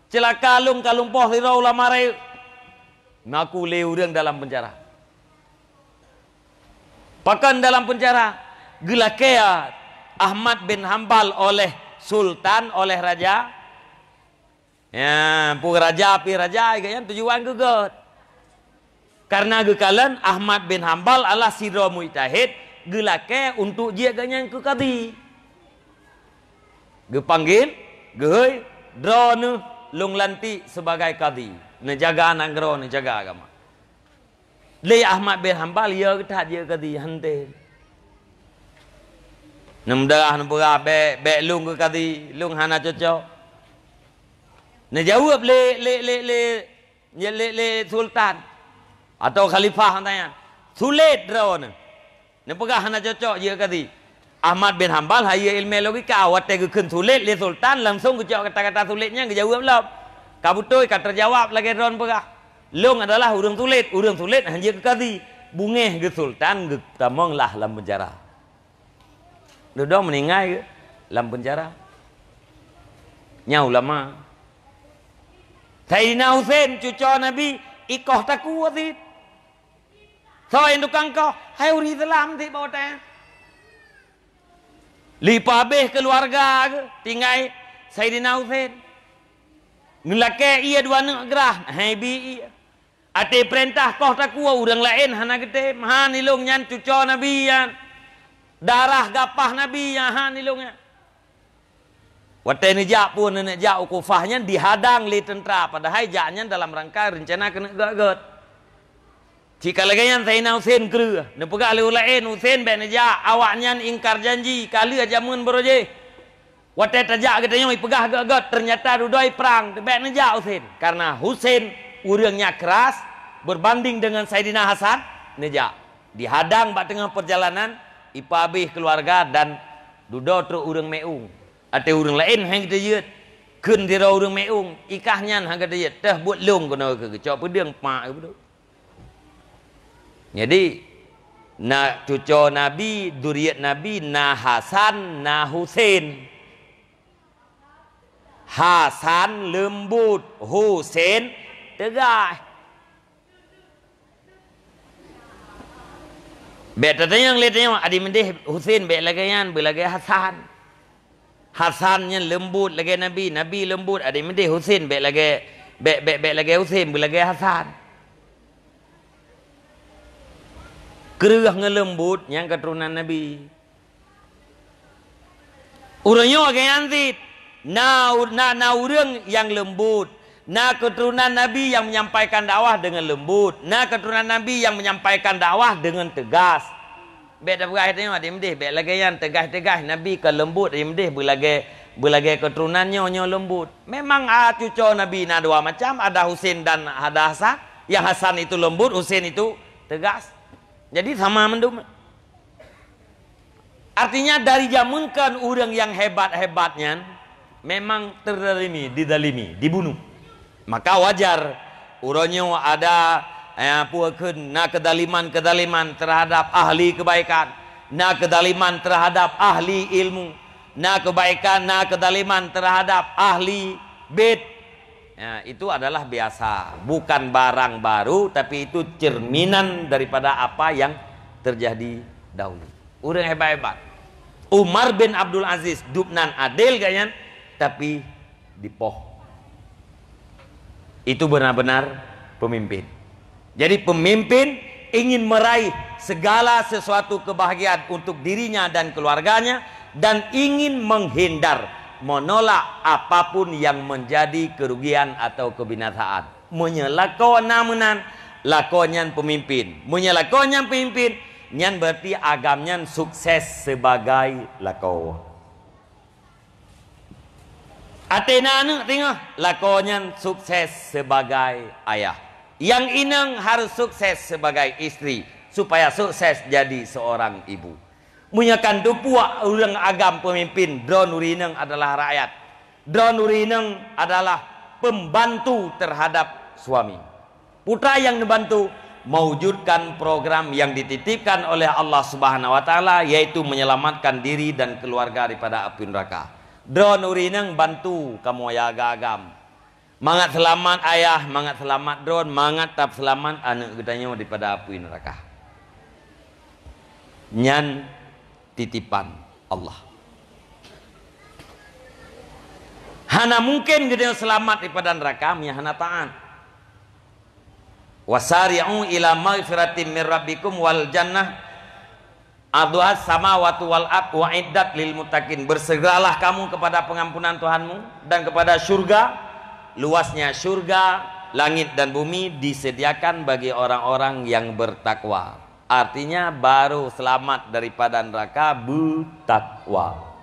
Ceulaka lôn ka lumpoh sidroe ulama rayeuk. Ngaku lé ureuëng dalam penjara. Pakon dalam penjara? Geulakée Ahmad bin Hambal oleh sultan, oleh raja, Ya, peue raja pih raja, gobnyan tujuan geugot. Karena geukalon Ahmad bin Hambal adalah sidroe mujtahid, geulakée untuk jeuet gobnyan keu kadi. Geupanggil, geuhôi, "Droeneuh lôn lantik sebagai kadi, neujaga nanggroe, neujaga agama." Lé Ahmad bin Hambal, "Yo," geuthat jeuet kadi, "hana tem." Neumeudarah neupeugah, "Bék, bék lôn keu kadi, lôn hana cocok." Neujaweueb lé, lé, lé, lé, lé, lé sultan atau khalifah, tanya, "Sulet droeneuh." Neupeugah hana cocok jeuet kadi. Ahmad bin Hambal hayeue ileumé logika, watée geukheun sulet lé sultan, langsung geucok kata-kata sulet nyan geujaweueb lom. Ka beutôi, ka teujawab lagée droen peugah. Lôn adalah ureuëng sulet, ureuëng sulet hana jeuet keu kadi. Beungéh geuh sultan geutamong lah lam peunjara. Dudoe meuninggai geuh lam peunjara. Nyan ulama. Saidina Husen, cucoe Nabi, ikoh takue cit. Soe nyang tukang koh? Hai ureuëng Islam cit bak watée nyan. Lé peuhabéh keuluwarga geuh tinggai Saidina Husen. Neulakée ié dua neuk grah, hai bi ié. Até peurintah koh takue, ureuëng laén hana geutem. Han ilong nyan cucoe Nabi nyan. Darah gapah Nabi nyan, han ilong nyan. Watée neujak pun, neujak u Kufah nyan dihadang lé teuntra, padahai jak nyan dalam rangka reuncana keuneuk gét-gét. Cit ka lagée nyan Saidina Husen kreueh, neupeugah lé ureuëng laén, "Husen bék neujak." Awaknyan ingkar janji, ka lheueh jameun barô jih. Watée tajak geutanyoe ipeugah gét-gét, teunyata dudoe prang, bék neujak Husen. Karena Husen ureuëng nyang keras berbanding dengan Saidina Hasan, neujak. Dihadang bak teungoh peurjalanan, ipeuhabéh keuluwarga dan dudoe trok ureuëng meu'ueng. Até ureuëng laén hai geuteujeut, kheun sidroe ureuëng meu'ueng, ikah nyan han geuteujeut, teuh buet lông keunoe keu geucok peudeueng mak geuh. Jadi, na cucoe Nabi, duriyat Nabi, na Hasan, na Husen. Hasan leumbot, Husen teugaih. Bék tatanyong lé tanyoe, adik meudeh Husen bék lagée nyan, beulagée Hasan. Hasan nyan leumbot lagée Nabi, Nabi leumbot, adik meudeh Husen bék lagée, bék, bék, bék lagée Husen, beulagée Hasan. Kreueh ngon leumbot nyang keuturonan Nabi. Uroe nyoe lagée nyan cit, na, na, na ureuëng nyang leumbot, na keuturonan Nabi nyang menyampaikan dakwah deungon leumbot, na keuturonan Nabi nyang menyampaikan dakwah deungon teugas. Bék tapeugah tanyoe adik meudeh, bék lagée nyan teugas-teugas, Nabi ka leumbot, adik meudeh beulagée, beulagée keuturonan nyoe, nyoe leumbot. Memang a cucoe Nabi na dua macam, ada Husen dan ada Hasan. Yang Hasan itu lembut, Husen itu tegas. Jadi sama mendum. Artinya, dari jameun kan ureuëng nyang hebat-hebat nyan memang terzalimi, dizalimi, dibunuh. Maka wajar uroe nyoe ada, eh, peue kheun, na keuzaliman-keuzaliman terhadap ahli kebaikan, na keuzaliman terhadap ahli ilmu, na kebaikan, na keuzaliman terhadap ahli bait. Ya, itu adalah biasa, bukan barang baru, tapi itu cerminan daripada apa yang terjadi dahulu. Ureuëng hebat-hebat. Umar bin Abdul Aziz, dubnan adil gobnyan, tapi dipoh. Itu benar-benar pemimpin. Jadi, pemimpin ingin meraih segala sesuatu kebahagiaan untuk dirinya dan keluarganya, dan ingin menghindar, menolak apapun yang menjadi kerugian atau kebinasaan. Meunyoe lakoe na meunan, lakoe nyan pemimpin. Meunyoe lakoe nyan pemimpin, nyan berarti agam nyan sukses sebagai lakoe. Até na aneuëk teungoh, lakoe nyan sukses sebagai ayah. Nyang inong harus sukses sebagai istri, supaya sukses jadi seorang ibu. Meunyoe kan teupeue ureuëng agam pemimpin, droe ureuëng inong adalah rakyat. Droe ureuëng inong adalah pembantu terhadap suami. Putra nyang neubantu mewujudkan program yang dititipkan oleh Allah Subhanahu wa Taala, yaitu menyelamatkan diri dan keluarga daripada api neraka. Droe ureuëng inong bantu kamoe nyang agam. Mangat seulamat ayah, mangat seulamat droe, mangat teuseulamat aneuëk geutanyoe daripada api neraka. Nyan titipan Allah. Hana mungken geutanyoe seulamat daripada neuraka meunyo hana taat. "Wasari'u ila maghfiratim mir rabbikum wal jannah arduhas samawati wal ard uiddat lil muttaqin." Bersegeralah kamu kepada pengampunan Tuhanmu dan kepada syurga. Luasnya syurga, langit dan bumi disediakan bagi orang-orang yang bertakwa. Artinya, baru selamat daripada neraka, bertakwa.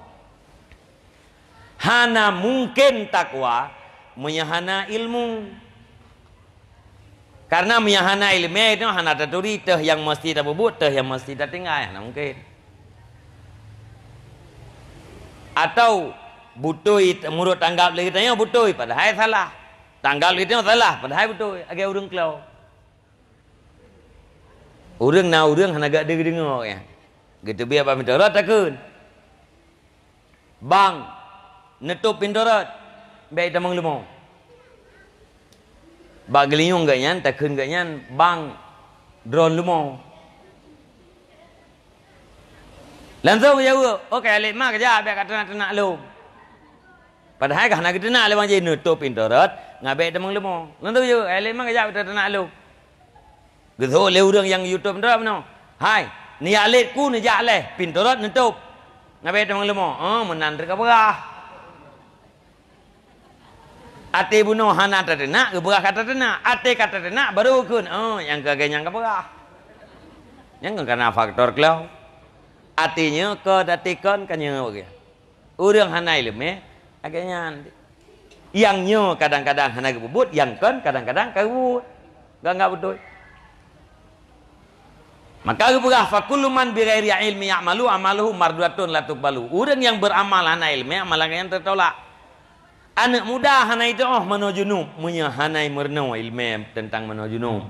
Hana mungken takwa meunyo hana ilmu. Karena meunyo hana ileumé, nyoe hana taturi teuh nyang meusti tapeubuet, teuh nyang meusti tatinggai, hana mungken. Atau beutôi meunurot tanggap lé geutanyoe beutôi, padahai salah. Tanggap lé geutanyoe salah, padahai beutôi. Lagèe ureueng klo. Ureueng na ureueng hana geudeungoe, ya. Geuteubiet bak pintoe rot takheun. Bang, neutôp pintoe rot, bèk tamong leumo. Bak geulinyueng geuh nyan, takheun geuh nyan, bang, droen leumo. Langsong geujaweueb, "Oke, Alik, ma keujak, bèk kateunak-teunak lôn." Padahai ka hana geuteunak lé bang jih, neutôp pintoe rot, ngon bèk tamong leumo. Langsong geujaweueb, "Alik, ma keujak, bèk kateunak lôn." Geuseuôt lé ureueng nyang neutôp pintoe rot bunoe, "Hai, neujak lét ku neujak lé, pintoe rot neutôp. Ngon bèk tamong leumo." Oh, meunan rot ka peugah. Até bunoe hana tateunak, geupeugah ka tateunak. Até ka tateunak, baru geukheun, "Oh, nyang ka lagèe nyan ka peugah." Nyan kon kana faktor klo. Até nyoe kon, até kon ka nyoe. Ureueng hana ileumé, lagèe nyan. Nyang nyoe kadang-kadang hana geupeubuet, nyang kon kadang-kadang ka geubuet. Geuanggap beutôi. Maka geupeugah, "Fa kullu man bighairi ilmi ya'malu amaluhu mardudatun la tuqbalu." Ureueng nyang beuramal hana ileumé, amalan geuh nyan teutolak. Aneuk muda hana jitu'oh manoe junub, meunyo hana meureunoe ileumé teuntang manoe junub.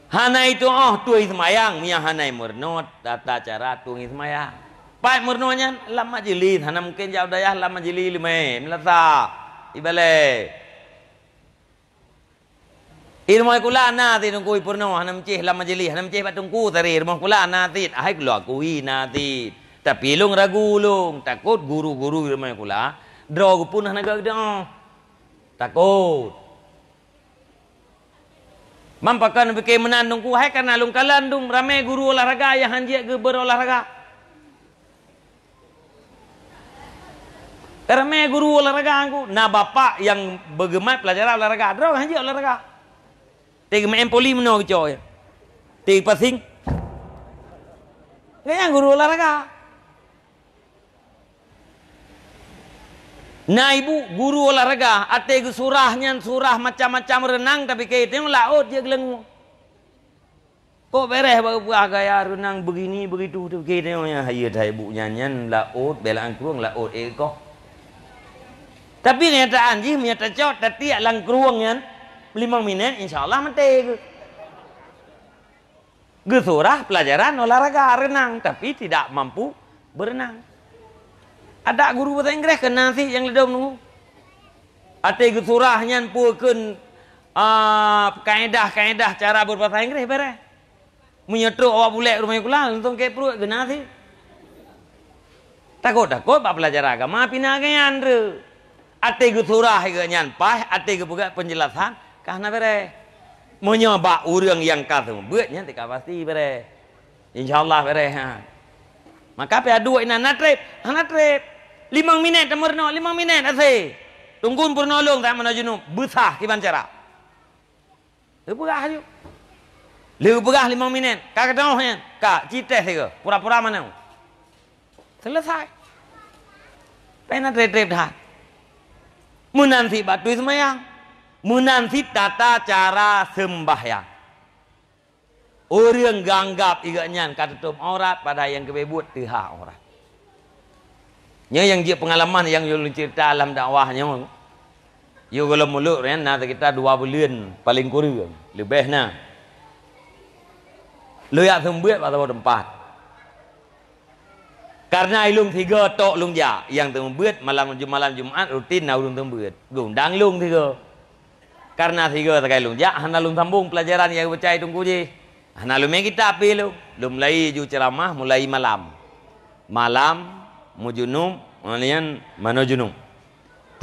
Hana jitu'oh tueng seumayang, meunyo hana meureunoe tata cara tueng seumayang. Pat meureunoe nyan? Lam majeulis, hana mungken jak u dayah lam majeulis ileumé, meulasa, ibalèe. I rumoh sikula na cit teungku, i peurunoe hana meucéh lam majeulis, hana meucéh bak teungku tadi, i rumoh sikula na cit, hai keu lôn akui na cit. Tapi lôn ragu lôn, takot guru-guru i rumoh sikula droe geupeue hana geudoh. Takot. Man pakon pike meunan teungku, hai kareuna lôn kalon dum ramé guru olahraga nyang han jeuet geubeurolahraga. Ramé guru olahraga teungku, na bapak nyang beugeumat peulajaran olahraga, droe han jeuet olahraga. Teuh geumeu'en poli meunoe geucok, teuh passing. Gobnyan guru olahraga. Na ibu guru olahraga, até geusurah nyan surah macam-macam reunang, tapike teungoh laôt jeuet geuleungue. Kok beureh bak geupeugah gaya reunang begini begitu, tapike teungoh nyan, hai that ibu nyan, nyan laôt, bèk lam krueng laôt ék koh. Tapi kenyataan jih, meunyo tacok tatiek lam krueng nyan limong minèt, insya Allah maté geuh. Geusurah pelajaran olahraga reunang, tapi tidak mampu berenang. Adak guru bahasa Inggréh keu na cit nyang ladôm nunggu. Até geusurah nyan peue kheun, a, kaedah-kaedah cara beubahasa Inggréh beureh. Meunyoe trok awak bulèk rumoh sikula, langsung keu pruet geuh na cit. Takot-takot bak peulajaran agama pih na geuh nyan re. Até geusurah geuh nyan paih, até geupeugah peunjeulasan ka hana beureh. Meunyoe bak ureueng nyang ka seumeubeuet nyan teuka pasti beureh. Insya Allah beureh, ha. Maka pih aduek inan na trép, hana trép. Limong minèt tameurunoe, limong minèt asé. Tunggu peurunoe lôn, tak meunoe junub, beusah kiban cara. Geupeugah laju. Lheueh geupeugah limong minèt, ka keudroe nyan, ka, ci teh sigoe, pura-pura manoe. Selesai. Pena trép-trép that. Meunan cit bak tui seumayang. Meunan cit tata cara seumbahyang. Ureueng geuanggap gobnyan ka tutôp aurat, padahai nyang geubri buet teuhah aurat. Nyoe nyang jeuet peungalaman nyang ulôn ceurita lam dakwah nyoe. Yôh gohlom mulod nyan na seukita dua buleuen paleng kureueng, leubeh na. Lôn jak seumeubeuet bak saboh teumpat. Kareuna ilôn sigoe tok lôn jak, nyang seumeubeuet malam Ju-, malam Jumat rutin na ureueng seumeubeuet. Geuundang lôn sigoe. Kareuna sigoe sagai lôn jak, hana lôn sambong peulajaran nyang geupeucaya teungku jih. Hana lôn mè kitab pih lôn. Lôn mulai ju ceuramah mulai malam. Malam, meujunub, ngon nyan manoe junub.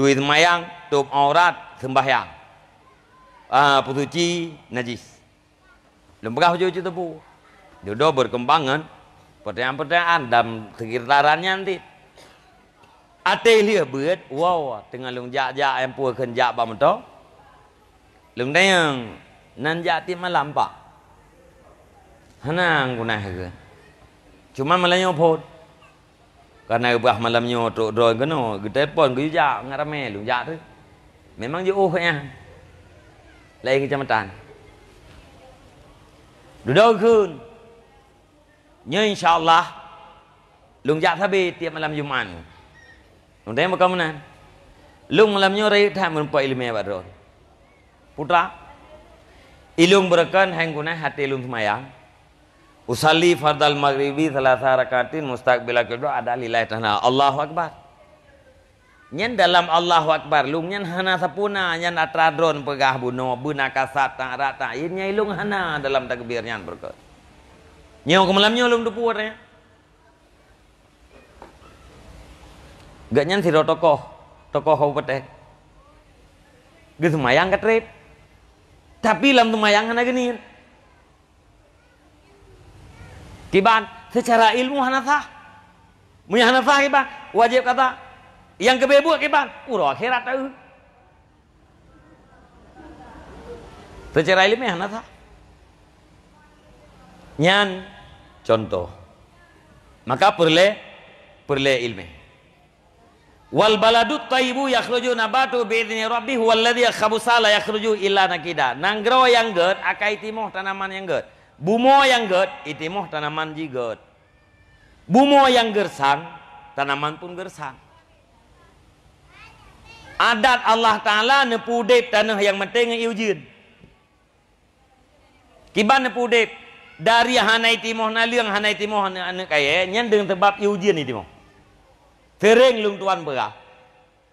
Tui seumayang, tôp aurat, seumbahyang. Ah, peusuci najis. Lôn peugah ujoe-ujoe teupeu. Dudoe berkembang ngon pertanyaan-pertanyaan dan sekitaran nyan cit. Até lheueh beuet, wow, teungoh lôn jak-jak, nyang peue kheun jak bak moto. Lôn tanyong, "Nan jak tiep malam, Pak?" "Hana, guna kheun." Cuma malam nyoe phôn. Karena ubah malam nyoe trok droe keunoe, geutelepon, geuyue jak ngon ramé, lôn jak teuk. Memang jiôh nyan. Laén keucamatan. Dudoe kheun. Nyoe insya Allah, lôn jak sabe tiep malam Jumat. Lôn tanyong bak kamoe meunan. Lôn malam nyoe rayeuk that meurumpok ileumèe bak droe. Putra, ilôn beureukan hai guna até lôn seumayang. Usalli fardal maghribi salasa rakaatin mustaqbilal qiblah ada lillahi ta'ala. Allahu Akbar. Nyan dalam Allahu Akbar, lôn nyan hana sapeue na, nyan atra droe peugah bunoe, beuna kasat, tak rat, tak yin, nyan ilôn hana dalam takbir nyan beureukat. Nyoe keu malam nyoe lôn teupeu watèe nyan. Gobnyan sidroe tokoh, tokoh kabupaten. Geuseumayang ka trép. Tapi lam seumayang hana geuniet. Kiban, seucara ilmu hana sah. Meunyo hana sah kiban, wajéb qadha. Nyang geubeuet kiban, uroe akhirat taeu. Seucara ileumèe hana sah. Nyan contoh. Maka peureulèe, peureulèe ileumèe. "Wal baladut thayyibu yakhruju nabatuhu bi idzni rabbih, walladzi khabusa la yakhruju illa nakida." Nanggroe nyang gèt akai timoh tanaman nyang gèt. Bumoe nyang gèt itimoh tanaman jih gèt. Bumoe nyang geureusang, tanaman pun geureusang. Adat Allah Taala neupeuudép tanoh nyang maté ngon ié ujeuen. Kiban neupeuudép, dari hana itimoh naleueng, hana itimoh aneuk, aneuk kayèe, nyan deungon sabab ié ujeuen itimoh. Seuréng lôn tuan peugah,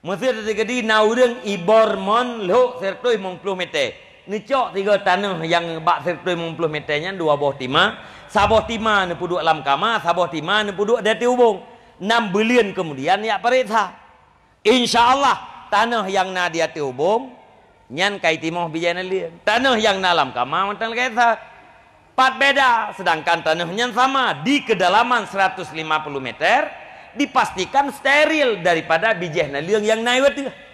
meusé teuteukadi na ureueng ibor mon lhok sireutôh limong ploh mètè. Neucok sigoe tanoh nyang bak sireutôh limong ploh mètè nyan dua boh tima, saboh tima neupeuduek lam kama, saboh tima neupeuduek di ateueh ubông. Nam buleuen keumudian jak pareksa. Insya Allah, tanoh nyang na di ateueh ubông, nyan ka itimoh bijèh naleueng. Tanoh nyang na lam kama mantong lagèe that. Pat beda, seudangkan tanoh nyan sama di keudalaman seratus lima puluh meter, dipastikan steril daripada bijèh naleueng nyang na i ateueh.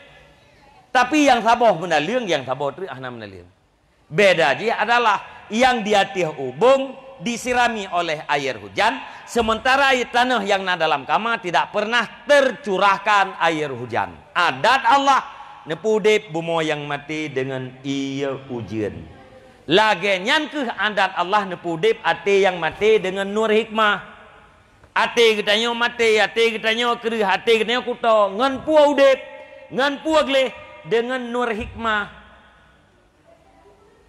Tapi nyang saboh meunaleueng, nyang saboh treuk hana meunaleueng. Beda jih adalah nyang di ateueh ubông disirami oleh air hujan, sementara tanoh nyang na dalam kama tidak pernah tercurahkan air hujan. Adat Allah neupeuudép bumoe nyang maté deungon ié ujeuen. Lagèe nyan kheueh adat Allah neupeuudép até nyang maté deungon nur hikmah. Até geutanyoe maté, até geutanyoe kreueh, até geutanyoe kuto, ngon peue udép, ngon peue gleh, deungon nur hikmah.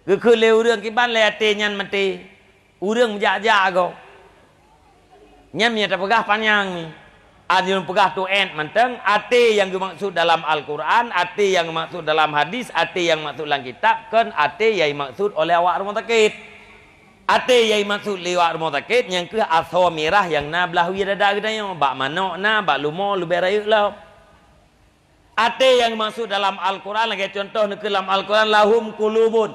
Geukheun lé ureueng kiban lé até nyan maté, ureueng meujak-jak gob. Nyan meunyo tapeugah panyang nyoe. Adak peugah tuet mantong, até nyang geumaksud dalam Al-Qur'an, até nyang geumaksud dalam hadis, até nyang maksud lam kitab, kon até nyang maksud oleh awak rumoh sakét. Até nyang maksud lé awak rumoh sakét nyan kheueh asoe mirah nyang na blah wie dada geutanyoe, bak manok na, bak leumo leubeh rayeuk lom. Até nyang maksud dalam Al-Qur'an, lagèe cuntoh neukheun lam Al-Qur'an, "Lahum qulubun."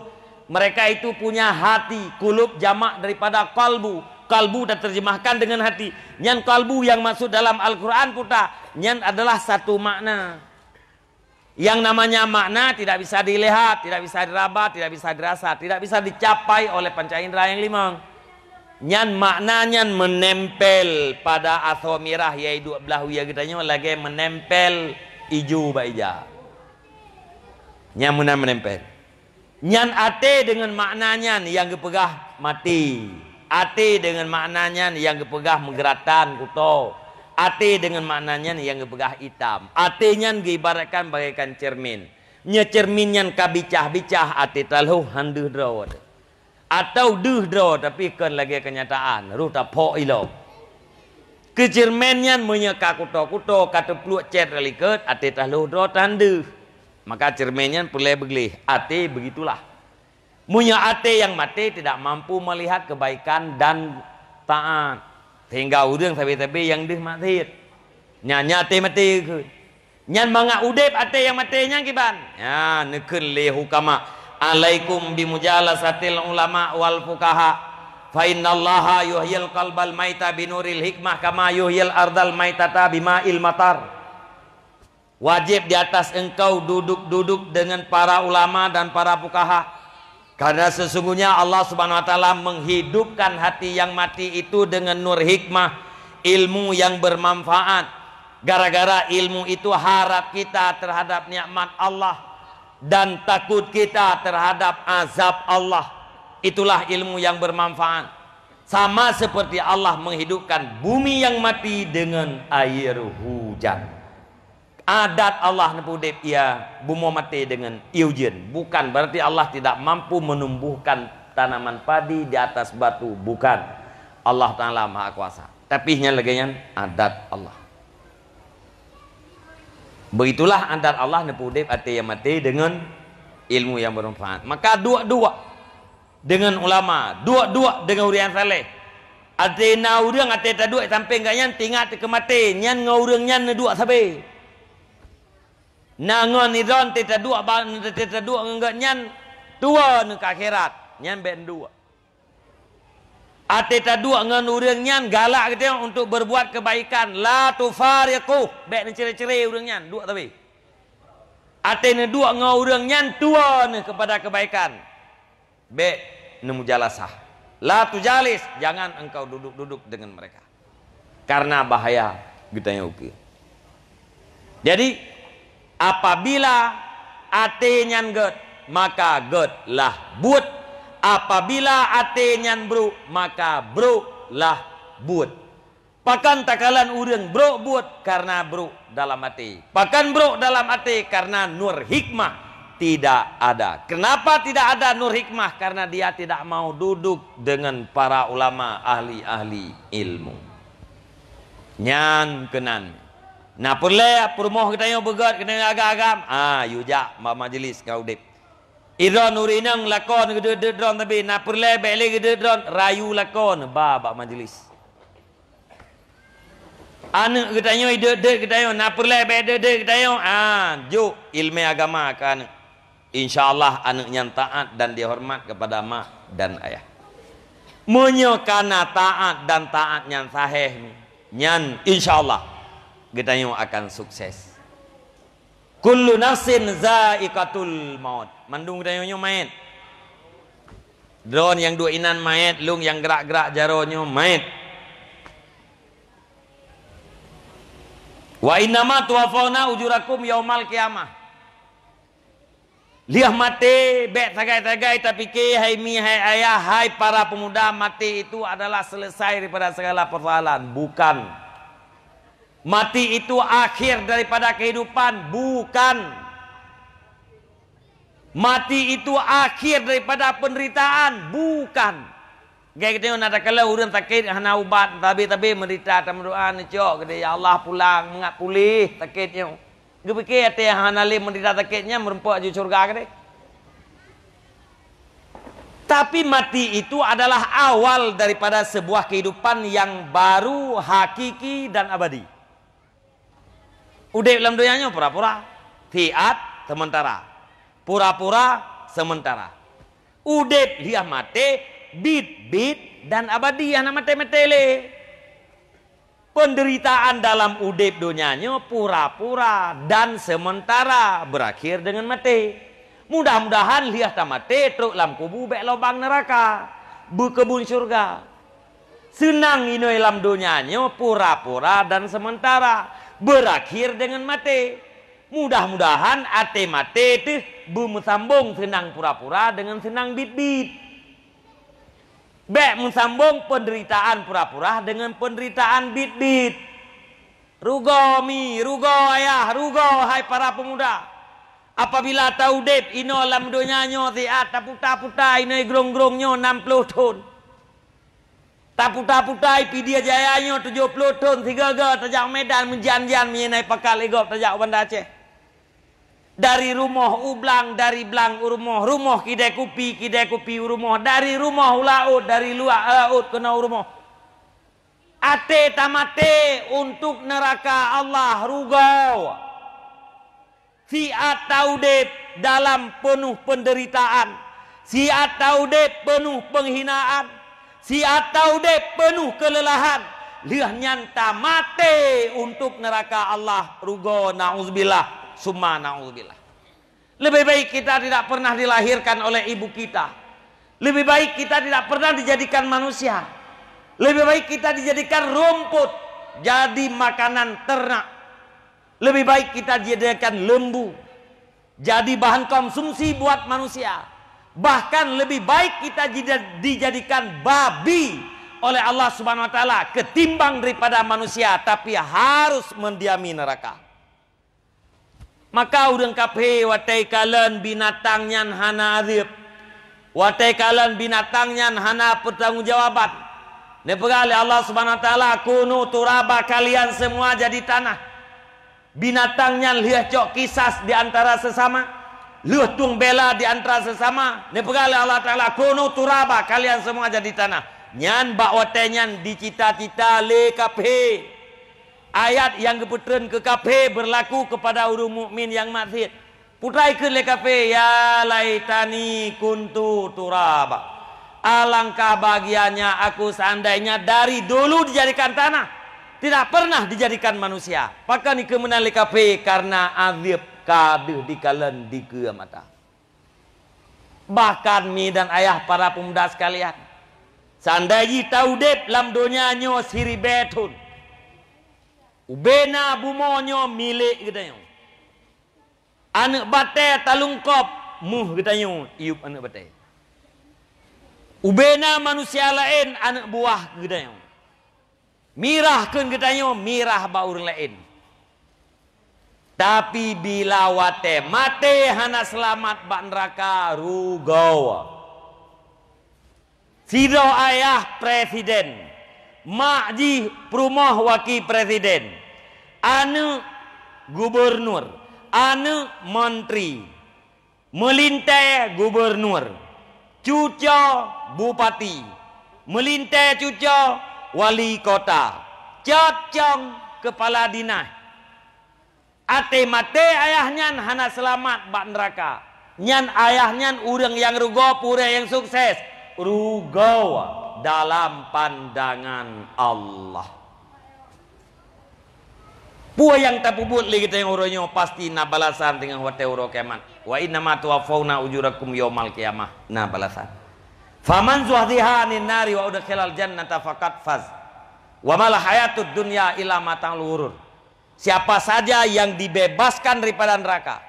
Mereka itu punya hati, qulub jamak daripada qalbu. Qalbu taterjemahkan dengan hati. Nyan qalbu nyang maksud dalam Al-Qur'an puta, nyan adalah satu makna. Yang namanya makna tidak bisa dilihat, tidak bisa diraba, tidak bisa dirasa, tidak bisa dicapai oleh panca indera yang lima. Nyan makna nyan meunempel pada asoe mirah, yaitu blah wie geutanyoe lagèe meunempel ijo bak ija. Nyan meunan meunempel. Nyan até deungon makna nyan nyang geupeugah maté. Até deungon makna nyan nyang geupeugah meugeuratan kuto. Até deungon makna nyan nyang geupeugah itam. Até nyan geuibaratkan bagaikan cermin. Nyoe cermin nyan ka bicah-bicah até taloh han deuh droe. Atau deuh droe tapi kon lagèe keunyataan, roh taphok ilom. Keu cermin nyan meunyoe ka kuto-kuto, ka teupluek cét likot, até taloh droe tan deuh. Maka cermin nyan peureulèe beugleh, até beugitulah. Meunyoe até nyang maté tidak mampu melihat kebaikan dan taat, sehingga ureueng sabe-sabe nyang deuh maksiet. Nyan, nyan até maté keuh. Nyan mangat udeb até nyang maté nyan kiban. Ya, neukheun lé hukama, "Alaikum bimujalasatil ulama wal fuqaha, fa innallaha yuhyil qalbal maita binuril hikmah kama yuhyil ardal maitata bima'il matar." Wajib di atas engkau duduk-duduk dengan para ulama dan para fuqaha. Karena sesungguhnya Allah Subhanahu wa Taala menghidupkan hati yang mati itu dengan nur hikmah, ilmu yang bermanfaat. Gara-gara ilmu itu harap kita terhadap nikmat Allah dan takut kita terhadap azab Allah. Itulah ilmu yang bermanfaat. Sama seperti Allah menghidupkan bumi yang mati dengan air hujan. Adat Allah neupeudeb ia bumoe maté deungon ié ujeuen. Bukan berarti Allah tidak mampu menumbuhkan tanaman padi di atas batu. Bukan. Allah Ta'ala Maha Kuasa. Tapi nyan lagée nyan adat Allah. Begitulah adat Allah neupeudeb até nyang maté deungon ilmu yang bermanfaat. Maka duek-duek deungon ulama, duek-duek deungon ureuëng nyang saleh. Até na ureuëng até taduek sampéng gobnyan tingat keu maté, nyan ngon ureuëng nyan neuduek sabe. Na ngon idon até taduek ba-, até taduek ngon gobnyan tuwoe neu keu akhirat, nyan bék neuduek. Até taduek ngon ureuëng nyan galak geutanyoe untuk berbuat kebaikan, la tufariquh, bék neucre-cre ureuëng nyan, duek sabe. Até neuduek ngon ureuëng nyan tuwoe neu keupada kebaikan. Bék neumujalasah. La tujalis, jangan engkau duduk-duduk dengan mereka. Karena bahaya geutanyoe ukeue. Jadi, apabila até nyan gét, maka gét lah buet. Apabila até nyan brok, maka brok lah buet. Pakon takalon ureuëng brok buet? Karena brok dalam até. Pakon brok dalam até? Karena nur hikmah tidak ada. Kenapa tidak ada nur hikmah? Karena dia tidak mau duduk dengan para ulama ahli-ahli ilmu. Nyan keunan. Na peureulée peurumoh geutanyoe beugét, geutanyoe agam-agam, ah, yue jak ma-, majelis ngon udeb. Idon ureuëng inong lakon geudeuet-deuet droe, tapi na peureulée bék lé geudeuet droe, rayu lakon ba bak majelis. Aneuëk geutanyoe ideuet-deuet geutanyoe, na peureulée bék deuet-deuet geutanyoe, ah, jok iéleumé agama keu aneuëk. Insya Allah aneuëk nyan taat dan dihormat kepada mak dan ayah. Meunyoe ka na taat dan taat nyan saheh, nyan insya Allah geutanyoe akan sukses. Kullu nafsin zaiqatul maut. Mandum geutanyoe nyoe manyét. Droe nyang duek inan manyét, lôn nyang grak-grak jaroe nyoe manyét. Wa innama tuwaffawna ujurakum yaumal qiyamah. Liah maté, bék sagai-sagai tapike, hai mi, hai ayah, hai para pemuda, mati itu adalah selesai daripada segala persoalan. Bukan. Mati itu akhir daripada kehidupan. Bukan. Mati itu akhir daripada penderitaan. Bukan. Gét geutanyoe na takalon ureuëng sakét hana ubat, tabe-tabe meurita tameudoa neucok geude, "Ya Allah, pulang, mangat puléh sakét nyoe." Geupike até hana lé meurita sakét nyan meurumpok aju syurga geude. Tapi mati itu adalah awal daripada sebuah kehidupan yang baru, hakiki dan abadi. Udeb lam donya nyoe pura-pura, siat sementara. Pura-pura sementara. Udeb liah maté, bit-bit dan abadi, hana maté-maté lé. Penderitaan dalam udeb donya nyoe pura-pura dan sementara, berakhir dengan maté. Mudah-mudahan liah tamaté trok lam kubu bék lobang neuraka, beukeubun syurga. Seunang inoe lam donya nyoe pura-pura dan sementara, berakhir dengan maté. Mudah-mudahan até maté teuh beumeusambong seunang pura-pura dengan seunang bit-bit. Bék meusambong penderitaan pura-pura dengan penderitaan bit-bit. Rugoe mi, rugoe ayah, rugoe hai para pemuda. Apabila taudeb inoe lam donya nyoe siat, taputa-puta inoe grong-grong nyoe nam ploh thon. Taputa-puta i Pidie Jaya nyoe tujoh ploh thon sigoe-goe tajak u Medan, meujan-jan meunyoe na i pakal i gob tajak u Banda Aceh. Dari rumoh u blang, dari blang u rumoh, rumoh kidai kupi, kidai kupi u rumoh, dari rumoh u laôt, dari luwa laôt keunoe u rumoh. Até tamaté untuk neuraka Allah, rugoe. Siat taudeb dalam peunoh peundeuritaan, siat taudeb peunoh peunghinaan, siat taudeb peunoh keuleuhan, lheueh nyan tamaté untuk neuraka Allah, rugoe, na'udzubillah, summa na'udzubillah. Lebih baik kita tidak pernah dilahirkan oleh ibu kita. Lebih baik kita tidak pernah dijadikan manusia. Lebih baik kita dijadikan rumput, jadi makanan ternak. Lebih baik kita dijadikan lembu, jadi bahan konsumsi buat manusia. Bahkan lebih baik kita jida-, dijadikan babi oleh Allah Subhanahu wa Taala ketimbang daripada manusia, tapi harus mendiami neraka. Maka ureuëng kafé watée kalon binatang nyan hana adeueb, watée kalon binatang nyan hana peutanggongjawaban, neupeugah lé Allah Subhanahu wa Taala, "Kunu turaba, kalian semua jadi tanah." Binatang nyan lheueh cok kisas di antara sesama, lheueh tueng bela di antara sesama, neupeugah lé Allah Taala, "Kunu turaba, kalian semua jadi tanah." Nyan bak watée nyan dicita-cita lé kafé. Ayat nyang geupeutreun keu kafé beurlaku keupada ureuëng mukmin nyang maksiet. Putrai kheun lé kafé, "Ya laitani kuntu turaba. Alangkah bahagianya aku seandainya dari dulu dijadikan tanah, tidak pernah dijadikan manusia." Pakon ikeu meunan lé kafé? Karena azeueb ka deuh dikalon dikeue mata. Bahkan mi dan ayah para peumuda sekalian, seandai jih taudeb lam donya nyoe siribée thon, ubena bumoe nyoe milék geutanyoe. Aneuëk batée talungkôb méuh geutanyoe, iyueb aneuëk batée. Ubena manusia laén aneuëk buah geutanyoe. Mirah kheun geutanyoe, mirah bak ureuëng laén. Tapi bila watée maté hana seulamat bak neuraka, rugoe. Sidroe ayah presiden, mak jih peurumoh waki presiden, aneuëk gubernur, aneuëk menteri, meulintée gubernur, cucoe bupati, meulintée cucoe wali kota, cot cong keupala dinas. Até maté ayah nyan hana seulamat bak neuraka. Nyan ayah nyan ureuëng nyang rugoe, peue ureuëng nyang sukses? Rugoe dalam pandangan Allah. Peue nyang tapeubuet lé geutanyoe uroe nyoe pasti na balasan teungoh watée uroe kiamat. "Wa innama tuwaffauna ujurakum yaumal qiyamah," na balasan. "Faman zuhziha 'anin nari wa udkhilal jannata faqad faz. Wa mal hayatud dunya illa mata'ul ghurur." Siapa saja yang dibebaskan daripada neraka,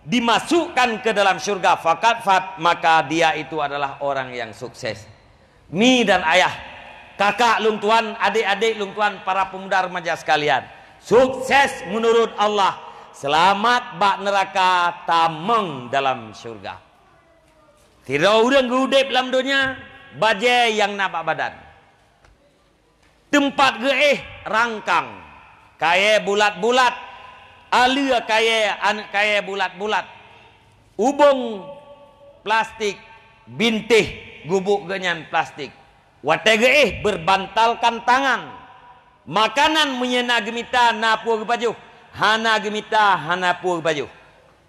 dimasukkan ke dalam syurga, faqad faz, maka dia itu adalah orang yang sukses. Mi dan ayah, kakak lôn tuan, adik-adik lôn tuan, para pemuda remaja sekalian, sukses menurut Allah, selamat bak neraka, tamong dalam syurga. Sidroe ureuëng geuudeb lam donya, bajée nyang na bak badan. Teumpat geuéh rangkang, kayée bulat-bulat, aleue kayée, aneuëk kayée bulat-bulat, ubong plastik, bintéh gubuk geuhnyan plastik. Watée geuéh beurbantalkan tangan. Makanan meunyoe na geumita, na peue geupajoh, hana geumita, hana peue geupajoh.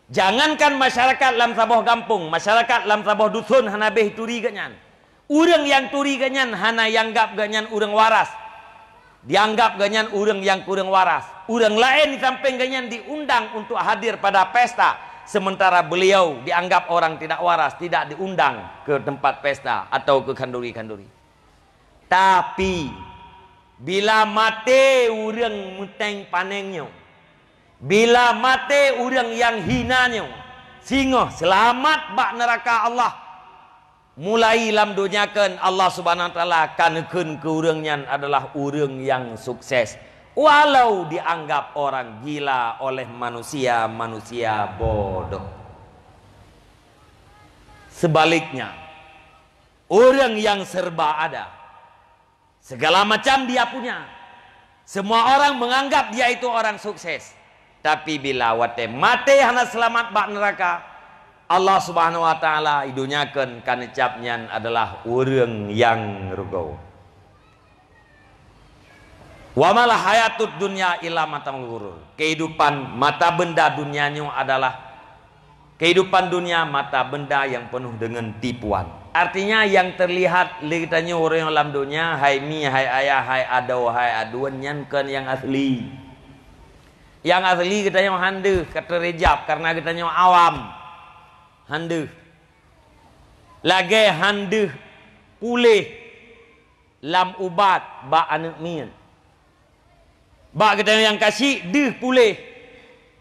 Jangankan masyarakat lam saboh gampông, masyarakat lam saboh duson hana béh turi geuhnyan. Ureuëng nyang turi geuhnyan hana jianggab geuhnyan ureuëng waras. Jianggab geuhnyan ureuëng nyang kureueng waras. Ureuëng laén di sampéng geuhnyan diundang untuk hadir pada pesta, sementara beliau dianggap orang tidak waras, tidak diundang ke tempat pesta atau ke khanduri-khanduri. Tapi, bila maté ureuëng meuténg panéng nyoe, bila maté ureuëng nyang hina nyoe, singoh seulamat bak neuraka Allah. Mulai lam donya kheun Allah Subhanahu wa Taala ka neukheun keu ureuëng nyan adalah ureuëng nyang sukses, walau dianggap orang gila oleh manusia-manusia bodoh. Sebaliknya, ureuëng nyang serba ada, segala macam dia punya. Semua orang menganggap dia itu orang sukses. Tapi bila watée maté hana seulamat bak neuraka, Allah Subhanahu wa Taala idunyakeun ka neucap nyan adalah ureuëng nyang rugoe. "Wa mal hayatud dunya illa mata'ul ghurur." Kehidupan mata benda dunia nyoe adalah kehidupan dunia mata benda yang penuh dengan tipuan. Artinya, yang terlihat lé geutanyoe ureuëng lam dunia, hai mi, hai ayah, hai adoe, hai aduen, nyan kon yang asli. Yang asli geutanyoe han deuh ka teurejab karena geutanyoe awam. Han deuh. Lagée han deuh puléh lam ubat bak aneuëk miet. Bak geutanyoe nyang ka syiek deuh puléh.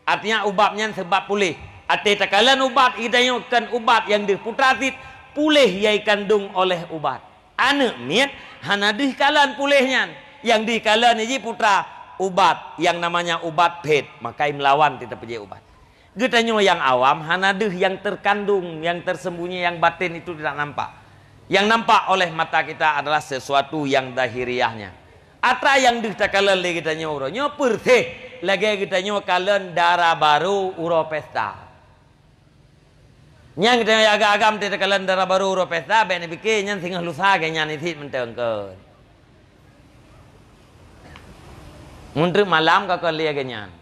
Artinya ubat nyan seubab puléh. Até takalon ubat geutanyoe kon ubat nyang deuh putra cit, puléh nyang kandong oleh ubat. Aneuëk miet hana deuh kalon puléh nyan. Nyang deuh kalon jih putra ubat, yang namanya ubat phét, maka meulawan teutab peujeuet ubat. Geutanyoe nyang awam hana deuh nyang terkandung, yang tersembunyi, yang batin itu tidak nampak. Yang nampak oleh mata kita adalah sesuatu yang zahiriahnya. Atra nyang deuh takalon lé geutanyoe uroe nyoe peureséh lagée geutanyoe kalon dara barô uroe pesta. Nyang geutanyoe agam-agam teukalon dara barô uroe pesta, bék neupike nyan singoh lusa geuh nyan isit mantong kon. Meunteuk malam ka kon lé geuh nyan.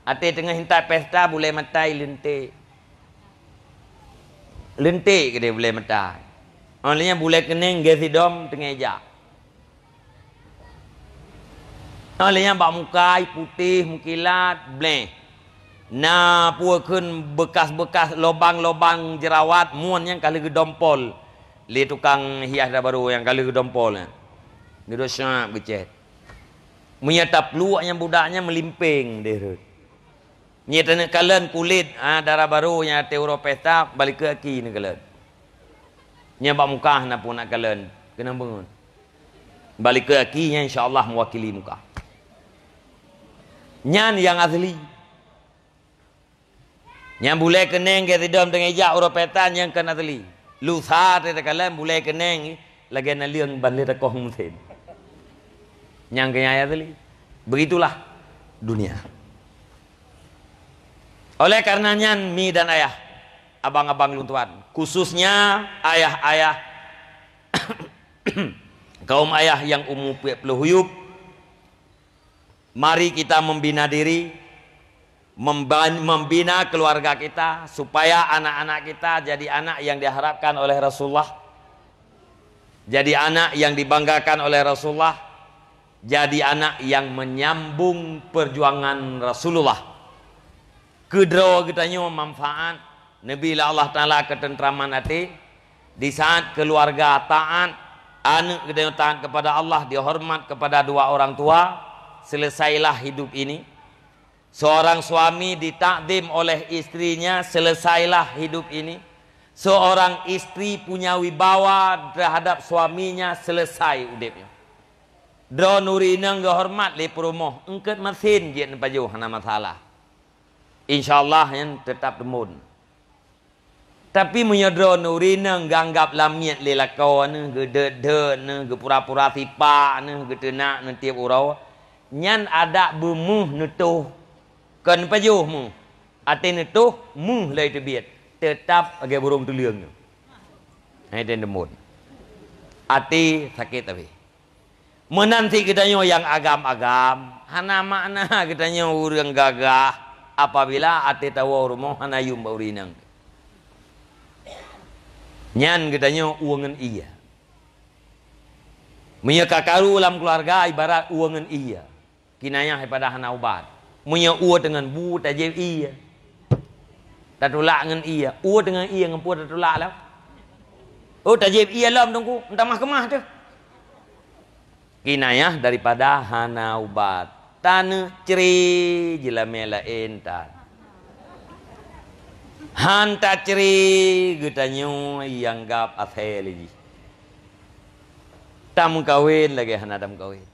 Até teungoh intat pesta bulée mata ileuntek. Leuntek keudeh bulée mata. Óh lheueh nyan bulée keuneng geuh sidom teungoh ijak. Óh lheueh nyan bak muka putéh meukilat bleh. Na peue kheun beukas-beukas lobang-lobang jeurawat mon nyang ka lheueh geudompol lé tukang hias dara barô nyang ka lheueh geudompol nyan. Geudosyab geucét. Meunyoe tapluek nyang budak nyan meulimpeng deh rhot. Nyoe taneuk kalon kulét, ha, dara barô nyang até uroe pesta, balikot aki neukalon. Nyoe bak muka na pun nak kalon, keunong beungon. Balikot aki nyan insya Allah meuwakili muka. Nyan nyang asli. Nyang bulée keuneng geuh sidom teungoh ijak uroe pesta nyang kon asli. Lusa teukalon bulée keuneng lagée naleueng ban lé takoh meusén. Nyang keuh nyang asli. Begitulah dunia. Oleh karena nyan, mi dan ayah, abang-abang lôn tuan, khususnya ayah-ayah, kaum ayah yang umu peuet ploh yup, mari kita membina diri, memban-, membina keluarga kita, supaya anak-anak kita jadi anak yang diharapkan oleh Rasulullah, jadi anak yang dibanggakan oleh Rasulullah, jadi anak yang menyambung perjuangan Rasulullah. Keudroe geutanyoe manfaat, neubi lé Allah Taala keuteuntraman até, di saat keuluwarga taát, aneuëk geutanyoe taát keupada Allah, dihoreumat keupada dua orang tua, seuleusailah hidup ini. Seorang suami ditakzim oleh istrinya, seuleusailah hidup ini. Seorang istri punya wibawa terhadap suaminya, seuleusai udeb nyoe. Droeneuh ureuëng inong geuhoreumat lé peurumoh, eungkot masen jeuet neupajoh hana masalah. Insya Allah nyan teutab teumbon. Tapi meunyoe droeneuh ureuëng inong geuanggab lamiet lé lakoe neuh, geudeuet-deuet neuh, geupura-pura sipak neuh, geuteunak neuh tieb uroe, nyan adak beumeuh neutoh, kon pajoh meuh. Até neutoh meuh lé teubiet, teutab lagée burông tuleueng nyoe. Hai teumbon. Até sakét tapi. Meunan cit geutanyoe nyang agam-agam, hana makna geutanyoe ureuëng gagah apabila até tawoe rumoh hana yuem bak ureuëng inong. Nyan geutanyoe ueh ngon ié. Meunyoe ka karu lam keuluwarga ibarat ueh ngon ié. Kinayah daripada hana ubat. Meunyoe ueh teungon bu tajieb ié. Tatulak ngon ié. Ueh teungon ié ngon peue tatulak lom? Oh, tajieb ié lom teungku, meutamah keumah teuh. Kinayah daripada hana ubat. Taneuk cre jeulamé laén tan. Han tacre geutanyoe ianggab asée lé jih. Tameukawen lagée hana tameukawen.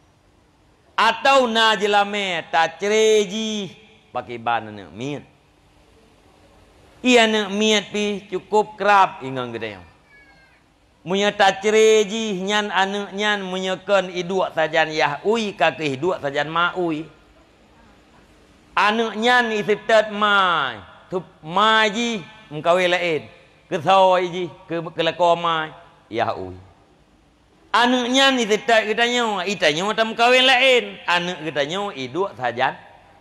Atawa na jeulamé tacre jih pakiban aneuëk miet. Ié aneuëk miet pih cukup krab ingon geutanyoe. Meunyoe tacre jih nyan aneuëk nyan meunyoe kon iduek sajan yah ui ka keuh iduek sajan ma ui. Aneuëk nyan iseutôt mai, teup mai jih meukawen laén, keusoe jih keu-, keulakoe mai yah ui. Aneuëk nyan iseutôt geutanyoe, itanyoe tameukawen laén. Aneuëk geutanyoe iduek sajan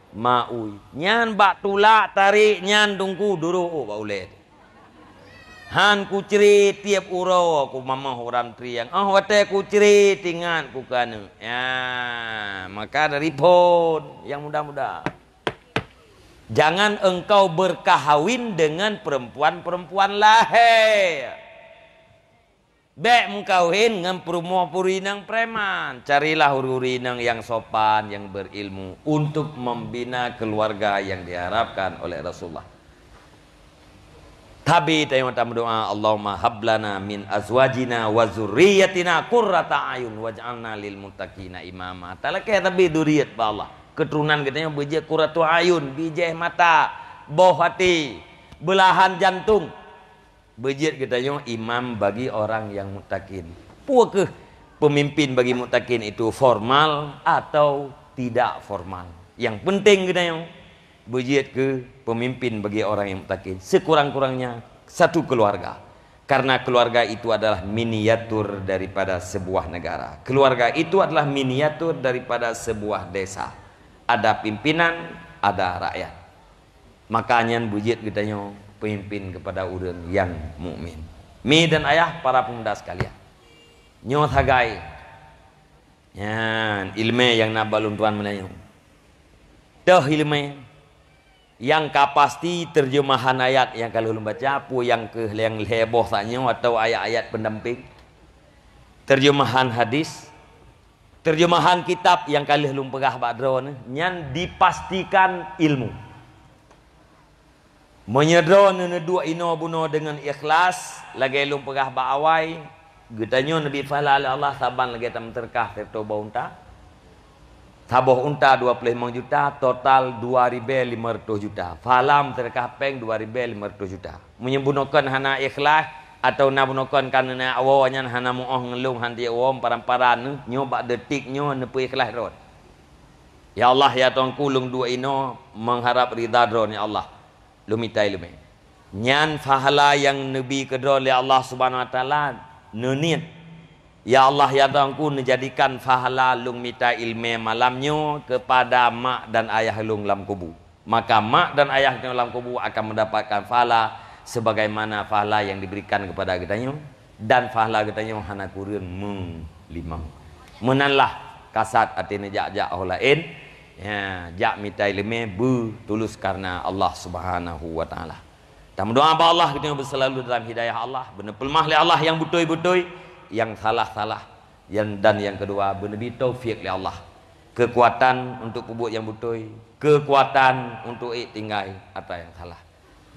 maui. Nyan bak tulak tarék nyan teungku duroe bak ulée. Han kucre tieb uroe kumamoh uram triang. Oh watée kucre tingat ku keu aneuëk. Ya, maka dari phon yang muda-muda. Jangan engkau berkahwin dengan perempuan-perempuan lahé. Bék meukawen ngon peurumoh puri inong preman. Carilah uri-uri inong yang sopan, yang berilmu untuk membina keluarga yang diharapkan oleh Rasulullah. Tabi tayong tameudoa, Allahumma hablana min azwajina wa zurriyatina qurrata ayun waj'alna lil muttaqina imama. Talakée tabi duriet ba Allah. Keturunan geutanyoe beujeuet qurratu ayun, bijéh mata, boh até, beulahan jantung. Beujeuet geutanyoe imam bagi orang yang muttaqin. Peue keuh pemimpin bagi muttaqin itu, formal atau tidak formal? Yang penting geutanyoe beujeuet keu pemimpin bagi orang yang muttaqin. Sekurang-kurangnya satu keluarga. Karena keluarga itu adalah miniatur daripada sebuah negara. Keluarga itu adalah miniatur daripada sebuah desa. Ada pimpinan, ada rakyat. Maka nyan beujeuet geutanyoe pemimpin kepada ureuëng nyang mukmin. Mi dan ayah, para pemuda sekalian, nyoe sagai nyan ileumé nyang na bak lôn tuan meunanyoe. Toh ileumé nyang ka pasti terjemahan ayat nyang ka lheueh lôn baca, peue nyang keuh nyang lhée boh tanyoe atau ayat-ayat pendamping, terjemahan hadis, terjemahan kitab nyang ka lheueh lôn peugah bak droeneuh, nyan dipastikan ilmu. Meunyoe droeneuh neuduek inoe bunoe deungon ikhlas, lagée lôn peugah bak awai, geutanyoe neubi pahala lé Allah saban lagée tameuseudeukah siratoh boh unta. Saboh unta dua puluh limong juta, total dua ribée limong ratus juta. Pahala meuseudeukah péng dua ribée limong ratus juta. Meunyoe bunoe kon hana ikhlas, atau na bunoe kon ka neuneuk awoe nyan hana muoh ngon lôn, han tiek woe paran-paran neuh, nyoe bak detik nyoe neupeu ikhlas rot. Ya Allah, ya Tuhanku, lôn duek inoe mengharap ridha Droe, ya Allah. Lôn mita ileumé. Nyan pahala nyang neubi keu droe lé Allah Subhanahu Wa Taala, neuniet, "Ya Allah, ya Tuhanku, neujadikan pahala lôn mita ileumé malam nyoe keupada mak dan ayah lôn lam kubu." Maka mak dan ayah nyoe lam kubu akan mendapatkan pahala sebagaimana pahala yang diberikan kepada geutanyoe, dan pahala geutanyoe hana kureueng meulimong. Meunanlah kasat até neujak-jak ho laén, ya, jak mita ileumé beutulus karena Allah Subhanahu Wa Taala. Tameudoa bak Allah geutanyoe beuselalu dalam hidayah Allah, beuneupeuleumoh lé Allah nyang beutôi-beutôi, nyang salah-salah. Yang, dan yang kedua, beuneubi taufik lé Allah. Keukuatan untuk peubuet nyang beutôi, keukuatan untuk ék tinggai atra nyang salah.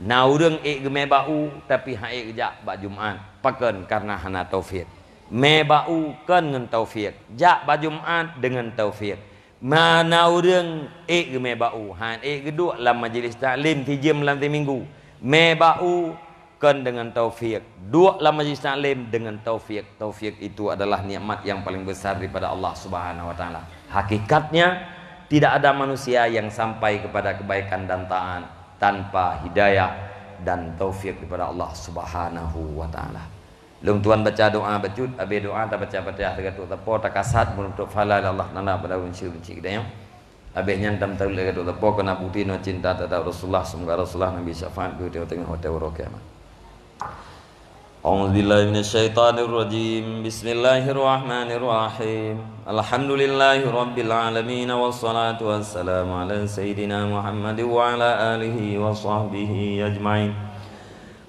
Na ureuëng ék geumé bak u, tapi han ék geujak bak Jumat. Pakon? Karena hana taufik. Mé bak u kon ngon taufik, jak bak Jumat deungon taufik. Ma na ureuëng ék geumé bak u, han ék geuduek lam majlis taklim sijeuem lam siminggu. Mé bak u kon deungon taufik. Duek lam majlis taklim deungon taufik. Taufik itu adalah nikmat yang paling besar daripada Allah Subhanahu Wa Taala. Hakikatnya, tidak ada manusia yang sampai kepada kebaikan dan taat tanpa hidayah dan taufik daripada Allah Subhanahu Wa Taala. Lôn tuan baca doa bacut, habéh doa tabaca Fatihah, tagatuk tapo, takasat, meunutôp pahala lé Allah Taala pada ureuëng syeuruga geutanyoe. Habéh nyan tameutarot lé tagatuk tapo, keureuna bukti nyoe cinta terhadap Rasulullah, semoga Rasulullah neubi syafaat keu geutanyoe teungoh watée uroe kiamat. A'udzubillahi minasyaitonirrajim. Bismillahirrahmanirrahim. Alhamdulillahirabbil alamin, wassalatu wassalamu ala sayyidina Muhammad wa ala alihi wa sahbihi ajmain.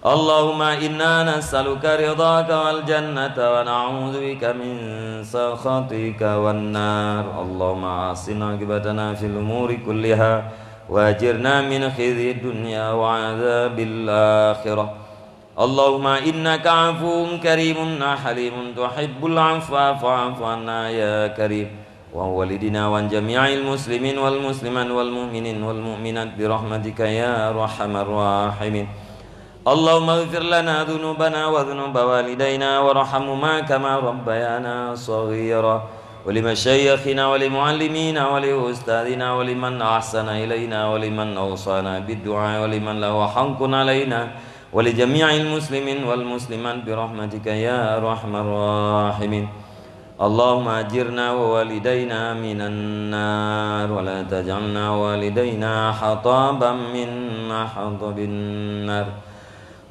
Allahumma inna nas'aluka ridhaka wal jannata wa na'udzubika min sakhatika wan nar. Allahumma ahsin aqibatana fil umuri kulliha wa ajirna min khizyid dunya wa adzabil akhirah. Allahumma innaka afuwun karimun halimun tuhibbul afwa fa'fu anna ya karim. Wa walidina wa jami'il muslimin wal muslimat wal mu'minin wal mu'minat bi rahmatika ya arhamar rahimin. Allahumma ighfir lana dzunubana wa dzunuba walidaina warhamhuma kama rabbayana shaghira. Wa li masyayikhina wa li muallimina wa li ustadzina wa liman ahsana ilaina wa liman awsana bid du'a wa liman lahu haqqun alaina wa li jami'il muslimin wal muslimat bi rahmatika ya arhamar rahimin. اللهم أجرنا ووالدينا من النار، ولا تجعلنا ووالدينا حطبا من أحطب النار.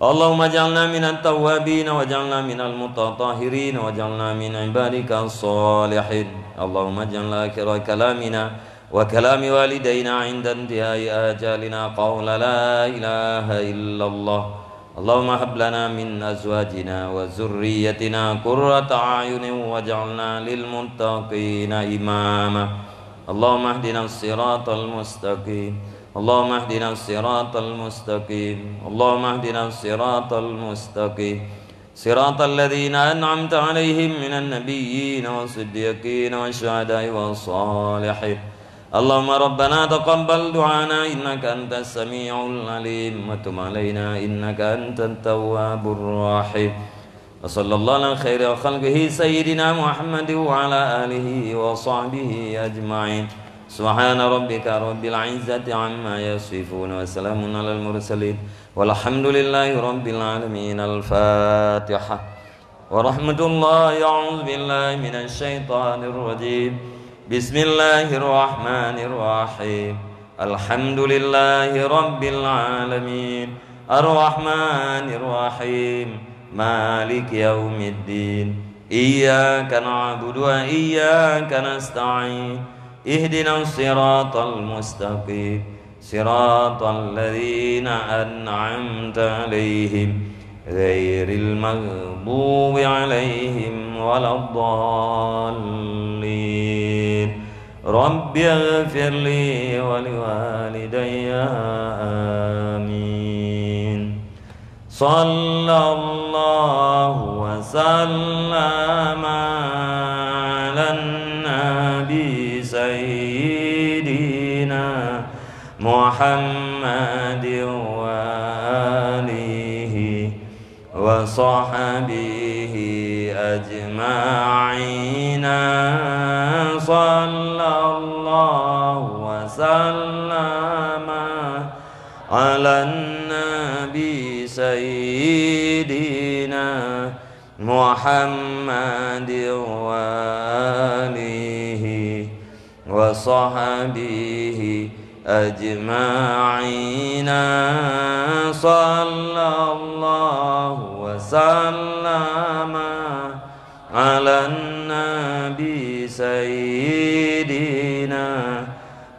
اللهم اجعلنا من التوابين، واجعلنا من المتطهرين، واجعلنا من عبادك الصالحين. اللهم اجعل آخر كلامنا وكلام والدينا عند انتهاء آجالنا قول لا إله إلا الله. اللهم هب لنا من أزواجنا وذريتنا قرة أعين واجعلنا للمتقين إماما. اللهم اهدنا الصراط المستقيم. اللهم اهدنا الصراط المستقيم. اللهم اهدنا الصراط المستقيم. صراط الذين أنعمت عليهم من النبيين والصديقين والشهداء والصالحين. اللهم ربنا تقبل دعانا إنك أنت السميع العليم وتب علينا إنك أنت التواب الرحيم. وصلى الله على خير خلقه سيدنا محمد وعلى آله وصحبه أجمعين. سبحان ربك رب العزة عما يصفون وسلام على المرسلين والحمد لله رب العالمين. الفاتحة. ورحمة الله. أعوذ بالله من الشيطان الرجيم. بسم الله الرحمن الرحيم. الحمد لله رب العالمين. الرحمن الرحيم. مالك يوم الدين. إياك نعبد وإياك نستعين. اهدنا الصراط المستقيم. صراط الذين أنعمت عليهم غير المغضوب عليهم ولا الضالين. رب اغفر لي ولوالدي. آمين. صلى الله وسلم على النبي سيدنا محمد وآله وصحبه أجمعين. صلى الله وسلم على النبي سيدنا محمد وآله وصحبه أجمعين. صلى الله وسلم على النبي سيدنا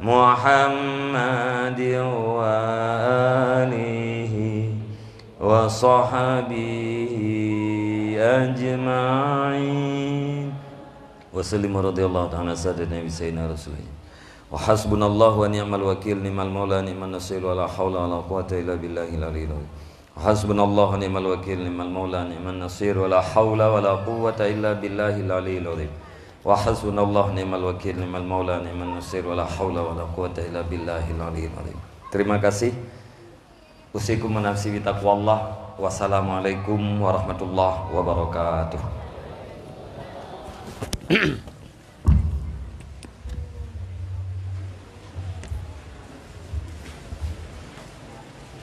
محمد وآله وصحبه أجمعين. وسلم رضي الله تعالى عن سادتنا سيدنا رسول الله. وحسبنا الله ونعم الوكيل، نعم المولى، نعم النصير، ولا حول ولا قوة إلا بالله العلي العظيم. وحسبنا الله ونعم الوكيل، نعم المولى، نعم النصير، ولا حول ولا قوة إلا بالله العلي العظيم. وحسبنا الله ونعم الوكيل، نعم المولى، نعم النصير، ولا حول ولا قوة إلا بالله العلي العظيم. Terima kasih. Usikum wa nafsi bitaqwallah. Wassalamualaikum warahmatullahi wabarakatuh.